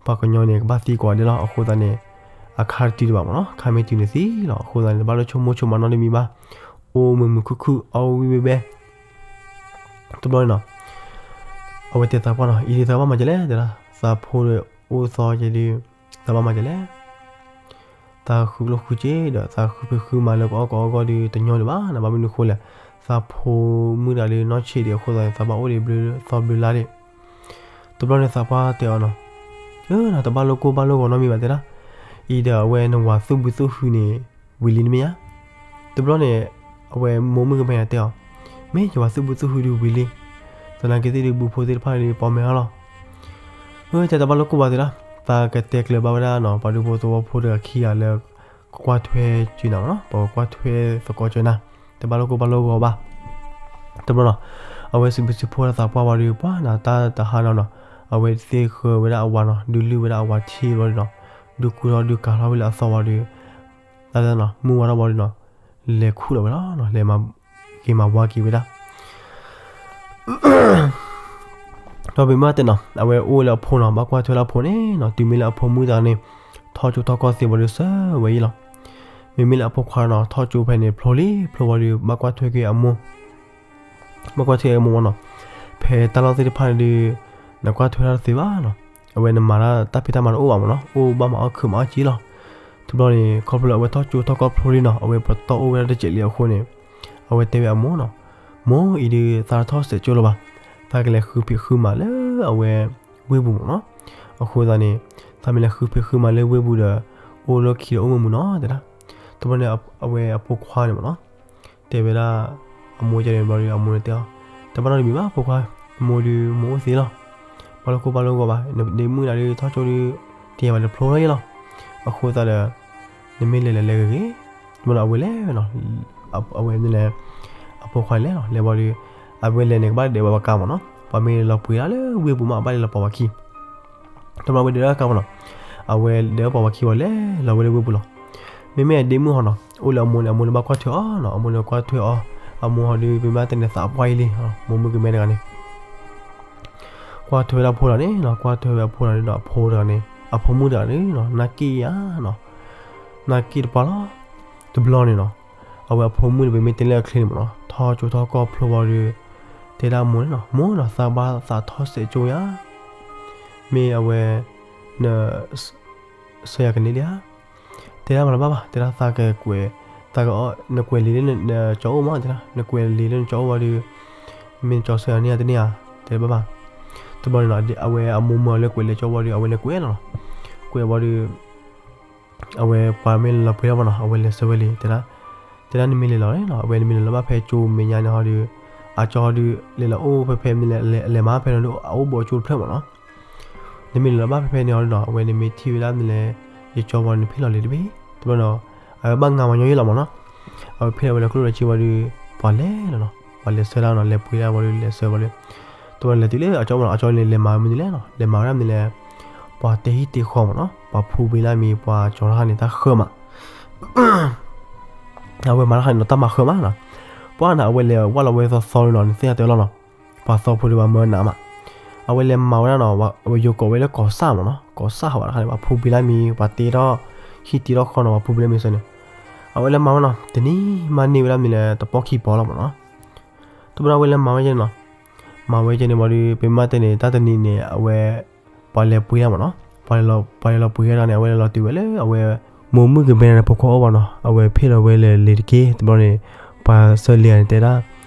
ပှၤကညီန့ၣ် ကဘၣ်သံကိးဂၤဒဲးလီၤ. အဃိသတးန့ၣ် အခါတတုၤတဘၣ်မးနီၤ, ခါမ့ၢ်တုၤန့ၣ်သံလီၤ. အဃိသတးန့ၣ် တဘၣ်လိၣ်ဆိကမိၣ်ဆိကမးနီတမံၤဘၣ်. အိၣ်မုာ်မုာ်ခုၣ်ခုၣ် အီၣ်ဝံၣ်ဝံၣ်ဘဲ တဘျီန့ၣ်နီၤ အဝဲတဲသးပှၢ်နီၤ, အံၤဒုးသးဘၣ်မၤဒ်လဲၣ်, တဲဒၣ် သးဖိဒီးအိၣ်သီက့ၤဒုး သးဘၣ်မၤဒ်လဲၣ်. သးဃုကျိၣ်ဃုစ့ဒီး သးဃုဖံးဃုမၤလၢကအီၣ်ကအီဂီၢ်ဒုး တညီလၢၤဘၣ်နီၤ, ဘၣ်မနုၤဃိလဲၣ်, သးဖိမုၣ်တဂၤလၢနီၢ်ဆံးဒံးအဃိသတးန့ၣ် သးဘၣ်အိၣ်ဒံးဘျုးသီဘျုးလါဒံး. တဘျီန့ၣ်သးပှၢ်တဲအီၤနီၤ, အၢ တဘၣ်လိၣ်ကိၢ်ဘၣ်လိၣ်ဂီၤနီတမံၤဘၣ်တဲဒၣ်, အံၤဒီးအဝဲနဝၤသူၣ်ဘုသူၣ်ဟုန့ၣ် ဝံၤလံတမ့ၢ်ဧါ. တဘျီန့ၣ် အဝဲမိၢ်မုၣ်ကမဲတဲအီၤ, မ့ၢ်ယဝၤသူၣ်ဘုသူၣ်ဟုဒုးဝံၤလံ, သနာ်က့သ့ၣ်ဒုး ဘုဖိသ့ၣ်တဖၣ်န့ၣ်ဒုး ပိာ်မဲာ်အါလီၤ. အၢ တဲတဘၣ်လိၣ်ကိၢ်ဘၣ်တဲဒၣ်, သးကတဲကျၢၤဘၣ်ဝဲဒၣ်နီၤ ပှၤဒူဖိသဝီဖိတဂၤခံဂၤလၢ ကကွၢ်ထွဲစၢၤနၤမးနီၤ, ပကကွၢ်ထွဲသကိးစၢၤနၤ, တဘၣ်လိၣ်ကိၢ်ဘၣ်လိၣ်ဂီၤဘၣ်. တဘျီနီၤ အဝဲစံးဘျုးစံးဖှိၣ်ဒၣ်သးပှၢ်ဝံၤဒီး ပှၤနၤတၢ်တဟါလီၤနီၤ, အဝဲသ့ၣ်ဃၢဝဲဒၣ်အဝၤနီၤ, ဒုးလုၢ်ဝဲဒၣ်အဝၤထံဘျီဒီးနီၤ, ဒုးကူထီၣ်ဒုးကၤထီၣ်ဝံၤလၢအသီဝံၤဒီး တၢ်နီၤ မုၢ်ဝါထီၣ်ဘျီဒီးနီၤ, လဲၤခူၣ်လီၤဝဲလီၤနီၤ, လဲၤမၤက့ၤမၤဝါက့ၤဝဲဒၣ် ဒီးပမ့ၢ်တဲနီၤ အဝဲအိၣ်လၢအဖိနီၤ, ဘၣ်ကွၢ်ထွဲလၢအဖိန့ၣ်နီၤ, တုၤမ့ၢ်လၢအဖိမုၣ်တဂၤန့ၣ် ထီၣ်ကၠိထီၣ်ကီၢ်သ့ဘျီဒီး စၢၤဝဲအံၤလီၤ. မ့မ့ၢ်လၢအဖိခွါနီၤ ထီၣ်ကၠိဖဲန့ၣ် ဖျိလံ ဖျိဝံၤဒီး ဘၣ်ကွၢ်ထွဲက့ၤအမိၢ် ဘၣ်ကွၢ်ထွဲအမိၢ်မးနီၤ, ဖဲတၢ်လီၢ်သ့ၣ်တဖၣ်န့ၣ်ဒီး နကွၢ်ထွဲတၢ်တသ့ဘၣ်နီၤ, အဝဲနမၤတၢ်တၢ်ဖံးတၢ်မၤတအိၣ်ဘၣ်မးနီၤ, အိၣ်ဘၣ်မၤအီၣ်ခုးမၤအီၣ်က့လီၤ. တဘျီန့ၣ် ခီဖျိလၢအဝဲထီၣ်ကၠိထီၣ်ကီၢ်ဖျိလံနီၤ, အဝဲပတီၢ်အိၣ်ဝဲဒၣ်တစဲးလံအဃိန့ၣ်, အဝဲတဲဝဲအမိၢ်နီၤ, မိၢ်အံၤဒီး သးတထီၣ်စဲးကၠိလၢၤဘၣ်, သးကလဲၤဃုဖံးဃုမၤလၢအဝဲဝ့ၢ်ပူၤမးနီၤ, အဃိသတးန့ၣ် သးမ့ၢ်လဲၤဃုဖံးဃုမၤလၢဝ့ၢ်ပူၤဒီး အိၣ်လၢခံဒီးအိၣ်မုာ်မုာ်နီၤ တဲဒၣ်. တဘျီန့ၣ် အဝဲအဖိခွါန့ၣ်မ့ၢ်နီၤ, တဲဝဲဒၣ် အမိၢ်ကန့ၣ်ဘျီဒီး အမိၢ်န့ၣ်တဲအီၤ, တဘၣ်နီတမံၤဘၣ် ဖိခွါ, မိၢ်ဒီးမိၢ်အိၣ်သ့လီၤ, ပှၤလၢခိပှၤလၢဂီၤဘၣ်, နဒ့မုၣ်ဒၣ်ဒီး ထီၣ်ကၠိဒီး တယံာ်ဘၣ်တဖျိလီၤယဲလီၤ, အဃိသတးဒီး နမ့ၢ်လဲၤလဲၤလဲၤဂ့ၤဂ့ၤ, တဘျီန့ၣ် အဝဲလဲၤဝဲနီၤ, အဝဲမ့ၢ်လဲၤ အဖိခွါန့ၣ်လဲၤလီၤ, လဲၤဘျီဒီး အဝဲလဲၤန့ၣ် ကဘၣ်ဒဲးဘၣ်ပှၤကါမ့ၢ်နီၤ, ပှၤမ့ၢ်လီၤပှ့ၤဒၣ်လၢဝ့ၢ်ပူၤမး အဘၣ်လဲၤလီၤပိာ်ပှၤခံ တဘျီဝဲဒၣ်ပှၤကါမ့ၢ်နီၤ, အဝဲဒၣ်ပှၤဝၤခံဝဲလဲၤလီၤဝဲလၢဝ့ၢ်ပူၤလီၤ, မ့မ့ၢ်အဒ့မုၣ်ဟီနီၤ အိၣ်လၢအမိၢ်န့ၣ် အမိၢ်န့ၣ်ဘၣ်ကွၢ်ထွဲအီၤနီၤ, အမိၢ်န့ၣ်ကွၢ်ထွဲအီၤ, အမိၢ်ဟီဒီး ပမ့ၢ်တဲန့ၣ်သးပှၢ်အံၤလံ, မိၢ်မုၣ်ကမဲတဂၤန့ၣ် ကွၢ်ထွဲဝဲဒၣ်အဖိလီၤန့ၣ်နီၤ, ကွၢ်ထွဲဝဲအဖိလီၤန့ၣ်ဒီး အဖိတဂၤန့ၣ် အဖိမုၣ်တဂၤန့ၣ်နီၤ နၢ်က့ၣ်ယါနီၤ, နၢ်က့ၣ်တပှၢ်လီၤ, တဘျီန့ၣ်နီၤ, အဝဲအဖိမုၣ်န့ၣ် ပမ့ၢ်တဲလၢအချ့န့ၣ်မ့ၢ်နီၤ ထီၣ်ကၠိထီၣ်ကီၢ်ဖျိဘၣ်ဒီး တဲဒၣ်မိၢ်န့ၣ်နီၤ, မိၢ်နီၤ သးဘၣ်သးထီၣ်စဲးကၠိယါ, မ့ၢ်အဝဲ န ဆၢယၤကန့ၢ်ဒံးဧါ, တဲဒၣ်မၤတဘၣ်ဘၣ်, တဲဒၣ်သးကကွဲး, သးက နကွဲးလံာ်လၢနကၠီအိၣ်မး တဲဒၣ် နကွဲးလံာ်လၢနကၠီအိၣ်ဘၣ်ဒီး မ့ၢ်နကၠီဆၢယၤန့ၢ်ဧါတန့ၢ်ဧါ, တဲဘၣ်ဘၣ်, တဘျီန့ၣ်နီၤ အဝဲအမိၢ်မၢအီၤလၢကွဲးလံာ်ကၠီဘၣ်ဒီး အဝဲလဲၤကွဲးလီၤနီၤ, ကွဲးဘၣ်ဒီး အဝဲပှၤမ့ၢ်လဲၤလီၤပှ့ၤဒၣ်မ့ၢ်နီၤ အဝဲလဲၤဆှၢဝဲလံာ် တဲဒၣ်, တဲဒၣ်နမ့ၢ်လဲၤလီၤန့ၣ်နီၤ အဝဲနမ့ၢ်လဲၤလီၤဘၣ်ဖဲကၠိမဲာ်ညါန့ၣ်ဟီဒီး အကၠီဒီး လဲၤလီၤအိၣ်ဖဲဖဲမ့ၢ်လဲၤမၤဖဲန့ၣ်ဒီး အအိၣ်ဘူးကၠိတဖျၢၣ်မ့ၢ်နီၤ နမ့ၢ်လဲၤလီၤဘၣ်ဖဲဖဲန့ၣ်ဟီဒီးနီၤ အဝဲနမ့ၢ်ထံၣ်ဝဲဒၣ်မ့ၢ်လဲၣ် ယကၠီဝံၤနဖ့ၣ်လီၤလံာ်တဘ့ၣ်, တဘျီဒီး အဝဲဘၣ်ငါမၤညီယဲလီၤမ့ၢ်နီၤ, အဝဲဖ့ၣ်လီၤဝဲလၢကျိၣ်လၢစ့ဝံၤဒီး ပှၤလဲၤလီၤနီၤ ပှၤလဲၤဆှၢဒၣ်နီၤ လဲၤပှ့ၤဒၣ်ဝံၤဒီး လဲၤဆှၢဝံၤဒီး တဘျီန့ၣ်လဲၤတုၤလၢအကၠီမ့ၢ်နီၤ အကၠီန့ၣ်လဲၤမၤဝဲမနုၤလဲၣ်နီၤ လဲၤမၤဝဲဒၣ်မနုၤလဲၣ်, ပှၤတ့ဟံၣ်တ့ဃီမ့ၢ်နီၤ ပှၤဖူဘ့လၢမံၤ ပှၤကၠီတခါန့ၣ် တၢ်ဃၢမး အဝဲမၤတၢ်ခါန့ၣ်နီၤ တၢ်မၤဃၢမးနီၤ, ပှၤန့ၣ် အဝဲလဲၤဝဲလီၤဝဲသီသီလံနီၤ နသ့ၣ်ညါတဲလီၤနီၤ, ပှၤသီဖိဒီးပှၤမၢနးမး, အဝဲလဲၤမၤဝဲဒၣ်နီၤ အဝဲယိၤကိးဝဲလၢကီၢ်ဆၣ်မ့ၢ်နီၤ ကီၢ်ဆၣ်ဟးဝဲတခါန့ၣ် ပှၤဖူဘ့လၢမံၤ ပှၤတ့ထီၣ် ဟံၣ်တ့ထီၣ်ဃီနီၤ ပှၤဖူဘ့လၢမံၤဆၢန့ၣ်, အဝဲလဲၤမၤဝဲနီၤ တနံၤမးန့ၢ်ဝဲဒၣ်မံၤလဲၣ် တပီၢ်ခံပီၢ်လီၤမ့ၢ်နီၤ, တဘျီအဝဲလဲၤမၤဝဲကဲန့ၣ်နီၤ, မၤဝဲကဲန့ၣ်ဝံၤဒီး ပမ့ၢ်တဲန့ၣ် တၢ်တနံၤန့ၣ် အဝဲ ပှၤလဲၤပှ့ၤဒၣ်မ့ၢ်နီၤ, ပှၤလဲၤလီၤပှ့ၤဒၣ်န့ၣ် အဝဲလဲၤလီၤတုၤဝဲလၢအဝဲ မိၢ်မုၣ်ကမဲန့ၣ် ဖိခွါအိၣ်ဘၣ်နီၤ, အဝဲဖ့ၣ်လီၤဝဲလၢလံာ်တက့ၢ် တဘျီန့ၣ် ပှၤဆှၢလံာ်ဂၤန့ၣ်တဲဒၣ်,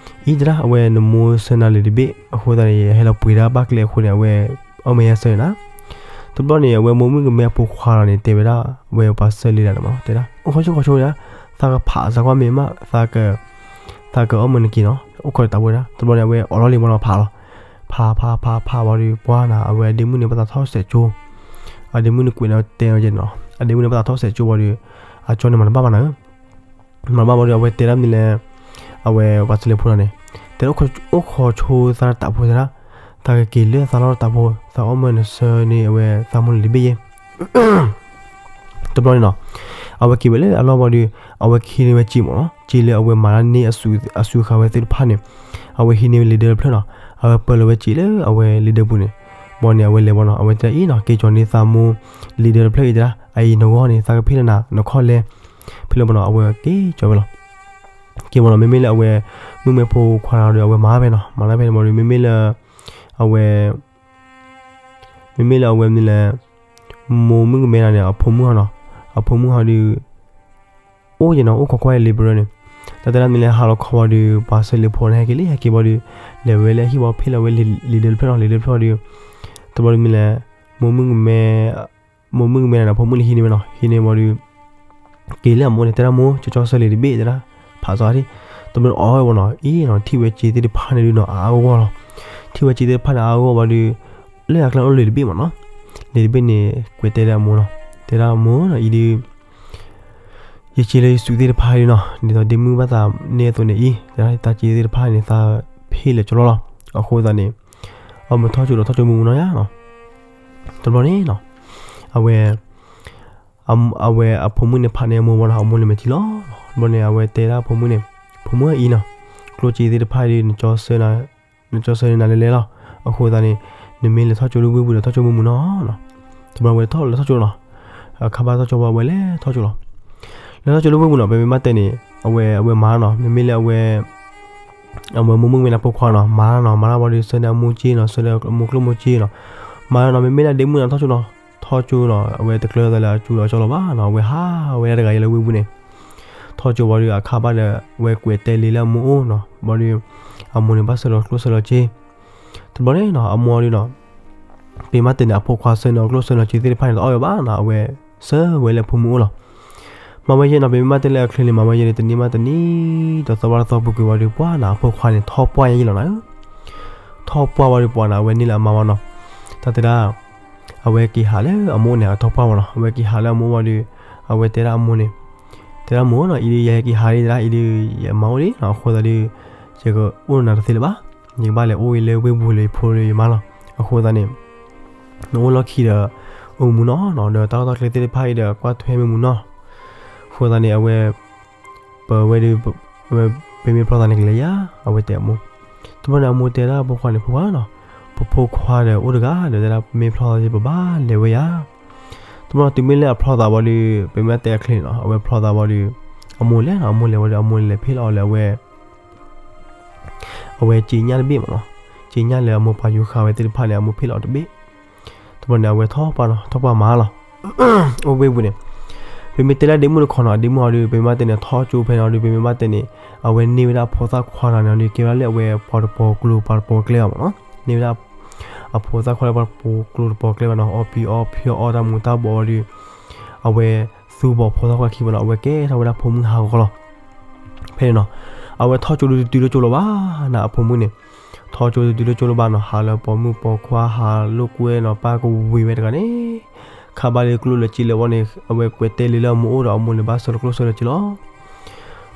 အံၤတဲဒၣ် အဝဲနမိၢ်ဆှၢနၤလံာ်တဘ့ၣ် အဃိသတးန့ၣ် ယဟဲလီၤပှ့ၤဒၣ်ဘၣ်ကျဲအဃိန့ၣ် အဝဲ အီၣ်မ့ၢ်ယဲဆှၢနၤ, တဘျီန့ၣ် အဝဲမိၢ်မုၣ်ကမဲအဖိခွါလီၤန့ၣ် တဲဝဲဒၣ် အဝဲပှၤဆှၢလံာ်ဒၣ်န့ၣ်မ့ၢ်နီၤ တဲဒၣ် အိၣ်ခိးဆိကီးဆိဒၣ်, သးကဖးစၢကွၢ်မ့ၢ်မး သးက သးကအီၣ်မ့ၢ်နက့ၤနီၤ, အိၣ်ခိးတၢ်ဝဲဒၣ် တဘျီန့ၣ် အဝဲအိးထီၣ်လံာ်မ့ၢ်နီၤ ဖးလီၤ, ဖးဖးဖးဖးဝံၤဒီး ပှၤနၤ အဝဲအဒ့မုၣ်န့ၣ် ဘၣ်သးထီၣ်စဲးကၠိ, အဒ့မုၣ်န့ၣ်ကွဲးန့ၣ်တဲနီၤ အဒ့မုၣ်န့ၣ် ဘၣ်သးထီၣ်စဲးကၠိဝံၤဒီး အကၠီန့ၣ်မၤတဘၣ်ဘၣ်နၤ မၤဘၣ်ဝံၤဒီး အဝဲတဲဒၣ်မနုၤလဲၣ်, အဝဲပှၤစၢလံာ်ဖိလီၤန့ၣ်, တဲအိၣ်ခိးဆိသးတၢ်ဖိသဒၣ်, သးကက့ၤလၢသးလီၢ်တၢ်ဖိ, သးအီၣ်မ့ၢ်နဆှၢန့ၢ်အဝဲသးမိၢ်လံာ်တဘ့ၣ်ယဲ, တဘျီန့ၣ်နီၤ, အဝဲက့ၤဝဲလၢအလီၢ်ဘၣ်ဒီး အဝဲကဟံးန့ၢ်ဝဲစ့မ့ၢ်နီၤ, စ့လၢအဝဲမၤတၢ်န့ၢ်အစုဃာ်ဝဲသ့ၣ်တဖၣ်န့ၣ်, အဝဲဟံးန့ၢ်ဝဲလံာ်ဒၢတဖျၢၣ်နီၤ, အဝဲပၢလီၤဝဲစ့လၢအဝဲလံာ်ဒၢပူၤန့ၣ်, ဘၣ်န့ၣ် အဝဲလဲၤဘၣ်နီၤ, အဝဲတဲဒၣ်အံၤနီၤ, က့ၤကၠီန့ၢ်သးမိၢ်လံာ်ဒၢတဖျၢၣ်အံၤတဲဒၣ်, အအံၤနဂီၢ်န့ၣ် သးကဖ့ၣ်လၢနၤ နခီၣ်လဲ ဖဲလၢဘၣ်နီၤ အဝဲက့ၤကၠီဝဲလီၤ. က့ၤဘၣ်နီၤ မ့မ့ၢ်လၢအဝဲ မုၣ်ကမဲဖိခွါဒီး အဝဲမၤဖဲနီၤ, မၤဖဲန့ၣ်ဘၣ်ဒီး မ့မ့ၢ်လၢ အဝဲ မ့မ့ၢ်လၢအဝဲမနုၤလဲၣ်, မိၢ်မုၣ်ကမဲတဂၤန့ၣ် အဖိမုၣ်ဟီနီၤ, အဖိမုၣ်ဟီဒီး အိၣ်ယဲနီၤ အိၣ်ခိးကွၢ်လံာ်ပရၢန့ၣ်, တၢ်တဲဒၣ်မနုၤလဲၣ် ဟးလီၤခီဝံၤဒီး ပှၤစၢလံာ်ဖိန့ၣ် ဟဲက့ၤလံ ဟဲက့ၤဘၣ်ဒီး လဲၤဝဲလၢဟံၣ်ဝံၤဖ့ၣ်လီၤဝဲလံာ်ဒၢတဖျၢၣ်နီၤ, လံာ်ဒၢတဖျၢၣ်ဒီး တဘျီဒီးမနုၤလဲၣ်, မိၢ်မုၣ်ကမဲ မိၢ်မုၣ်ကမဲန့ၣ် အဖိမုၣ်န့ၣ်ဟံးန့ၢ်ဝဲနီၤ, ဟံးန့ၢ်ဝံၤဒီး က့ၤလၢအမိၢ်န့ၣ် တဲဒၣ်မိၢ် ကၠီကၠီဆှၢလံာ်တဘ့ၣ်တဲဒၣ်, ဖးစီဒံး, တဘျီအီၣ်ဝဲနီၤ, အံၤနီၤ ထံၣ်ဝဲစ့သ့ၣ်တဖၣ်န့ၣ်ဒုးနီၤ အါအါဂီၢ်ဂီၢ်လီၤ, ထံၣ်ဝဲစ့သ့ၣ်တဖၣ်န့ၣ် အါအါဂီၢ်ဂီၢ်ဝံၤဒီး လၢအကျါအိၣ်လံာ်တဘ့ၣ်မ့ၢ်နီၤ, လံာ်တဘ့ၣ်န့ၣ် ကွဲးတဲဒၣ်အမိၢ်နီၤ, တဲဒၣ်မိၢ်နီၤ အံၤဒုး ယစ့လၢယစုးသ့ၣ်တဖၣ်ဒုးနီၤ, ဒ်သိးဒ့မုၣ်ဘၣ်သးန့ၢ်အသိးန့ၣ်အံၤ, တဲဒၣ်တၢ်စ့သ့ၣ်တဖၣ်န့ၣ် သးဖ့ၣ်လၢကၠီလီၤလီၤ, အဃိသတးန့ၣ် အမ့ၢ်ထီၣ်ကၠိဒီးထီၣ်ကၠိမုာ်မုာ်နီၤယါနီၤ, တဘျီန့ၣ်နီၤ, အဝဲ အဝဲအဖိမုၣ်န့ၣ်ဖးန့ၢ်အမိၢ်ဘၣ်နီၤ, အမိၢ်န့ၣ်မဲာ်ထံလီၤ, ဘျီန့ၣ် အဝဲတဲဒၣ်အဖိမုၣ်န့ၣ်, ဖိမုၣ်အံၤနီၤ, ကျိၣ်စ့သ့ၣ်တဖၣ်ဒုး နကၠီဆှၢနၤလဲၤလဲၤလီၤ, အဃိသတးန့ၣ် နမ့ၢ်လဲၤထီၣ်ကၠိလၢဝ့ၢ်ပူၤဒီးထီၣ်ကၠိမုာ်မုာ်နီၤ, တဘျီဝဲထီၣ်လဲၤထီၣ်ကၠိနီၤ, အခါဘၣ်ထီၣ်ကၠိဝံၤ အဝဲလဲၤထီၣ်ကၠိလီၤ, လဲၤထီၣ်ကၠိလၢဝ့ၢ်ပူၤနီၤ, ပမ့ၢ်ဘၣ်တဲန့ၣ် အဝဲ အဝဲမၤနီၤ, မ့မ့ၢ်လၢအဝဲ အဝဲမိၢ်မုၣ်ကမဲန့ၣ်ဖိခွါနီၤ, မၤနီၤ, မၤတၢ်ဝံၤဒီး ဆှၢန့ၢ်အမိၢ်စ့နီၤ, ဆှၢန့ၢ်အမိၢ်ကျိၣ်မိၢ်စ့နီၤ, မၤနီၤ, မ့မ့ၢ်လၢဒ့မုၣ်နီၤ ထီၣ်ကၠိနီၤ, ထီၣ်ကၠိနီၤ, အဝဲတကျၢၤသးလၢအကၠိလီၤကၠီလီၤဘၣ်နီၤ, အဝဲဟးဝဲဒၣ်တဂၤအံၤလၢဝ့ၢ်ပူၤန့ၣ်, ထီၣ်ကၠိဝံၤဒီး အခါဘၣ်ဒီး အဝဲကွဲးတဲလံာ်လၢအမိၢ်အိၣ်နီၤ, ဘျီဒီး အမိၢ်န့ၣ်ဘၣ်ဆှၢလီၤကျိၣ်ဆှၢလီၤစ့, တဘျီန့ၣ်နီၤ အမိၢ်ဒုးနီၤ ပမ့ၢ်တဲန့ၣ် အဖိခွါဆှၢန့ၢ်အကျိၣ်ဆှၢန့ၢ်စ့သ့ၣ်တဖၣ်န့ၣ် တအီၣ်ဝဲဘၣ်နီၤ, အဝဲဆှၢဝဲလၢအဖိမုၣ်အိၣ်လီၤ. မၤဝဲယဲနီၤ ပမ့ၢ်ဘၣ်တဲလၢအချ့န့ၣ် မၤဝဲယဲန့ၣ် တနံၤဘၣ်တနံၤ တသီဘၣ်တသီပူၤကွံာ်ဝံၤဒီး ပှၤနီၤ အဖိခွါန့ၣ် ထီၣ်ပှၢ်ညါယံလီၤနီၤ. ထီၣ်ပှၢ်ဝံၤဒီးပှၤနီၤ အဝဲန့ၢ်လၢအမါဝဲနီၤ. တၢ်တဲဒၣ် အဝဲက့ၤဟးလၢအမိၢ်န့ၣ် အထီၣ်ပှၢ်ဝဲနီၤ. အဝဲက့ၤဟးလၢအမိၢ်ဝံၤဒီး အဝဲတဲဒၣ်အမိၢ်န့ၣ်, တဲဒၣ်မိၢ်နီၤ အံၤဒုးယဟဲက့ၤဟးလံ တဲဒၣ်အံၤဒုး ယမါအိၣ်လံနီၤ အဃိသတးဒီး ယကအိၣ်နၤတသ့လၢၤဘၣ်. ယကဘၣ်လဲၤအိၣ်အံၤလၢဝ့ၢ်ပူၤလၢယဖိလၢယမါလီၤ. အဃိသတးန့ၣ် နအိၣ်လီၢ်ခံဒီး အိၣ်မူနီၤနီၤ ဒီးတၢ်လီၢ်တၢ်ကျဲသ့ၣ်တဖၣ်အံၤဒီး ကွၢ်ထွဲမ့ၢ်မူနီၤ. အဃိသတးန့ၣ် အဝဲ ပဝဲဒုး အဝဲ ပမ့ၢ်ဖျီသးန့ၣ်ကလဲၤယၤ အဝဲတဲအမိၢ်. တဘျီန့ၣ် အမိၢ်တဲဒၣ်အဖိခွါန့ၣ် ဖိခွါနီၤ, ပဖိခွါဒီးအိၣ်တဂၤဒီး တဲဒၣ်မ့ၢ်ဖျီသးဒီး ပဘၣ်လဲၤဝဲယၤ. တဘျီတုၤမ့ၢ်လၢအဖျီသးဘၣ်ဒီး ပမ့ၢ်တဲအချ့န့ၣ်နီၤ အဝဲဖျီသးဘၣ်ဒီး အမိၢ်လဲၤနီၤ အမိၢ်လဲၤဝဲဒီး အမိၢ်လဲၤဖ့ၣ်လီၤအီၤလၢအဝဲ အဝဲစ့ညၣ်တဘ့ၣ်မ့ၢ်နီၤ, စ့ညၣ်လၢအမိၢ်ပာ်ယူၤဃာ်ဝဲသ့ၣ်တဖၣ်န့ၣ် အမိၢ်ဖ့ၣ်လီၤအီၤတဘ့ၣ်. တဘျီန့ၣ် အဝဲထီၣ်ပှၢ်နီၤ ထီၣ်ပှၢ်မၤလီၤ. အိၣ်ဝ့ၢ်ပူၤန့ၣ် ပမ့ၢ်တဲလၢဒ့မုၣ်တခီနီၤ ဒ့မုၣ်အီၤဒီး ပမ့ၢ်ဘၣ်တဲန့ၣ် ထီၣ်ကၠိဖဲန့ၣ်အီၤဒီး ပမ့ၢ်ဘၣ်တဲန့ၣ် အဝဲန့ၢ်ဝဲဒၣ်အဖိသၣ်ခွါနီၤန့ၣ်ဒီး ကဲဝဲဒၣ်လၢအဝဲပှၤတပီၤကျိၤပှၤတပီၤကျဲအီၤမ့ၢ်နီၤ, န့ၢ်ဝဲဒၣ် အဖိသၣ်ခွါလၢပှၤတပီၤကျိၤတပီၤကျဲဘၣ်နီၤ အီၣ်ပံၤအီဖၠီအီၣ်တၢ်မူၤတၢ်ဘှီးအီၤဒီး အဝဲသူဘီၣ်ဖိသၣ်ခွါခံဘၣ်နီၤ အဝဲကဲထီၣ်ဝဲဒၣ်ဖိမုၣ်ဟးဂီၤလီၤ. ဖဲန့ၣ်နီၤ အဝဲထီၣ်ကၠိဒုးတုၤလၢကၠိလီၤဘၣ်နီၤ အဖိမုၣ်န့ၣ် ထီၣ်ကၠိဒုးတုၤလၢကၠိလီၤဘၣ်နီၤ ဟးလၢပိာ်မုၣ်ပိာ်ခွါ ဟးလိာ်ကွဲနီၤ ပၢ်ကဝံၤဝဲတဂၤန့ၣ် ခးဘၣ်လၢကျိၣ်လၢစ့လၢဝီန့ၣ် အဝဲကွဲးတဲလံလၢအမိၢ်အိၣ်ဒီးအမိၢ်န့ၣ်ဘၣ်ဆၢလၢကျိၣ်ဆၢလၢစ့လီၤ.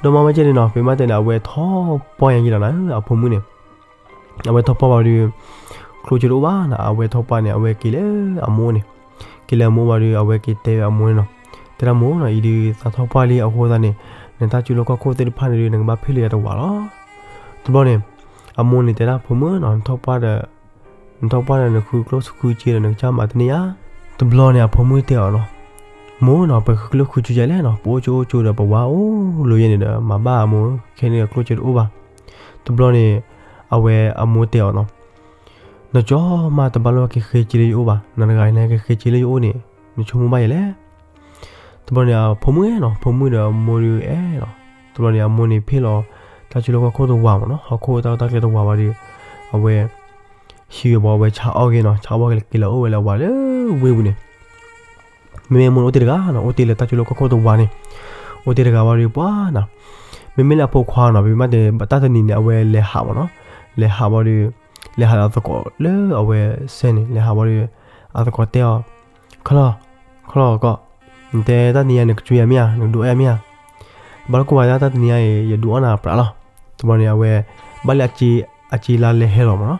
ဒီးမၤဝဲကဲန့ၣ်နီၤ ပမ့ၢ်ဘၣ်တဲန့ၣ် အဝဲထီၣ်ပှၢ်ညါယံလီၤနီၤ အဖိမုၣ်န့ၣ် အဝဲထီၣ်ပှၢ်ဘၣ်ဒီး ကျိၣ်စ့တအိၣ်ဘၣ်နီၤ အဝဲထီၣ်ပှၢ်န့ၣ် အဝဲက့ၤလၢအမိၢ်န့ၣ်, က့ၤလၢအမိၢ်ဘၣ်ဒီး အဝဲက့ၤတဲဝဲအမိၢ်န့ၣ်နီၤ, တဲဒၣ်မိၢ်နီၤ အံၤဒုးသးထီၣ်ပှၢ်လံအဃိသတးန့ၣ် နတၢ်စူၤလီၢ်ခီၣ်ခိၣ်သ့ၣ်တဖၣ်န့ၣ်ဒီး နကဘၣ်ဖ့ၣ်လၢယၤတဝးလီၤ. တဘျီန့ၣ် အမိၢ်န့ၣ်တဲဒၣ်ဖိမုၣ်နီၤ နထီၣ်ပှၢ်ဒီး နထီၣ်ပှၢ်ဒီးနဃုကျိၣ်ဃုစ့ဒီး နကစၢ်မၤတန့ၢ်ဧါ. တဘျီန့ၣ် အဖိမုၣ်တဲအီၤနီၤ, မိၢ်နီၤ ပဃုကျိၣ်ဃုစ့ယဲလဲၣ်နီၤ ပအိၣ်ကၠိအိၣ်ကၠိဒီးပဝါအိၣ်လိၤယဲန့ၣ်ဒီး မၤဘၣ်အမိၢ် ခဲန့ၣ်ဒီးကျိၣ်စ့တအိၣ်ဘၣ်. တဘျီန့ၣ် အဝဲအမိၢ်တဲအီၤနီၤ, နကၠီမးတဘၣ်လၢကဃ့စ့လၢယအိၣ်ဘၣ်, နတဂၤအံၤန့ၣ်ကဃ့စ့လၢယအိၣ်န့ၣ် နဆိကမိၣ်ဘၣ်ယဲလဲၣ်. တဘျီန့ၣ် အဖိမုၣ်နီၤ ဖိမုၣ်ဒီးအမိၢ်ဒီးအဲၣ်လီၤ. တဘျီန့ၣ် အမိၢ်န့ၣ်ဖ့ၣ်လီၤ တၢ်စူၤလီၢ်ခီၣ်ခိၣ်တဝးမ့ၢ်နီၤ ဟီၣ်ခိၣ်တၢ်လီၢ်တၢ်ကျဲတဝးဘၣ်ဒီး အဝဲ ဟံးဝဲဘၣ် အဝဲဆါအီၣ်ဂ့ၤနီၤ ဆါအီၣ်ဘၣ်က့ၤလီၤအိၣ်ဝဲလၢအဝၤလၢဝ့ၢ်ပူၤန့ၣ် မ့မ့ၢ်မိၢ်န့ၣ်အိၣ်တ့ၢ်တဂၤနီၤ အိၣ်တ့ၢ်လၢတၢ်စူၤလီၢ်ခီၣ်ခိၣ်တဝးန့ၣ် အိၣ်တ့ၢ်တဂၤဘၣ်ဒီးပှၤနီၤ မ့မ့ၢ်လၢအဖိခွါနီၤ ပမ့ၢ်တဲတၢ်တနံၤန့ၣ် အဝဲလဲၤဟးမ့ၢ်နီၤ လဲၤဟးဘၣ်ဒီး လဲၤဟးဒီးအသကိးလၢအဝဲစဲန့ၣ် လဲၤဟးဘၣ်ဒီး အသကိးတဲအီၤ ခီလီၤ ခီလီၤကီး နတဲတၢ်တနံၤညါ နကစူၤယၤမ့ၢ်ဧါ နကဒုးအီၣ်ယၤမ့ၢ်ဧါ ဘၣ်လၢကိၢ်ဘၣ်ယါတၢ်တနံၤညါအံၤ ယဒုးအီၣ်နၤပြးလီၤ. တဘျီန့ၣ် အဝဲ ဘၣ်လၢ အစ့လါလဲဟဲလီၤမ့ၢ်နီၤ.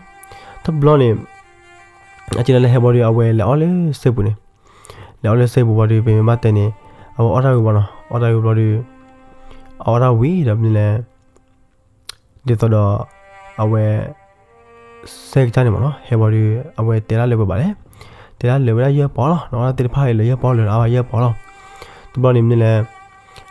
တဘျီန့ၣ် အစ့လါလဲဟဲဘၣ်ဒီး အဝဲလဲၤအီၣ်လၢစဲပူၤန့ၣ် လဲၤအီၣ်လၢစဲပူၤဘၣ်ဒီး ပမ့ၢ်ဘၣ်တဲန့ၣ် အဝဲအီၣ်တၢ်ဝံၤဘၣ်နီၤ အီၣ်တၢ်ဝံၤဘၣ်ဒီး အအီၣ်တၢ်ဝံၤဒီးမနုၤလဲၣ် ဒ်သိးဒီး အဝဲ စဲကစၢ်န့ၣ်မ့ၢ်နီၤ ဟဲဘၣ်ဒီး အဝဲတဲဒၣ်လၢပှဲၤဘၣ်လဲၣ် တဲဒၣ်လၢာ်ဝဲဒၣ်ယဲၢ်ပီၤလီၤ နအီၣ်တၢ်သ့ၣ်တဖၣ်အံၤလၢယဲၢ်ပီၤလၢအါဘၣ်ယဲၢ်ပီၤလီၤ. တဘျီန့ၣ်မနုၤလဲၣ်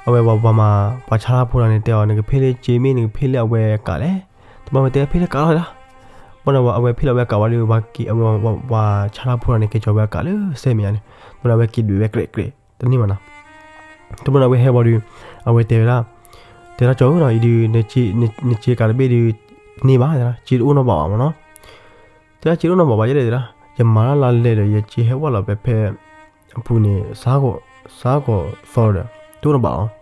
အဝဲပှၤမၤ ပှၤဆါတၢ်ဖိတဂၤန့ၣ်တဲအီၤ နကဖ့ၣ်လၢစ့မ့ၢ် နကဖ့ၣ်လၢအဝဲကးလဲၣ်. တဘျီဝဲတဲဖ့ၣ်လၢကးလီၤဒၣ် ဘၣ်ဒီးအဝဲဖ့ၣ်လီၤဝဲအကးဝံၤဒီး ပှၤဆါတၢ်ဖိတဂၤန့ၣ် က့ၤကီၤဝဲအကးလၢစဲမဲာ်ညါန့ၣ် တဘျီန့ၣ် အဝဲက့ၤဒုးဝဲကြဲးကြဲး တန့ၢ်ဘၣ်နီၤ. တဘျီန့ၣ် အဝဲဟဲဘၣ်ဒီး အဝဲတဲဝဲဒၣ် တဲဒၣ်ကၠီဧၢနီၤ အံၤဒုး နစ့ကးတဘ့ၣ်ဒုး တန့ၢ်ဘၣ် တဲဒၣ် စ့တအိၣ်နီတဘးဘၣ်မ့ၢ်နီၤ. တဲဒၣ်စ့တအိၣ်နီတဘးဘၣ်ယဲဒၣ်တဲဒၣ် ယမၤတၢ်လါလဲဒီး ယစ့ဟဲဝဲလီၤဖဲဖဲ အပူၤန့ၣ် စးကီးသီဒီး တအိၣ်နီတဘးလီၤ.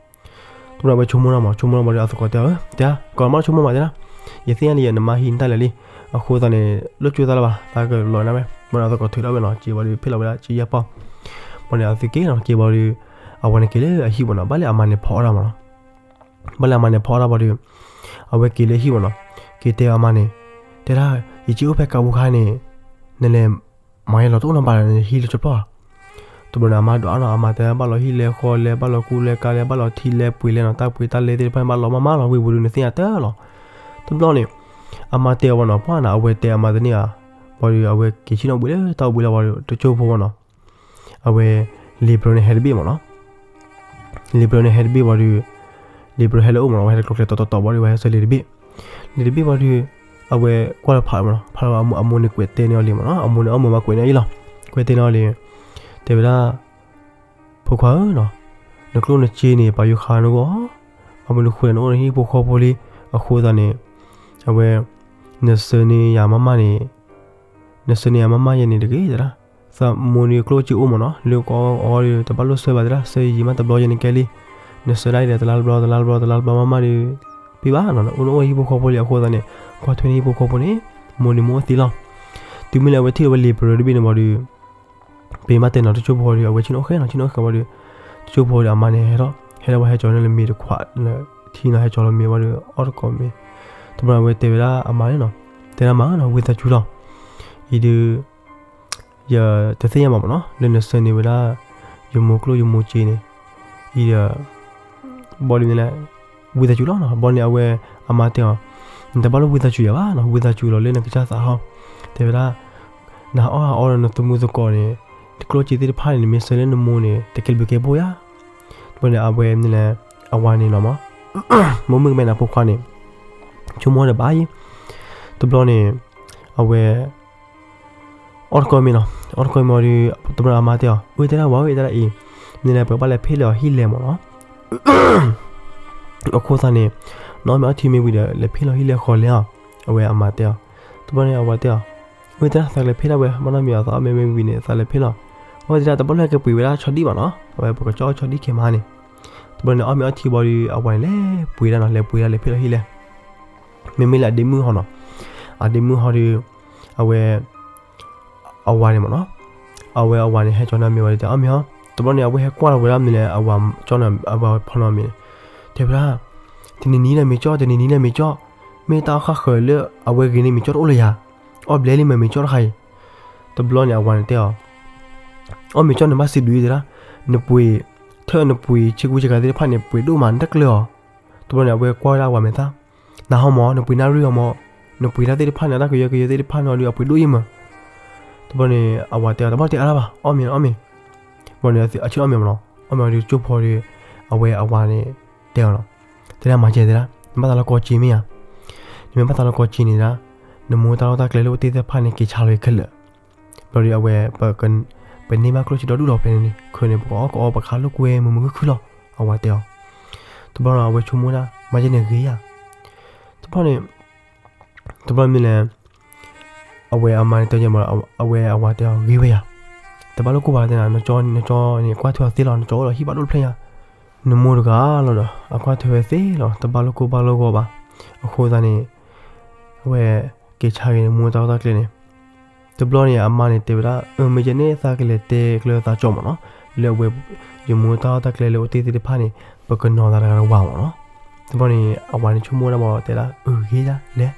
တဘျီန့ၣ် အဝဲဆိကမိၣ်နီၤမး ဆိကမိၣ်နီၤဘၣ်ဒီး အသကိးတဲအီၤ တဲဒၣ် ကီးမးဆိကမိၣ်မးတဲဒၣ် ယသ့ၣ်ညါန့ၣ် ယနမါဟံးနတၢ်လဲၤလံ အဃိသတးန့ၣ် လိၣ်ကၠိတၢ်လၢၤဘၣ် တၢ်ကလီၤနၤဝဲ ဘၣ်ဒီးအသကိးထုးထီၣ်ဝဲနီၤ စ့ဘၣ်ဒီး ဖ့ၣ်လီၤဝဲဒၣ်စ့ယဲၢ်ပီၤ ဘၣ်ဒီးအသုက့ၤနီၤ က့ၤဘၣ်ဒီး အဝဲန့ၣ်က့ၤလၢအဟံၣ်မ့ၢ်နီၤ ဘၣ်လၢအမါန့ၣ်ဖီအီၣ်တၢ်မ့ၢ်နီၤ ဘၣ်လၢအမါန့ၣ်ဖီအီၣ်တၢ်ဘၣ်ဒီး အဝဲက့ၤလၢဟံၣ်မ့ၢ်နီၤ က့ၤတဲအီၤအမါန့ၣ် တဲဒၣ် ယစ့အိၣ်ဖဲကးပူၤခါန့ၣ် နလဲၤမၤယဲလီၤတအိၣ်နီတဘးဒီး နဟံးလၢကၠီဖျီၣ် တဘျီန့ၣ် အမါဒွးနီၤ အမါတဲဘၣ်လီၤဟံၣ်လဲဃီလဲ ဘၣ်လီၤကူလဲကါလဲ ဘၣ်လီၤထံလဲပှ့ၤလဲနီၤ တၢ်ပှ့ၤတၢ်လဲသ့ၣ်တဖၣ်န့ၣ် ဘၣ်လီၤမးမးလီၤ ဝ့ၢ်ပူၤဒုးနသ့ၣ်ညါတၢ်လီၤ. တဘျီန့ၣ် အမါတဲအီၤဘၣ်နီၤ ပှၤနီၤ အဝဲတဲအမါတန့ၢ်ဧါ ဘၣ်ဒီး အဝဲက့ၤဆ့ၣ်နီၤဘှံးလၢတၢ်အိၣ်ဘှံးလီၤဘၣ်ဒီး တကၠိဖိဘၣ်နီၤ အဝဲ လံာ်ပျီန့ၣ်ဟဲတဘ့ၣ်မ့ၢ်နီၤ လံာ်ပျီန့ၣ်ဟဲတဘ့ၣ်ဘၣ်ဒီး လံာ်ပျီဟဲလၢအအိၣ်မ့ၢ်နီၤ အဝဲဟဲတကျိၤကျဲတီတီတီဘၣ်ဒီး အဝဲဟဲဆှၢလံာ်တဘ့ၣ် လံာ်တဘ့ၣ်ဘၣ်ဒီး အဝဲကွၢ်လၢဖးမ့ၢ်နီၤ ဖးလီၤအမိၢ်န့ၣ်ကွဲးတဲန့ၢ်အီၤလံမ့ၢ်နီၤ အမိၢ်န့ၣ်အီၣ်မ့ၢ်မၤကွဲးန့ၢ်အီၤယံလီၤ ကွဲးတဲန့ၢ်အီၤလံ တဲဝဲဒၣ် ဖိခွါဧၢနီၤ နကျိၣ်နစ့န့ၣ် ပာ်ယူၤဃာ်နဂီၢ် ဘၣ်မနုၤဃိလဲၣ် နအိၣ်နဟံၣ်ဖိဃီဖိလံ အဃိသတးန့ၣ် အဝဲ နဆှၢန့ၢ်ယၤမးမးန့ၣ် နဆှၢန့ၢ်ယၤမးမးယဲန့ၣ်တဂ့ၤ တဲဒၣ် သးမိၢ်န့ၣ်ကျိၣ်စ့အိၣ်မ့ၢ်နီၤ လၢကအီၣ်အီၤဒီး တဘၣ်လိၣ်ဆှၢဘၣ်တဲဒၣ် ဆှၢယံာ်မးတဘျီယဲန့ၣ်ကဲလံ နစၢၤဒၣ်အံၤဒီး တလါတဘျီ တလါတဘျီ တလါတဘျီ မးမးဒီး ပ့ၢ်ဘၣ်နီၤ အိၣ်နအိၣ်ဟံၣ်ဖိဃီဖိလံအဃိသတးန့ၣ် ကွၢ်ထွဲန့ၢ်ဟံၣ်ဖိဃီဖိန့ၣ် မိၢ်န့ၣ်မိၢ်အိၣ်သ့လီၤ. တုၤမ့ၢ်လၢအဝဲထံၣ်လီၤဝဲလံာ်ပရၢတဘ့ၣ်န့ၣ်ဘၣ်ဒီး ပ့ၢ်မးတဲနီၤ တကၠိဖိဒီး အဝဲဆ့ၣ်နီၤအိၣ်ဃဲနီၤ ဆ့ၣ်နီၤအိၣ်ဃဲဘၣ်ဒီး တကၠိဖိဒီးအမါန့ၣ်ဟဲထီၣ် ဟဲလၢဝဲဟဲကၠီၤန့ၣ်လၢမ့ၤတခွးလၢထံနီၤ ဟဲကၠီၤလီၤမ့ၤဘၣ်ဒီး အီၣ်တကိးမ့ၤ တဘျီန့ၣ်အဝဲတဲဝဲဒၣ်အမါန့ၣ်နီၤ တဲဒၣ်မးနီၤ ဝံသးစူၤလီၤ အံၤဒုး ယတသ့ၣ်ညါဘၣ်မးနီၤ လၢနစၢၤန့ၢ်ဝဲဒၣ် ယမိၢ်ကျိၣ်ယမိၢ်စ့န့ၣ် အံၤဒီး ဘီဒ်န့ၣ်လဲၣ် ဝံသးစူၤလီၤနီၤ ဘီန့ၣ်အဝဲ အမါတဲအီၤ နတဘၣ်လိၣ်ဝံသးစူၤယၤဘၣ်နီၤ ဝံသးစူၤလီၤလၢနကစၢ်သးဟီ တဲဝဲဒၣ် နဟးအီၣ်ဟးအီဒီးနသမူသကိးန့ၣ် တကျိၣ်စ့သ့ၣ်တဖၣ်န့ၣ် နမ့ၢ်စၢၤလၢနမိၢ်န့ၣ် တကဲဘျုးကဲဖှိၣ်ယၤ တဘျီန့ၣ် အဝဲန့ၣ်လဲၣ် အဝၤန့ၣ်နီၤမး မိၢ်မုၣ်ကမဲနဖိခွါန့ၣ် ဆိကမိၣ်ဒီးဘၣ်ယံၤ တဘျီန့ၣ် အဝဲ အီၣ်တကိးမ့ၤနီၤ အီၣ်တကိးမ့ၤဒီး တဘျီန့ၣ်အမါတဲအီၤ အၢ တဲဒၣ်ဝဲ တဲဒၣ်အံၤ မ့ၢ်လဲၣ် ပကဘၣ်လဲၤဖ့ၣ်လီၤဟံၣ်လဲၢ်မးနီၤ အခိၣ်သးန့ၣ် နအီၣ်မ့ၤအီထံမ့ၢ်ဝံၤဒီး လဲၤဖ့ၣ်လီၤဟံၣ်လဲၢ်ဃီလဲၣ်အီၤ အဝဲအမါတဲအီၤ တဘျီန့ၣ် အဝၤတဲအီၤ အၢ တဲဒၣ် သးကလဲၤဖ့ၣ်ဒၣ်ဝဲ ဘၣ်နီတမံၤအီၤ သးအီၣ်မ့ၤမ့ၢ်ဝံၤန့ၣ် သးလဲၤဖ့ၣ်လီၤ အဝဲတဲဒၣ် တဘျီလၢကပှ့ၤဝဲဒၣ်ဆီဒံၣ်မးနီၤ အဝဲပကကၠီအီၣ်ဆီဒံၣ်ခဲမးန့ၣ် တဘျီန့ၣ် အီၣ်မ့ၤအီထံဘီဒီး အဝၤန့ၣ်လဲၤပှ့ၤဒၣ်နီၤ လဲၤပှ့ၤဒၣ်လဲၤဖ့ၣ်လီၤဟံၣ်လဲၢ် မ့မ့ၢ်လၢအဒ့မုၣ်ဟီနီၤ အဒ့မုၣ်ဟီဒီး အဝဲ အဝၤန့ၣ်မးနီၤ အဝဲအဝၤန့ၣ် ဟဲကၠီၤန့ၢ်မ့ၤဝံၤဒီး အီၣ်မ့ၤဟီ တဘျီန့ၣ် အဝဲဟဲကွၢ်လီၤဝဲဒၣ်မ့ၢ်လဲၣ် အဝၤကၠီန့ၣ် အဝၤဖီနီၤမ့ၤန့ၣ် တဲဝဲဒၣ် တနံၤနံၤန့ၣ်မ့ၤကၠီ တနံၤနံၤန့ၣ်မ့ၤကၠီ မ့ၢ်တၢ်အီၣ်ဃၣ်ဃၢၤလၢအဝဲဂ့ၤန့ၣ်မ့ၤကၠီတအိၣ်လၢၤယၤ အီၣ်ဘျဲလံမ့ၤမ့ၤကၠီတခါအံၤ တဘျီန့ၣ် အဝၤန့ၣ်တဲအီၤ အီၣ်မ့ၤကၠီန့ၣ်ဘၣ်စံးဘျုးတဲဒၣ် နပှ့ၤ ထၢၣ်နပှ့ၤဆ့ကူဆ့ကၤသ့ၣ်တဖၣ်န့ၣ် ပှ့ၤဒိၣ်မးနတကျၢၤအီၤ တဘျီန့ၣ် အဝဲကွၢ်ဝဲဒၣ်အဝၤမဲာ်သၣ် နဟီမး နပှ့ၤနၣ်ရံၣ်အီၤမး နပှ့ၤတၢ်သ့ၣ်တဖၣ်န့ၣ် တၢ်ကယၢကယၢသ့ၣ်တဖၣ်န့ၣ်ဒီး အပှ့ၤဒိၣ်ယံၤမး တဘျီန့ၣ် အဝၤတဲအီၤ တဘၣ်တဲအါတၢ်ဘၣ် အီၣ်မ့ၤအီၣ်မ့ၤ တဘျီန့ၣ် အဆ့ၣ်နီၤအီၣ်မ့ၤမးနီၤ အီၣ်မ့ၤဒီးကၠိဖိဒီး အဝဲအဝၤန့ၣ် တဲအီၤနီၤ တဲဒၣ်မၤစဲၤတဲဒၣ် နဘၣ်သးလၢကီၢ်စ့မ့ၢ်ဧါ နမ့ၢ်ဘၣ်သးလၢကီၢ်စ့န့ၣ်ဒၣ် နမိၢ်တၢ်လီၢ်တၢ်ကျဲလၢအိၣ်တ့ၢ်သ့ၣ်တဖၣ်န့ၣ် က့ၤဆါလီၤခဲလၢာ် ဘျီဒီးအဝဲ ပန့ၢ်ဘၣ်ကျိၣ်စ့ဒီဒူၣ်ဒီးဖဲန့ၣ်န့ၣ် ခဲန့ၣ် ပကအီၣ်ကအီပခါလိာ်ကွဲမုာ်မုာ်ခုၣ်ခုၣ်လီၤ အဝၤတဲအီၤ တဘျီန့ၣ် အဝဲဆိကမိၣ်ဒၣ် မၤယဲန့ၣ်ဂ့ၤယၤ တဘျီန့ၣ် တဘျီမ့ၢ်လဲၣ် အဝဲအမါန့ၣ်တဲယဲမး အဝဲအဝၤတဲအီၤဂ့ၤဝဲယၤ တဘၣ်လိာ်ကိၢ်ဘၣ်တဲနၤ နကၠီန့ၣ်ကွၢ်ထွဲအီၤသ့လီၤ နကၠီအိၣ်ဒီးဟံၣ်ဘၣ်ဒိၣ်တဖျၢၣ်ညါ နမိၢ်တဂၤလီၤဒီး အကွၢ်ထွဲဝဲသ့လီၤ တဘၣ်လိာ်ကိၢ်ဘၣ်လိာ်ဂီၤဘၣ် အဃိသတးန့ၣ် အဝဲ က့ၤဆါက့ၤနမိၢ်တၢ်လီၢ်တၢ်ကျဲန့ၣ် တဘျီန့ၣ် အမါန့ၣ်တဲဝဲဒၣ် အၢ မ့ၢ်ယဲန့ၣ် သးကလဲၤတဲကျၢၤသးကၠီမးနီၤ လၢအဝဲ ယမိၢ်တၢ်လီၢ်တၢ်ကျဲလၢအိၣ်တ့ၢ်သ့ၣ်တဖၣ်န့ၣ် ပကနီၤသးတဂၤတဝၤမးနီၤ တဘျီန့ၣ် အဝၤန့ၣ်ဆိကမိၣ်ဒၣ်ဘၣ်တဲဒၣ် အၢ ဂ့ၤဒၣ်လဲၣ်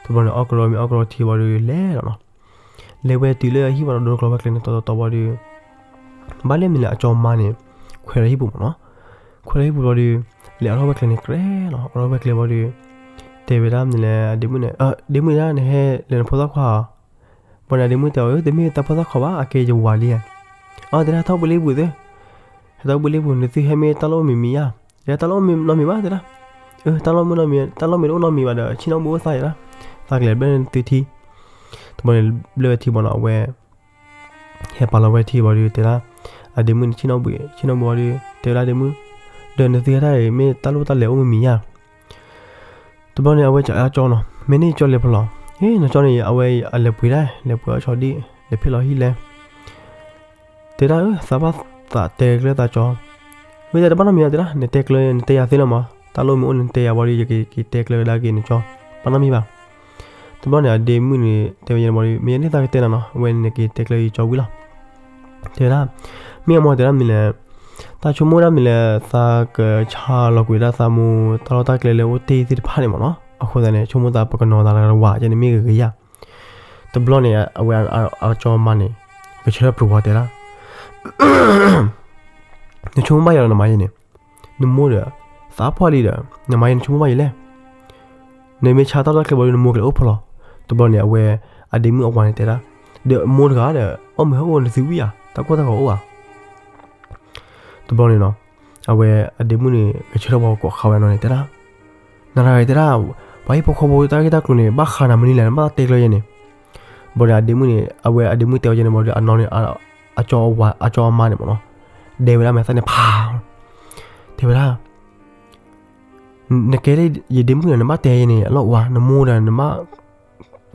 တဘျီန့ၣ် အီၣ်ကရီမ့ၤအီၣ်ကရီထံဘၣ်ဒီးလဲၤလီၤနီၤ လဲၤဝဲတုၤလၢအဟံၣ်ဘၣ်ဒီးဒိတကျီၤဝဲကျဲန့ၣ် တီတီတီဘၣ်ဒီး ဘၣ်လဲၣ်မ့ၢ်လၢအကၠီမါန့ၣ် ခွဲးလီၤဟံၣ်ပူၤမးနီၤ ခွဲးလီၤဟံၣ်ပူၤဘၣ်ဒီး လဲၤအီၣ်ထီၣ်ဝဲကျဲန့ၣ်ကြဲလီၤ အီၣ်ထီၣ်ဝဲကျဲဘၣ်ဒီး တဲဝဲဒၣ်မ့ၢ်လဲၣ် အဒ့မုၣ်န့ၣ် ဒ့မုၣ်ဒၣ် နဟဲလဲၤနဖိသၣ်ခွါဧါ ဘၣ်န့ၣ် အဒ့မုၣ်တဲအီၤ တမ့ၢ်တၢ်ဖိသၣ်ခွါဘၣ် အကဲယဝၤလံဧါ အီ တဲဒၣ် ထီၣ်ပှ့ၤလ့ပူၤသ့ ဟဲထီၣ်ပှ့ၤလ့ပူၤ နသုဟဲမ့ၢ်တၢ်လီၢ်အိၣ်မံၤမံၤဧါ တဲဒၣ် တၢ်လီၢ်အိၣ်မံၤနီတမံၤဘၣ် တဲဒၣ် တၢ်လီၢ်မ့ၢ်နီတမံၤဘၣ်ဒီး ဆ့ၣ်နီၤဘှံးအိၣ်သးယဲဒၣ် သးကလဲၤဘျၢၣ်နသုထံ တဘျီန့ၣ် ဘျၢၣ်ဝဲထံဘၣ်နီၤ အဝဲ ဟဲပာ်လီၤဝဲထံဘၣ်ဒီး တဲဒၣ် အဒ့မုၣ်န့ၣ် ဆ့ၣ်နီၤဘှံး ဆ့ၣ်နီၤဘှံးဘၣ်ဒီး တဲဝဲဒၣ်ဒ့မုၣ် ဒီးနသုဟဲတၢ်အံၤ မ့ၢ်တၢ်လိၣ်တၢ်လဲၤအိၣ်မံၤမံၤဧါ တဘျီန့ၣ် အဝဲကၠီအကၠီနီၤ မ့ၢ်န့ၢ်ကၠီလဲၤဖဲလဲၣ် နကၠီန့ၣ် အဝဲအလဲၤပှ့ၤဒၣ် လဲၤပှ့ၤအီၣ်ဆီဒံၣ် လဲၤဖ့ၣ်လီၤဟံၣ်လဲၢ် တဲဒၣ် သးဘၣ်သးတဲကျၢၤသးကၠီ မ့ၢ်တဲတဘၣ်နီတမံၤဘၣ်တဲဒၣ် နတဲကျၢၤ နတဲယၤသ့လီၤမး တၢ်လိၣ်မ့ၢ်အိၣ်နတဲယၤဘၣ်ဒီး ယကက့ၤတဲကျၢၤကဒါက့ၤနကၠီ ဘၣ်နီတမံၤဘၣ် တဘျီန့ၣ် အဒ့မုၣ်န့ၣ် တဲဝဲယဲန့ၣ်ဘၣ်ဒီး မ့ၢ်ယဲန့ၣ်သးကတဲနၤနီၤ အဝဲန့ၣ်က့ၤတဲကျၢၤယကၠီဝံၤလီၤ တဲဝဲဒၣ် မ့ၢ်အမ့ၢ်တဲဒၣ်မ့ၢ်လဲၣ် သးဆိကမိၣ်ဒၣ်မ့ၢ်လဲၣ် သးကဆါလီၤကွံာ်ဒၣ်သးမိၢ်တၢ်လီၢ်တၢ်ကျဲလၢအိၣ်တ့ၢ်သ့ၣ်တဖၣ်န့ၣ်မးနီၤ အဃိသတးန့ၣ် ဆိကမိၣ်သးပကနီၤသးတဂၤတဝၤ ယဲန့ၣ်မ့ၢ်ဂ့ၤဂ့ၤယၤ တဘျီန့ၣ် အဝဲအကၠီမါန့ၣ် ကဆၢထၢၣ်ပြိၤဝဲတဲဒၣ် နဆိကမိၣ်ဘၣ်ယၤလီၤနမၤယဲန့ၣ် နမိၢ်ဒီး သးပှၢ်လံဒီး နမၤယဲန့ၣ်ဆိကမိၣ်ဘၣ်ယဲလဲၣ် နမ့ၢ်ဆါတၢ်လီၢ်တၢ်ကျဲဘၣ်ဒီး နမိၢ်ကလဲၤအိၣ်ဖဲလဲၣ် တဘျီန့ၣ် အဝဲ အဒ့မုၣ်အဝၤန့ၣ်တဲဒၣ် ဒီးမိၢ်တဂၤဒီး အီၣ်မ့ၤဟဲအိၣ်နသုဝံၣ်ဧါ တၢ်ကီတၢ်ခဲအိၣ်ဧါ တဘျီန့ၣ်နီၤ အဝဲအဒ့မုၣ်န့ၣ် ကဆၢထၢၣ်ဘၣ်ကိးဃာ်ဝဲအနီၢ်န့ၣ်တဲဒၣ် နၤတဂၤတဲဒၣ် ပှၤဟံၣ်ဖိဃီဖိတၢ်ဂ့ၢ်တၢ်ကျိၤန့ၣ် ဘၣ်ဃးနၤမနုၤလဲၣ် နဘၣ်တဲကျၢၤယဲန့ၣ် ဘၣ်ဒီးအဒ့မုၣ်န့ၣ် အဝဲအဒ့မုၣ်တဲအီၤယဲန့ၣ်ဘၣ်ဒီး အနီၢ်န့ၣ် အကၠီအမါန့ၣ်မးနီၤ ဒဲဝဲဒၣ်မဲာ်သၣ်န့ၣ်ဖး တဲဝဲဒၣ် နကဲလၢယဒ့မုၣ်ဒီး နဘၣ်တဲယဲန့ၣ် အလီၢ်အိၣ်ဧါ နမိၢ်ဒီး နဘၣ်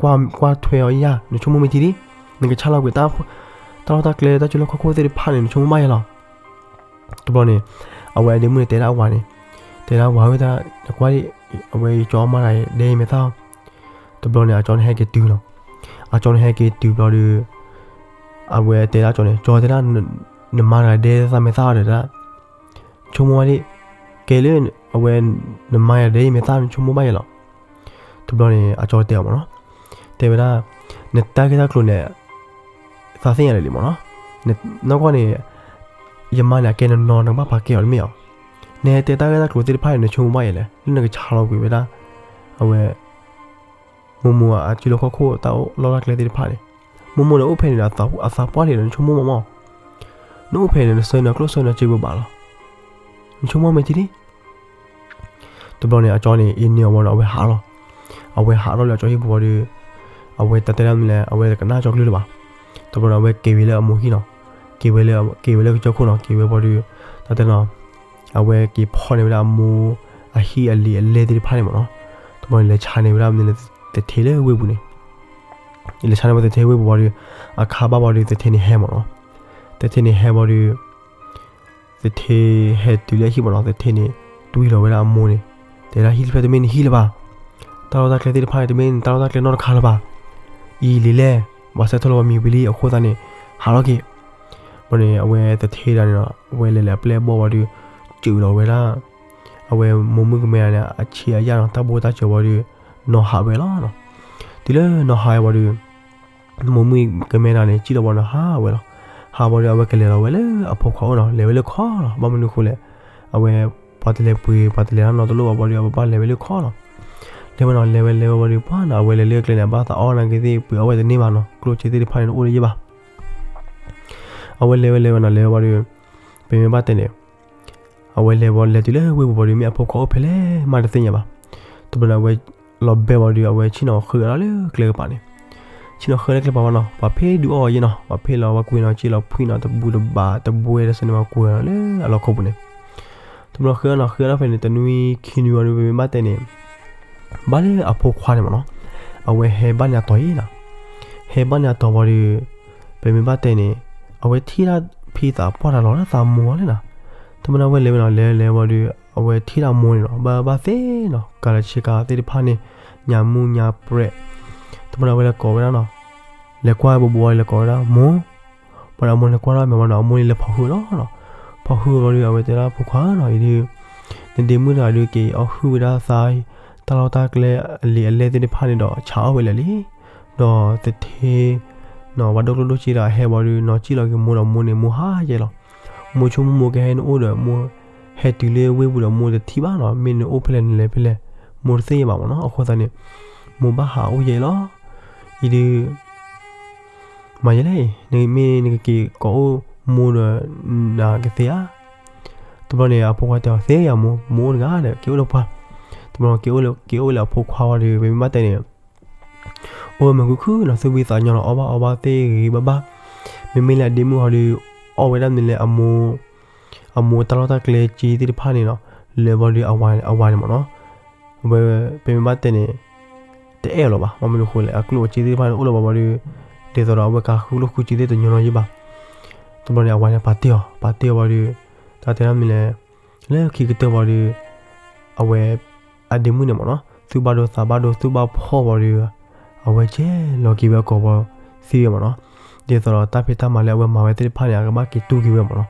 ကွၢ်ထွဲအီၤယၤ နဆိကမိၣ်မ့ၢ်ထံလံ နကဆါလီၤကွံာ် တၢ်လီၢ်တၢ်ကျဲ တၢ်ကၠိလၢခီၣ်ခိၣ်သ့ၣ်တဖၣ်န့ၣ် နဆိကမိၣ်ဘၣ်ယဲလီၤ တဘျီန့ၣ် အဝဲအဒ့မုၣ်န့ၣ်တဲဒၣ်အဝၤန့ၣ်, တဲဒၣ်ဝၤဧၢတၢ်, နကွၢ်ဒံး, အဝဲယကၠီအီၣ်မးတၢ်ဒဲအံၤမဲာ်သၣ်, တဘျီန့ၣ် အကၠီန့ၣ်ဟဲက့ၤတုၤလီၤ. အကၠီန့ၣ်ဟဲက့ၤတုၤဘျီဒီး အဝဲတဲဒၣ်ကၠီန့ၣ်, ကၠီတဲဒၣ်, နမၤတၢ်ဒဲသၣ်မဲာ်သၣ်ဒီးတၢ်, ဆိကမိၣ်ဝဲဒၣ်, ကဲလၢ အဝဲ နမၤယၤဒဲအံၤမဲာ်သၣ် နဆိကမိၣ်ဘၣ်ယဲလီၤ. တဘျီန့ၣ် အကၠီတဲအီၤမ့ၢ်နီၤ, တဲဝဲဒၣ်, နတၢ်ဂ့ၢ်တၢ်ကျိၤန့ၣ် သးသ့ၣ်ညါလၢာ်လံမ့ၢ်နီၤ, နီၢ်ကီၢ်န့ၣ် ယမါန့ၣ် အကဲနနီၤ နကဘၣ်ပာ်ကဲအီၤတမ့ၢ်ဧါ. နဟဲတဲတၢ်ဂ့ၢ်တၢ်ကျိၤသ့ၣ်တဖၣ်န့ၣ် နဆိကမိၣ်ဘၣ်ယဲလဲၣ်, လၢနကဆါလီၤကွံာ်ဝဲဒၣ် အဝဲ မိၢ်မိၢ်အစုလီၢ်ခီၣ်ခိၣ်တၢ်လီၢ်တၢ်ကျဲသ့ၣ်တဖၣ်န့ၣ်, မိၢ်မိၢ်န့ၣ်အိၣ်ဖဲန့ၣ်ဒီး အသးပှၢ်လံဒီး နဆိကမိၣ်မးမး, နအိၣ်ဖဲန့ၣ် နဆှၢနၤကျိၣ်ဆှၢနၤစ့ဘၣ်ဘၣ်လီၤ, နဆိကမိၣ်မ့ၢ်ထံလံ. တဘျီန့ၣ် အကၠီန့ၣ် အ့န့ၢ်အီၤဝံၤဒီး အဝဲဟးလီၤ. အဝဲဟးထီၣ်လၢအကၠီဟံၣ်ပူၤဝံၤဒီး အဝဲတၢ်တဲဒၣ်မနုၤလဲၣ် အဝဲတကနၣ်ကၠီကလုၢ်လၢၤဘၣ်. တဘျီန့ၣ် အဝဲက့ၤဝံၤလၢအမိၢ်ဟံၣ်နီၤ, က့ၤဝဲလၢ, က့ၤဝဲလၢကစၢၢ်ခိၣ်နီၤ, က့ၤဝဲဝံၤဒီး တၢ်တဲနီၤ, အဝဲက့ၤဖီၣ်န့ၢ်ဝဲဒၣ်အမိၢ်အဟံၣ်အလံာ်အလဲၢ်သ့ၣ်တဖၣ်န့ၣ်မ့ၢ်နီၤ. တဘျီန့ၣ် လဲၤဆါန့ၢ်ဝဲဒၣ်မနုၤလဲၣ် သထ့လၢဝ့ၢ်ပူၤန့ၣ်, လဲၤဆါန့ၢ်ဝဲသထ့ဝ့ၢ်ပူၤဝံၤဒီး အခါဘၣ်ဝံၤဒီး သထ့န့ၣ်ဟဲမ့ၢ်နီၤ, သထ့န့ၣ်ဟဲဝံၤဒီး သထ့ဟဲတုၤလၢအဟံၣ်မ့ၢ်နီၤ, သထ့န့ၣ် တွံၢ်လီၤဝဲဒၣ်အမိၢ်န့ၣ်, တဲဒၣ်ဟံၣ်တဖျၢၣ်တမ့ၢ်နဟံၣ်လၢၤဘၣ်, တၢ်လီၢ်တၢ်ကျဲသ့ၣ်တဖၣ်န့ၣ် တမ့ၢ်နတၢ်လီၢ်တၢ်ကျဲနီတခါလၢၤဘၣ်, အံၤလံၤလဲၣ်, ဘၣ်ဆၣ်ထီၣ်လၢပှၤမံၤဝံၤလံ အဃိသတးန့ၣ် ဟးထီၣ်က့ၤ. ဘၣ်န့ၣ် အဝဲသထ့ဒၣ်န့ၣ်ဒီး အဝဲလဲၤလဲၤအပျဲၢ်အဘီၣ်ဝံၤဒီး စၢၤလီၤဝဲဒၣ် အဝဲမိၢ်မုၣ်ကမဲဒၣ်န့ၣ် အဆံးအယၢ်နီၤ, တၢ်ဘိတၢ်စၢၤဝံၤဒီး နီၤဟးဝဲလီၤနီၤ. တုၤလၢနီၤဟးဝံၤဒီး မိၢ်မုၣ်ကမဲဒၣ်န့ၣ် စံၣ်လီၤဝံၤဒီးဟးဝဲလီၤ. ဟးဝံၤဒီး အဝဲကလဲၤလီၤဝဲလၢအဖိခွါအိၣ်နီၤ, လဲၤဝဲလၢခီလီၤ. ဘၣ်မနုၤအဃိလဲၣ်, အဝဲ ပှၤတလဲၤပှ့ၤ ပှၤတလဲၤနီတလိၣ်ဘၣ်ဝံၤဒီး အဝဲဘၣ်လဲၤဝဲလၢခီလီၤ. လဲၤဝဲနီၤ, လဲၤဝဲလဲၤဝဲဝံၤဒီး ပှၤနီၤ အဝဲလဲၤလၢကျဲန့ၣ် အဘၣ်သးအီၣ်နာ်က့ၤသ့ၣ် ပှ့ၤအီၣ်ဝဲတန့ၢ်ဘၣ်နီၤ, ကျိၣ်စ့သ့ၣ်တဖၣ်န့ၣ် တအိၣ်လၢၤဘၣ်. အဝဲလဲၤဝဲလဲၤဝဲနီၤ, လဲၤဝဲဝံၤဒီး ပမ့ၢ်ဘၣ်တဲန့ၣ် အဝဲလဲၤဝံၤလဲၤတုၤလၢဝ့ၢ်ပူၤဝံၤဒီး မ့ၢ်အဖိခွါအိၣ်ဖဲလဲၣ်မးတသ့ၣ်ညါဘၣ်. တဘျီန့ၣ် အဝဲလီၤဘဲဝံၤဒီး အဝဲဆ့ၣ်နီၤဃုအီၤလၢကျဲကပၤန့ၣ်, ဆ့ၣ်နီၤဃုလၢကျဲကပၤဝံၤနီၤ, ပှၤဖ့ဒုးအီၣ်အီၤယဲနီၤ, ပှၤဖ့လီၤဝဲကွံာ်နီၤ, စ့ၣ်လီၤဖှံနီၤ, တဘူးတဘးတဘှဲတစဲန့ၣ် ပှၤကွံာ်နီၤလၢအလီၢ်ခိၣ်ပူၤန့ၣ်. တဘျီဃုအီၤနီၤ, ဃုအီၤဒီးဖဲန့ၣ် တနွံခံနွံဝံၤဒီး ပမ့ၢ်ဘၣ်တဲန့ၣ် ဘၣ်လၢအဖိခွါန့ၣ်မ့ၢ်နီၤ, အဝဲဟဲဘၣ်န့ၢ်အတီၤအံၤနီၤ, ဟဲဘၣ်န့ၢ်အတီၤဝံၤဒီး ပမ့ၢ်ဘၣ်တဲန့ၣ် အဝဲထံၣ်ဒၣ်ဖံသးပှၢ်တၢ်လီၤလၢသးမိၢ်အီၤလံနီၤ. တဘျီန့ၣ် အဝဲလဲၤဝဲနီၤ, လဲၤလဲၤဝံၤဒီး အဝဲထံၣ်ဒၣ်အမိၢ်န့ၣ်နီၤ, ဘၣ်ဘၣ်သ့ၣ်နီၤ, ကၤလၢဆ့ကၤသ့ၣ်တဖၣ်န့ၣ် ညၣ်မုၢ်ညၣ်ပြဲး. တဘျီန့ၣ် အဝဲလဲၤကိးဝဲဒၣ်နီၤ, လဲၤကွၢ်ဝဲဘူးဘူးဝံၤ လဲၤကိးဝဲဒၣ်မိၢ်. ဘၣ်ဒီးအမိၢ်လဲၤကွၢ်ထီၣ်မဲာ်ဝံၤနီၤ, အမိၢ်န့ၣ်လဲၤဖီၣ်ဟုအီၤလီၤနီၤ. ဖီၣ်ဟုအီၤဝံၤဒီး အဝဲတဲဒၣ်ဖိခွါနီၤ, အံၤဒုး နဒ့မုၣ်တဂၤဒုး က့ၤအီၣ်ဟုၣ်ဝဲဒၣ်သး တၢ်လီၢ်တၢ်ကျဲအလံာ်အလဲၢ်သ့ၣ်တဖၣ်န့ၣ်ဒီး ဆးအီၣ်ဝဲလၢာ်လံ. ဒီးသထ့ နီၤ ပှၤဒိၣ်ကျိၣ်ဒိၣ်စ့ဒီး အဟဲဝံၤဒီး နီၤစံၣ်လီၤက့ၤမိၢ်ဒီး မိၢ်န့ၣ် မိၢ်ဟါယဲလီၤ. မိၢ်ဆိကမိၣ်မိၢ်ကဟဲနအိၣ်ဒီး မိၢ်ဟဲတုၤလၢဝ့ၢ်ပူၤဒီး မိၢ်တထံၣ်ဘၣ်နီၤ, မ့ၢ်နအိၣ်ဖဲလဲၣ်နလဲၤဖဲလဲၣ် မိၢ်တသ့ၣ်ညါဘၣ်မ့ၢ်နီၤ. အဃိသတးန့ၣ် မိၢ်ဘၣ်ဟးအိၣ်ယဲလီၤ. အံၤဒုး မၤယဲလဲၣ်အံၤ, နမ့ၢ်နကက့ၤကိးအိၣ်မိၢ်ဒီး နကသ့ဧါ. တဘျီန့ၣ် အဖိခွါတဲအီၤ သ့ယၤမိၢ်, မိၢ်အိၣ်တဂၤဒီး က့ၤအိၣ်ဒီးပှၤ. တဘျီန့ၣ် က့ၤအိၣ်လၢအဖိခွါဝံၤဒီး ပမ့ၢ်ဘၣ်တဲန့ၣ် အိၣ်ဝဲမုာ်ခုၣ်ခုၣ်နီၤ, သူၣ်ဝံသးညီနီၤ, အီၣ်ဘၣ်အီဘၣ်သ့ၣ်ဂ့ၤဂ့ၤဘၣ်ဘၣ်. မ့မ့ၢ်လၢအဒ့မုၣ်ဟီဒီး အီၣ်ဝဲဒၣ်မနုၤလဲၣ် အမိၢ် အမိၢ်တၢ်လီၢ်တၢ်ကျဲစ့သ့ၣ်တဖၣ်န့ၣ်နီၤ, လၢဘၣ်ဒီးအဝၤန့ၣ်မ့ၢ်နီၤ, အဝဲ ပမ့ၢ်ဘၣ်တဲန့ၣ် တအဲၣ်လီၤဘၣ်. ဘၣ်မနုၤအဃိလဲၣ်, အကျိၣ်အစ့သ့ၣ်တဖၣ်န့ၣ် အိၣ်လီၤဘၣ်ဘၣ်ဒီး ဒ်သိးဒီးအဝဲကဃုကျိၣ်ဃုစ့သ့ၣ်တညီညီယဲၢ်ဘၣ်. တဘျီန့ၣ် အဝၤန့ၣ်ပာ်တ့ၢ်အီၤ, ပာ်တ့ၢ်အီၤဘၣ်ဒီး တၢ်တဲဒၣ်မနုၤလဲၣ်, လၢခံကတၢၢ်ဘၣ်ဒီး အဝဲ အဒ့မုၣ်န့ၣ်မ့ၢ်နီၤ, သူၣ်ဘၣ်ဒိသးဘၣ်ဒိ သူၣ်ဘၣ်ဖှီၣ်ဘၣ်ဒီး အဝဲကဲလီၤက့ၤဝဲအကိာ်ဘီသံဝဲမ့ၢ်နီၤ. ဒ်သိးဒီးတၢ်ဖံးတၢ်မၤလၢအဝဲမၤဝဲသ့ၣ်တဖၣ်န့ၣ် အကဘၣ်က့ၤတူၢ်က့ၤဝဲမ့ၢ်နီၤ.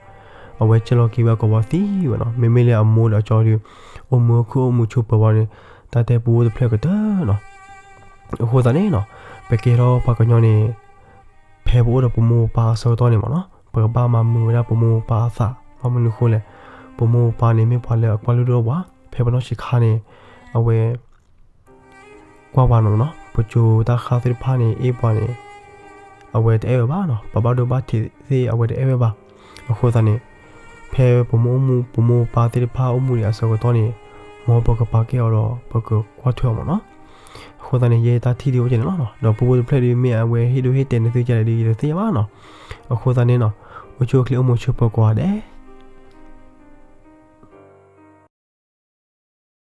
အဝဲကဲလီၤက့ၤဝဲအကိာ်ဘီသံဝဲနီၤ. မ့မ့ၢ်လၢအမိၢ်ဒီးအကၠီဒီး အိၣ်မုာ်ခုၣ်အိၣ်မုာ်ဆိးပၢၤဝံၤဒီး တၢ်တဲပူဖိတဖျၢၣ်ကတၢၢ်နီၤ. အဃိသတးန့ၣ်နီၤ, ပကဲထီၣ်ပှၤကညီန့ၣ် ဖဲပအိၣ်ဒီးပမိၢ်ပပၢ်အဆၢကတီၢ်န့ၣ်မ့ၢ်နီၤ, ပကဘၣ်မၤမုာ်ဝဲဒၣ်ပမိၢ်ပပၢ်အသး. ဘၣ်မနုၤအဃိလဲၣ်, ပမိၢ်ပပၢ်န့ၣ်မ့ၢ်ပှၤလၢအကွၢ်လုၢ်ဒိၣ်ပှၤ, ဖဲပနီၢ်ဆံးခါန့ၣ် အဝဲ ကွၢ်ပှၤန့ၣ်မ့ၢ်နီၤ, ပစိၤတၢ်ဃၢ်သ့ၣ်တဖၣ်န့ၣ် အ့ၣ်ပှၤန့ၣ် အဝဲတအဲၣ်ဝဲဘၣ်နီၤ, ပှၤဘၣ်ဒိဘၣ်ထံးသ့ၣ် အဝဲတအဲၣ်ဝဲဘၣ်. အဃိသတးန့ၣ် ဖဲပမိၢ်အိၣ်မူ ပမိၢ်ပပၢ်သ့ၣ်တဖၣ်အိၣ်မူဒံးအဆၢကတီၢ်န့ၣ် မ်ပကပာ်ကဲအီၤဒီး ပကကွၢ်ထွဲအီၤမ့ၢ်နီၤ. အဃိသတးန့ၣ် ယဲတၢ်ထံၣ်ဒ်အိၣ်ကဲန့ၣ်လီၤ. ဒီးပူဖိတဖျၢၣ်ဒီး မ့ၢ်အဝဲဟ့ၣ်ဒိဟ့ၣ်တဲာ်န့ၢ်သုကလဲၣ်ဒီး ယတသ့ၣ်ညါဘၣ်နီၤ. အဃိသတးန့ၣ်နီၤ, အိၣ်ဆူၣ်အိၣ်ချ့အိၣ်မူဆူၣ်ပၢၤကိးဂၤဒဲး